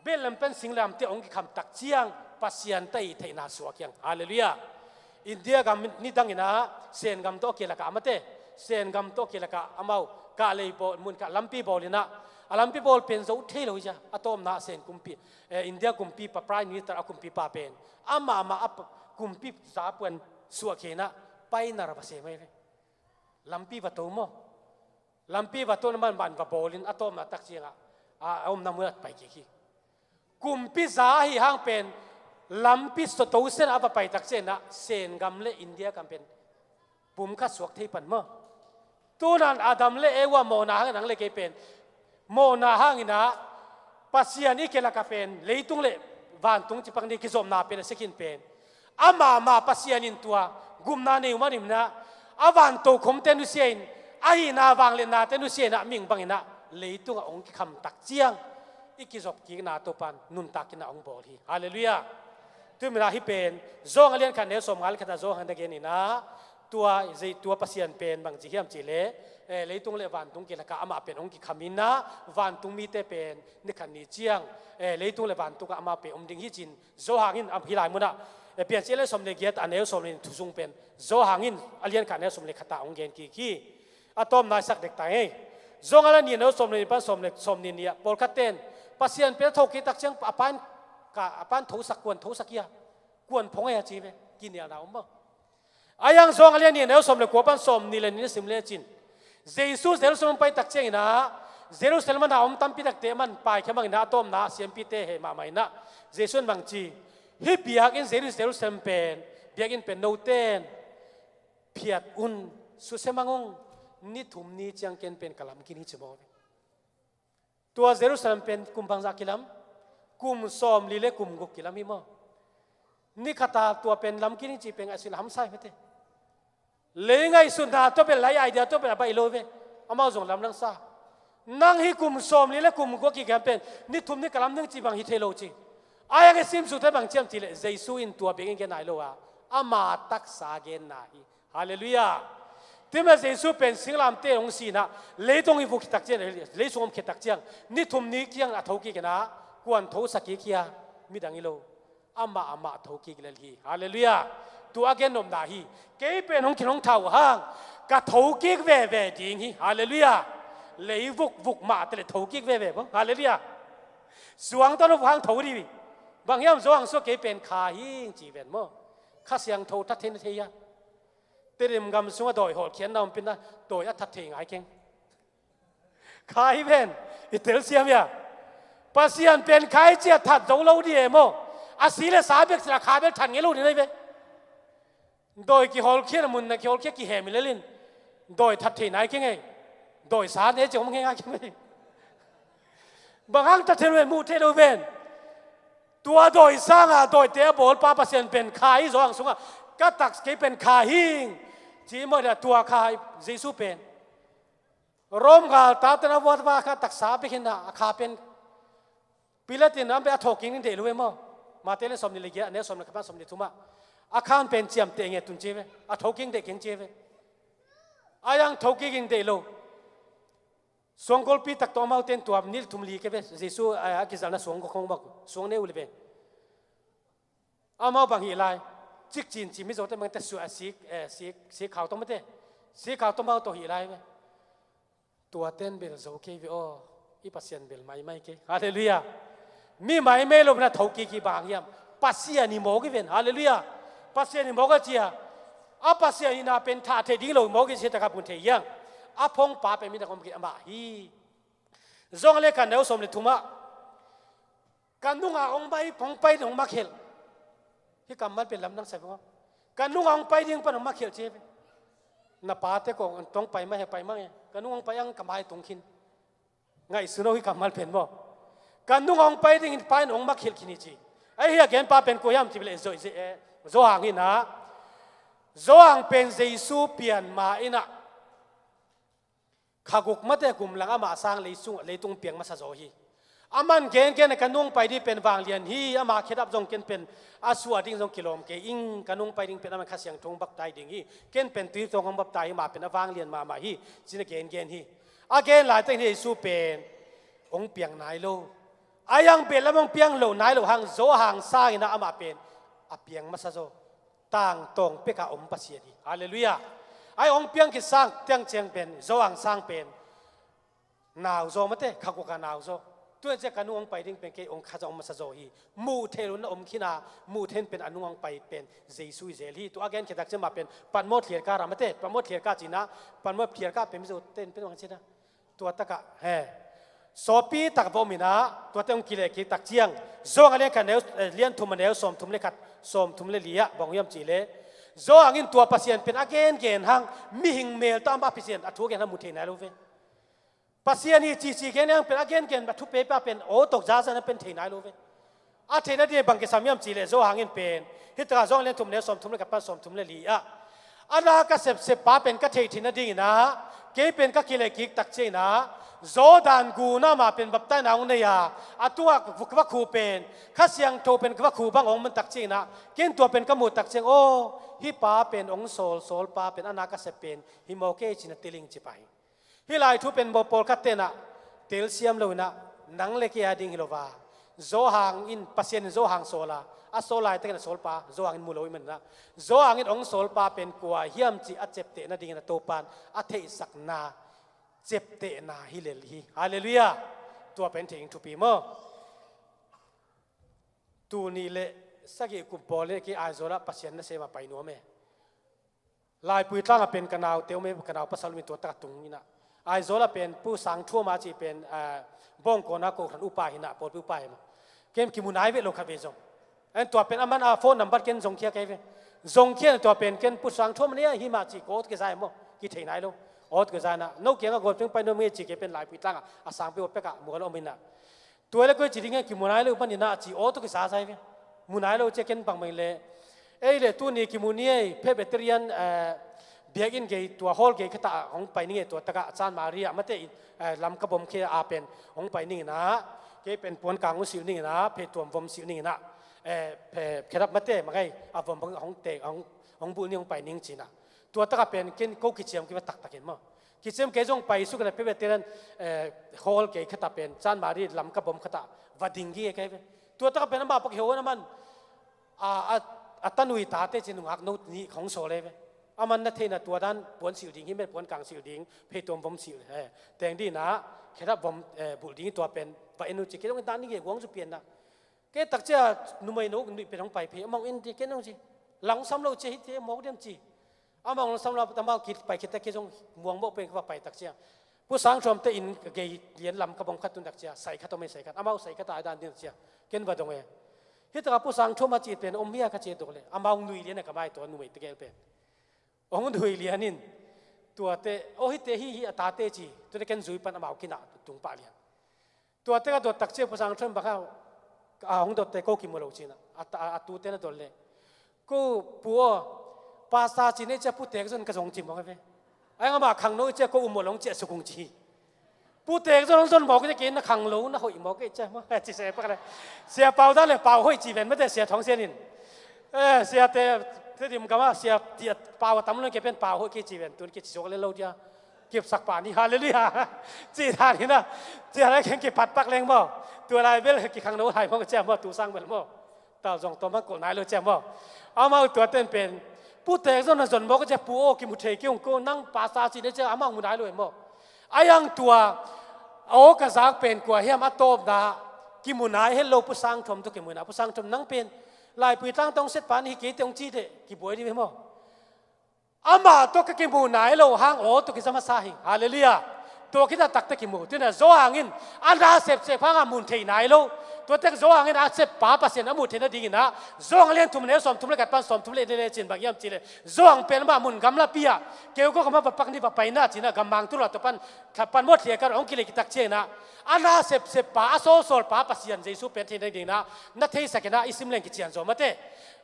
Bethlehem pan singlamteh hong kikham tak ciang Pasian ta i theihna suak hi hang. Halleluiah. India gam nidang in ah Sen gam tawh a kilakah mate, Sen gam tawh a kilakah amau kah lei bawl, mun kah lampi bawl in ah, a lampi bawl pen zo thei lo hi cia, a tawpna Sen kumpi, eh, India kumpipa, Prime Minister a kumpipa pen amah mah a pa, kumpi za puan suahkhia in ah paina ra va sem ahi ve. Lampi va to maw. Lampi va tona man van va bawlin a tawpna tak ciangah a, a omna mun ah pai kik hi. Kumpi za ahi hang pen lampi sa to sen a va pai tak ciangah Sen gam le India gam pen pum khat suak thei pan maw. Tunan Adam le Eva mawhna hangin nang le kei pen mawhna hangin ah Pasian i kilakah pen leitung le vantung ci pak ni kizopna pen a sia khin pen, amah mah Pasian in tua gupna nei uh manin ah, a vantokhomte nusia in, a hihna vangliatnate nusia in ah, mihing bangin ah leitungah hong kikham tak ciang i kizop kikna Topan nuntak in ah hong bawl hi. Halleluiah. Tua manin ah hih pen Johan a lian khat neu sawmnga le khat ah Johan in a gen in ah, tua, zei, tua Pasian pen bangci hiam cih leh, eh, leitung le vantung kilakah amah pen hong kikham in ah, vantung mite pen ni khat ni ciang, eh, leitung le vantung ah amah pen om ding hi ci-in Johan in, a, hih lai mun ah, eh, Piancil a lian sawm le giat a neu sawm le nih thuzung pen Johan in a lian khat a neu sawm le khat ah hong gen kik hi. A tawpna i sak dek ta ing ei. Johan a lian nih a neu sawm le nih pan sawm le, sawm le nih ah, pawlkhatte in Pasian pen a tho kei tak ciang a pa in ka, a pa in thosak, kuan thosak hi a, kuan phong hi a ci ve, kinialna om maw. Ahi hang Johan a lian nih a neu sawm le kua pan sawm nih le nih na sim lecin, Jesu Jerusalem hong pai tak ciangin ah, Jerusalem ah na om tampi takte man paikhia bangin ah a tawpna siampite heh mahmah in ah Jesu in bang ci, hih biakinn Jerusalem pen, biakinn pen note in phiat un, susia mang ung, ni thum ni ciang ken pen ka lam khin hi ci maw. Tua Jerusalem pen kum bangzah kilam? Kum sawmli le kum guk kilam hi maw. Ni khat a tua pen lam khin hi cih pen ngaihsun hamsa hi mate. Lei ngaihsutna tawh pen, lei idea tawh pen a baih lo ve. Amau zong lamdang sa. Nang hih kum sawmli le kum guk a kigen pen ni thum ni ka lam ding cih bang hi thei lo ci. Ai ang e, simsuk te bang ciam cih leh Jesu in tua bek in gen nai lo a, ama taksa genna hi. Halleluiah. Tua manin Jesu pen singlamteh hong si in ah, leitung i vuk khit tak ciang, leisung om khit tak ciang, ni thum ni kiang a thokik in ah, kuan thosak kik hi a, midang hi lo. Amah, amah thokik lel hi. Halleluiah. Tua a gen nopna hi. Kei pen hong khin hong thah uh hang, ka thokik veve ding hi. Halleluiah. Lei vukvuk mah te le thokik veve bang. Halleluiah. Suang tawh nop uh hang tho dih hi. Bang hiam, Johan sung ah kei pen kha hi ing ci ven maw. Kha Siangtho that thei na thei hia? Tedim gam sungah dawi hawlkhiatna om pin ah, dawi a that thei ngai keng. Kha hi ven, i telsiam hia? Pasian pen kha hi ci a that zo lo dih e maw. A si le sa bek ci a, kha bek that ngei lo dih na hi ve. Dawi kihawlkhiat a, mun a kihawlkhiat kihem hi lel in, dawi that thei nai keng e. Dawi sa ne ci om ngei ngai keng e. Bang hang that thei lo ven, muh thei lo ven. Tua dawi sangin dawite a bawlpa Pasian pen kha hi, Johan sungah ka tak, kei pen kha hi ing ci maw. Tua kha hi Jesu pen. Rom galkapte in a vuat va kha taksa bek hi in ah, a kha pen Pilat in a bek a thawhkik ding deih lo e maw. Mate le sawmnih le giat, a neu sawm le khat pan sawmnih thum ah. A khan pen ciamteh nge tun ci ve. A thokik deih keng ci ve. A yang thokik deih lo. Suang golpi tak tawh amaute in tua ni thum li kei ve, Jesu a, a kizalna suang gawk hong bak, suang ne uh le ve. Amau bang hih lai, cikcin ci, Mizote bang te sua, a sik, eh, sik, sik khau tawh mate. Sik khau tawh amau tawh hih lai ve. Tuate in bel zo kei ve aw, i Pasian bel maimai kei. Halleluiah. Mi maimai lo na thokik hi, bang hiam? Pasian i mawk hi ven. Halleluiah. Pasian i mawk a cia. A Pasian i na pen thah thei ding lo mawk hi ci takah bun thei hiang. A phongpa pen midang om kei, amah hi. Johan a lian khat, neu sawm le thum ah, ka nungah hong pai, hong pai ding hong makhelh. Hih kammal pen lamdang sa ve aw. Ka nungah hong pai ding pan hong makhelh ci ve. Na pate kong tawh pai mah e, pai mah e. Ka nungah hong pai ang, ka mai tung khin. Ngaihsun aw hih kammal pen maw. Ka nungah hong pai ding hih pa in hong makhelh khin hi ci. Ahi, a genpa pen kua hiam ci ve leh Zo-, Zo-, eh, Johan hi in ah. Johan pen Jesu pian ma in ah, kha guk mate kum lang amah sang leisung, leitung piang masa zaw hi. Aman gengen a, ka nung pai ding pen vanglian hi, ama khedap zong ken pen a suah ding zong kilawm kei ing, ka nung pai ding pen aman Kha Siangtho hong baptize ding hi, ken pen tui tawng hong baptize hi, ama pen a vanglian mahmah hi, ci-in a gengen hi. A gen laitak in Jesu pen hong piang nai lo. A yang bel lam hong piang lo nai lo hang, Johan sang in ah amah pen a piang masa zaw. Tangtawng pek a om Pasian hi. Halleluiah. Ai hong piang khit sang tiang ciang pen, Johan sang pen nau zaw mate, kha guk a nau zaw. Tua ciang ka nung hong pai ding pen kei hong kha zong om masa zaw hi. Muh theih lo na om khin a, muh theih pen a nung hong pai pen Jesu hi zel hi. Tua a gen khit tak ciang amah pen Patmos thliarka ra mate, Patmos thliarka ci in ah, Patmos thliarka pen Mizote in pen bang ci na. Tua takah, he, sawpi tak va om in ah, tuate hong kileh kik tak ciang, Johan a lian khat neu, eh, lian thum a neu sawm thum le khat, sawm thum le li ah bang hiam cih leh, Johan in tua Pasian pen a gengen hang, mihing mel tawh amah Pasian a thu a gen hang mu thei nai lo ve. Pasian hi cici gen hang pen a gengen, a thupeipa pen aw tawh zaza na pen thei nai lo ve. A theihna ding bang kisam hiam cih leh Johan in pen, hih takah Johan lian thum neu sawm thum le khat pan sawm thum le li ah, a na ka sepsep pa pen ka theih theihna ding in ah, kei pen ka kileh kik tak ciang in ah, Jordan gun ah amah pen baptisena hong nei a, a tungah ka va khuh pen, Kha Siangtho pen ka va khuh bang hong man tak ciang in ah, ken tua pen ka muh tak ciang, aw, hih pa pen hong sawl, sawl pa pen a na ka sep pen hi maw kei ci-in a tel ing ci pah hi. Hih lai thu pen maw pawlkhatte in ah telsiam lo in ah, nang le kei a ding hi lo va. Johan in, Pasian in Johan sawl a, a sawl laitakin a sawlpa Johan in mu lo ahih manin ah, Johan in hong sawlpa pen kua hiam cih a ciaptehna dingin a Topa in a theihsakna ciaptehna hi lel hi. Halleluiah. Tua pen thei ing thupi maw. Tul nih le sagih kum pawl le kei Aizawl ah Pasian nasem ah pai nuam e. Laipui tlangah pen ka naute om e, ka nau pasal om in tua takah tung in ah, Aizawl ah pen Pu Sang Thuam a cih pen, ah, Bawngkawn a kohhran upa hi na, pawlpi upa hi maw. Ken kimu nai ve lo khat vei zong. En tua pen aman a phone number ken zongkhia kei ve. Zongkhia na tua pen ken Pu Sang Thuam a nia hi mah cih ko aw tawh kizai maw. Kithei nai lo. Aw tawh kizai na. No kiangah gualpeng pai nuam ing ei ci kei pen Laipui tlangah a sangpi aw pekah mual om hi na. Tua le koi ci ding e, kimu nai lo pan hi na ci aw tawh kizazai ve. Mu nai lo ci a ken bangbang le. Ei le tuni kimu ni ei, Presbyterian, eh, biakinn gei tua hall gei khatah hong pai ning e, tua takah Chan Mari ah mate in, eh, Lamka bom khe a pen hong pai ning in ah, kei pen puan kang hong silh ning in ah, phe tuam vom silh ning in ah, eh, phe khedap mate mangai a vom bang hong te, hong, hong bulh ning hong pai ning ci na. Tua takah pen ken ko kiciam kei va taktak in maw. Kiciam kei zong pai suk in a Presbyterian, eh, hall gei khatah pen Chan Mari Lamka bom khatah va ding gi e kei ve. Tua takah pen amah pak hi ho na man. A, a, a tanui tate ci nungak no nih khong sawl e ve. Aman na theihna tua dan puan silh ding hi met, puan kang silh ding, pheituam vom silh, eh, teng ding na, khedap vom, eh, bulh ding tua pen, va en uh ci, kei dong in dan ni ge guang zu pian na. Kei tak cia numei no nuih pen hong pai phei, amau in di, kei dong ci. Lang sam lo ci, hi te mawk diam ci. Amau lang sam lo, amau kit pai kit ta kei dong muang mawk pen ka va pai tak cia. Pu Sang Thuam te in gei lian lam ka bawm khat tun tak cia, sai khat om e sai khat. Amau sai khat ai dan ding cia. Ken va dong e. Hi taka Pu Sang Thuam a ci pen om hia ka ci dok le. Amau nui lian a ka mai tua numei te gel pen. Ong nui lian in. Tua te, o hi te hi hi a ta te ci. Tua te ken zui pan amau kina tung pa lian. Tua te ka dot tak cia Pu Sang Thuam bak hau. A hong dot te ko kimu lo ci na. A ta, a tu te na dot le. Ko pu aw, pastor ci nei cia Pu Tek Zon ka zong ci mawk a ve. Ai nga mah khangno i cia ko um maw long cia sukung ci hi. Pu Tek Zon hong zon mawk i cia kei na khanglo na hoih mawk i cia mawk a ci se pak le. Sia Pau dan le Pau hoih ci ven mate Sia Thong Sian in. Eh, sia te, te dim gama sia tia Pau a tam lo kei pen Pau hoih kei ci ven tun kei ci suak le lo tia. Kipsak pa ni, halleluiah. Ci dan hi na. Ci dan hi keng kipat pak leng maw. Tua lai bel kikhangno lai mawk cia maw, tu sang bel maw. Tal zong tawm hang kul nai lo cia maw. Amau tua ten pen. Pu Tek Zon a zon mawk cia pu aw kimu thei kei ung ko nang pastor ci ne cia amau mu nai lo e maw. A yang tua aw ka zak pen kua hiam a tawpna kimu nai het lo Pu Sang Thuam tawh kimu na Pu Sang Thuam nang pen. Laipui tlang tawng set pan hi kei te ong ci te kibuai di ve maw. Amah tawh ka kimu nai lo hang aw tawh kizam a sa hi. Halleluiah. Tua kina takte kimu. Tina Zo hangin a na sepsep hanga mun thei nai lo. Tua tek Zo hangin a sep pa Pasian a muh theihna dingin ah Zo hang lian thum neu sawm thum le khat pan sawm thum le neu cin bang hiam cile. Zo hang pen amah mun gamlapi ah. Keu ko kama va pak ni va paina cina gammang tu la tua pan khat pan mawt thia kan hong kilei kitak ciangin ah. A na sepsep pa a sawlsawl pa Pasian Jesu pen theihna dingin ah. Na theisak in ah i sim leng kician zaw mate.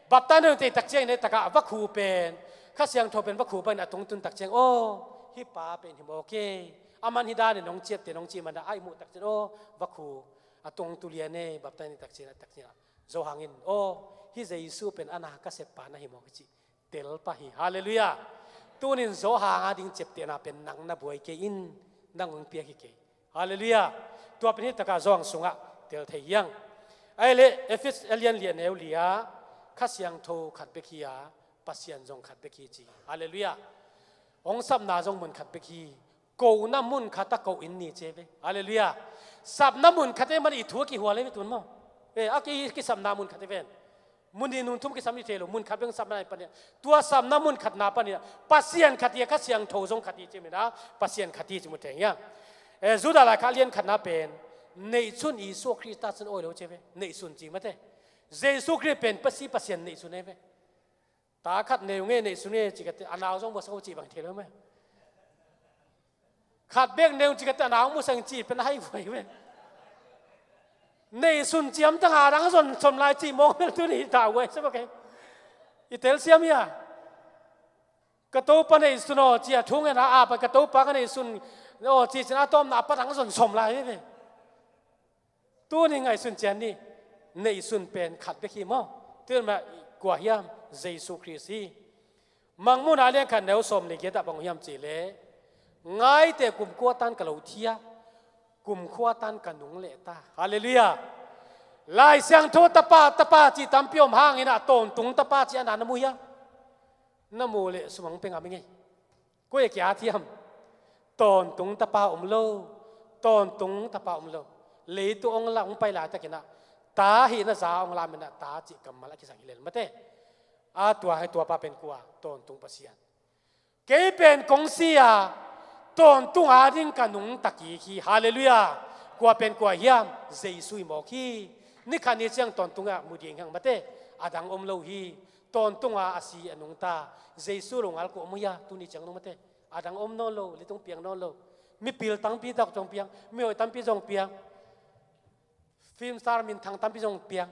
Baptized neu tei tak ciangin ah takah va khu pen. Kha Siangtho pen va khu bangin a tungtun tak ciang aw, hih pa pen hi mawk e. Aman hih danin nong ciapte nong cih mana a i muh tak ciang aw, va khu a tungtu lian e, baptized ni tak ciang a tak ciang a. Zo hangin aw, hih Jesu pen a na ka sep pa na hi mawk e cih tel pah hi. Halleluiah. Tunin Zo hanga ding ciaptehna pen nang na buai kei in, nang hong piak hi kei. Halleluiah. Tua pen hih takah Zo hang sungah tel thei hiang. Ai le Efesa lian lian neu lia, Kha Siangtho khat bek hi a, Pasian zong khat bek hi ci. Halleluiah. Hong sapna zong mun khat bek hi. Kona mun khat a ko in ni ce ve. Halleluiah. Sapna mun khat e man i thu a kihual e ve tun maw. E, a ki, kisapna mun khat e ven. Mun ni nun thum kisam ni thei lo, mun khat bek sapna i pan ia. Tua sapna mun khatna pan ia. Pasian khat ia, Kha Siangtho zong khat hi ci mina. Pasian khat hi ci mu thei ia. E, Judah lai kha lian khatna pen. Neihsun Isua Krista cun awi lo ce ve. Neihsun ci mate. Jesu Krist pen pasi Pasian neihsun e ve. Ta khat neu nge neihsun nge ci ka ti, a nau zong buasak uh ci bang thei lo me. Khat bek neu ci ka ti, a nau buasak ci pen a hai vuai me. Neihsun ciam tang a dang zon som lai ci mawng mel tu ni ta vuai sa bak e. I tel siam ia. Ka Topa neihsun aw ci a thung en a a pa ka Topa ka neihsun aw ci cin a tawmna a pa dang zon som lai me. Tuni ngaihsun cian ni, neihsun pen khat bek hi maw? Tun mah kua hiam? Jesu Khrist hi. Mangmuhna lian khat neu sawm le giat ah bang hiam cih leh, ngaite kumkhua tan ka lo thia, kumkhua tan ka nung leh ta. Halleluiah. Lai Siangtho tapa, tapa cih tampi om hangin ah tawntung tapa cih a na na mu hiam? Na mu leh sumang peng a mi ngei. Koi a kia thiam. Tawntung tapa om lo. Tawntung tapa om lo. Leitung ong la ong pai laitakin ah. Ta hi na za ong la min ah ta cih kammal a kisang hi lel mate. A tua hai tua pa pen kua. Tawntung Pasian. Kei pen kong si a. Tawntung a ding ka nungta kik hi. Halleluiah. Kua pen kua hiam? Jesu hi mawk hi. Ni khat ni ciang tawntung ah mu ding hiang mate. A dang om lo hi. Tawntung a a si a nungta Jesu lo ngal kua om hia? Tuni ciang nung mate. A dang om nawn lo, leitung piang nawn lo. Mipil tampi tak zong piang, mihoih tampi zong piang. Film star minthang tampi zong piang.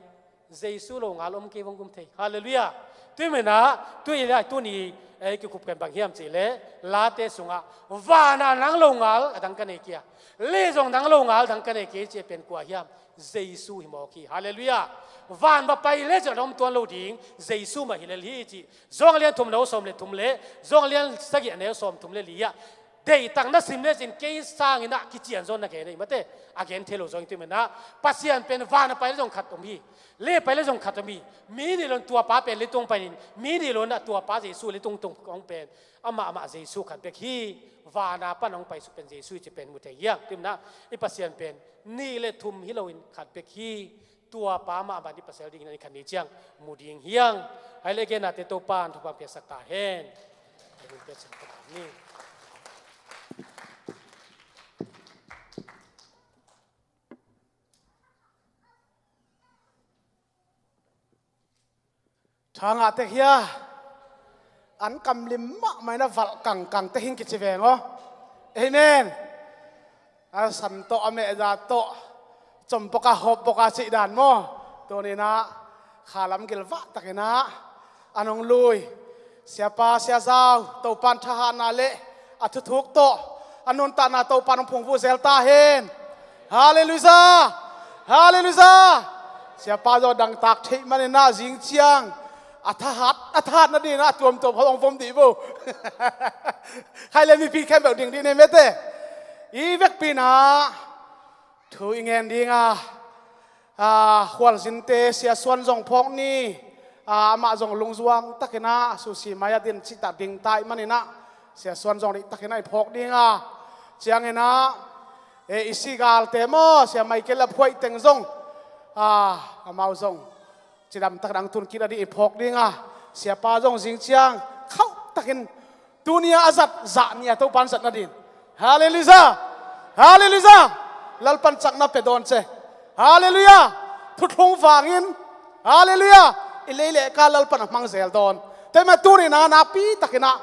Jesu lo ngal om kei vong gum thei. Halleluiah. Tui menah, tui lai tuni ei kikhup kan bang hiam cih leh, Late sungah, vanah nang lo ngal a dang ka nei kei a, lei zong nang lo ngal dang ka nei kei cih pen kua hiam? Jesu hi mawk hi. Halleluiah. Van va pai le ciang a dang om tuan lo ding, Jesu mah hi lel hi cih. Johan lian thum neu sawm le thum le, Johan lian sagih a neu sawm thum le li ah, deihtak na sim lecin kei sangin ah kician zaw na gen hi mate. A gen thei lo zong hi tui menah, Pasian pen van a pai le zong khat om hi. Lei pai le zong khat om hi. Mi nih lo in tua pa pen leitung panin, mi nih lo in ah tua pa Jesu leitung tung kong pen, amah amah Jesu khat bek hi. Van a pan hong paisuk pen Jesu hi cih pen mu thei hiang. Tui menah, i Pasian pen nih le thum hi lo in khat bek hi. Tua pa mah bang i pasal ding in a ni khat ni ciang mu ding hiang. Hai le gen nate Topa in thupha piaksak ta hen. Hai le gen nate Topa in thupha piaksak ta hen. Tha ngah tek hia? An kam lim mahmah in a valh kangkang te hing kici veng aw. Amen. A san tawh, a mehza tawh, com pawk a, hawp pawk a cih dan maw? Tuni in ah kha lam gil vah takin ah a nong lui Siapa Sia Zau, Topa in thahatna le a thuthuk tawh a nuntakna Topa in hong phungvuh zel ta hen. Halleluiah! Halleluiah! Siapa zong dangtak theih manin ah zing ciang a thahat, a thahat nading in ah a tuamtuam hong vom dih vo. Hai le mipi khempeuh ding dih ni mete. I vekpi in ah thu i ngen ding a, a, khualzinte Sia Suan zong phawk ni, a, amah zong lungzuang takin ah susi mai a din cihtak ding ta ahih manin ah Sia Suan zong deihtakin ah i phawk ding a, ciangin ah, e, i sigalte maw, Sia Michael a phuaih teng zong, a, amau zong cidam takin ang tun kik a dih i phawk ding a, Siapa zong zing ciang khauh takin tuni a a zat zah ni a Topa in zat nading. Halleluiah! Halleluiah! Lalpan cakna pia dawn ce. Halleluiah! Thuthlung vangin, halleluiah, i lei le ka Lalpan a hmang zel dawn. Tua ahih manin tuni in ah nakpi takin ah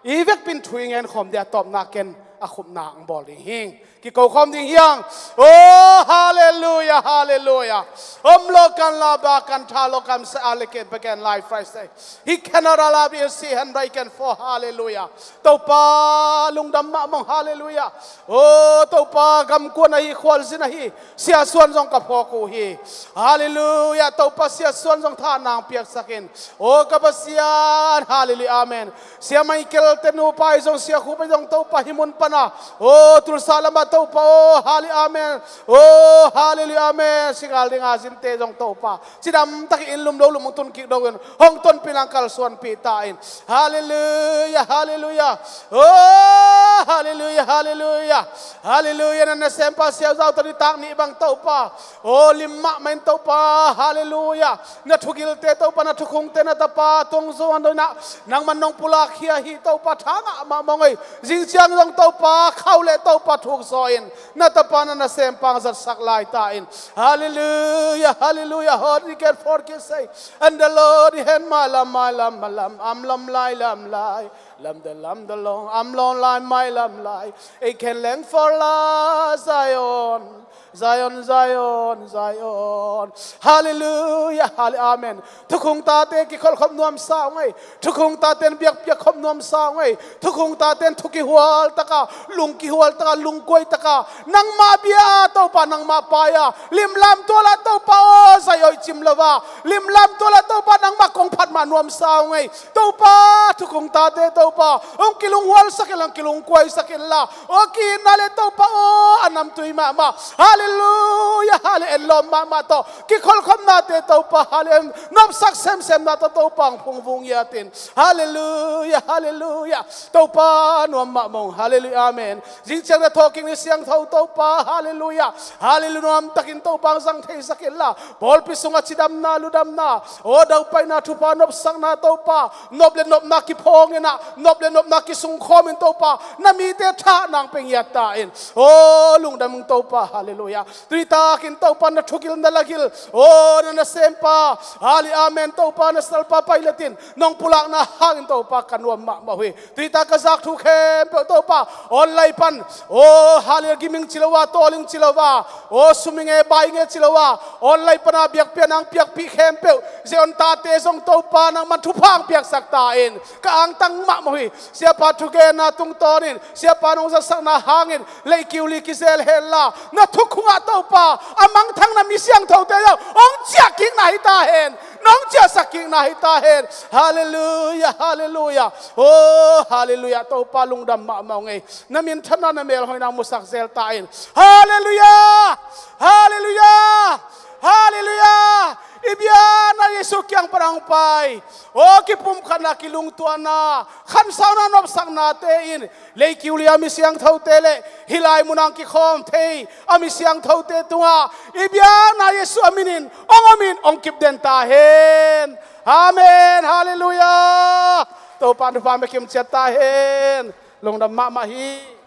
i vekpi in thu i ngen khawm ding a, tawpna ken a khupna ang bawl ding hing. Kiko khawm ding hiang. Oh, halleluiah, halleluiah. Om lo kan la ba kan tha lo kan se a le ke ba kan lai frai se. He cannot allow you see hand break and fall. Halleluiah. Topa lungdam mahmah ung. Halleluiah. Oh, Topa gamkuan ahi, khualzin ahi Sia Suan zong ka phawk uh hi. Halleluiah. Topa Sia Suan zong thahatna ang piaksak in. Oh, ka Pasian. Halleluiah. Amen. Sia Michael te nupa ahi zong, Sia Khup ahi zong Topa hih mun pan a, oh, Tulsa lam ah Topa, oh, halleluiah, amen. Oh, halleluiah, amen. Sigal ding a zinte zong Topa cidam takin inn lum lo lum hong tun kik dong in, hong tonpih in, kalsuanpih ta in. Halleluiah, halleluiah. Oh, halleluiah, halleluiah. Halleluiah. Na nasempa Sia Zau tawh nitak nih bang Topa, oh, lim mahmah in Topa, halleluiah, na thugilte Topa, na thukhungte, na tapa tung zuan dong in ah nangman nong pulak khia hi Topa, tha ngah mahmah ung ei. Zing ciang zong Topa khauh le Topa thuk zaw in, na tapa na nasempa zatsak lai ta in. Halleluiah, halleluiah. Hot ni ket for ki sei. And the Lord, he hen mai lam, mai lam, mai lam, am lam lai, lam lai. Lam da lam da long, am long lai, mai lam lai. Ei khen leng for la Zion. Zion, Zion, Zion. Halleluiah, halle-, amen. Thukhung tate kikholh khop nuamsa ung ei. Thukhung taten biakpiak khop nuamsa ung ei. Thukhung taten thu kihual taka, lung kihual taka, lungkuai taka, nangmah bia a Topa, nangmah pai a, limlam tual ah Topa aw, zai hoih cim lo a, limlam tual ah Topa, nangmah kong phat mah nuamsa ung ei. Topa, thukhung tate Topa, hong kilunghualsak inla, hong kilungkuaisak inla, aw, ki-itna le Topa aw, a namtui mahmah. Halleluiah, halleluiah. En lawm mahmah tawh kikholhkhopnate Topa, halleluiah, nopsak semsemna tawh Topa hong phungvuh ngiat in. Halleluiah, halleluiah. Topa nuam mahmah ung. Halleluiah, amen. Zing ciang na thawhkik ni siangtho Topa, halleluiah, halleluiah. Nuam takin Topa hong zang theisak inla, pawlpi sungah cidamna, ludamna, aw daupaina, thupha, nopsakna Topa, nop le nopna kiphawng in ah, nop le nopna kisungkhawm in Topa, na mite thah nang pe ngiat ta in. Aw lungdam ung Topa, halleluiah. Tuni takin Topa na thugil, na lagil, aw na nasempa, halleluiah, amen, Topa na salpa pilot in nong pulakna hangin Topa ka nuam mahmah uh hi. Tuni tak ka zak thu khempeuh Topa, online pan, aw halleluiah, giming ci lo a, tawling ci lo a, aw sum i nge, bai i nge ci lo a, online pan a biakpiakna hong piakpih khempeuh, Zion tate zong Topa nangman thupha hong piaksak ta in. Ka angtang mahmah uh hi. Siapa thugenna tungtawnin, siapa nong zatsakna hangin Leikiuli kizel henla, na thukhun ah Topa a mangthang na mi siangthote zong hong ciahkikna hi ta hen. Nong ciahsakkikna hi ta hen. Halleluiah, halleluiah. Aw halleluiah, Topa lungdam mahmah ung ei. Na minthanna, na melhoihna musak zel ta in. Halleluiah, halleluiah, halleluiah. I biakna Jesu kiang pan hong pai, aw kipumkhatna, kilungtuahna, khansauna, nopsaknate in Leikiuli a mi siangthote le hih lai munah hong kikhawm thei a mi siangthote tungah i biakna Jesu a minin hong om in hong kipden ta hen. Amen, halleluiah. Topa in thupha hong pia kim ciat ta hen. Lungdam mahmah hi.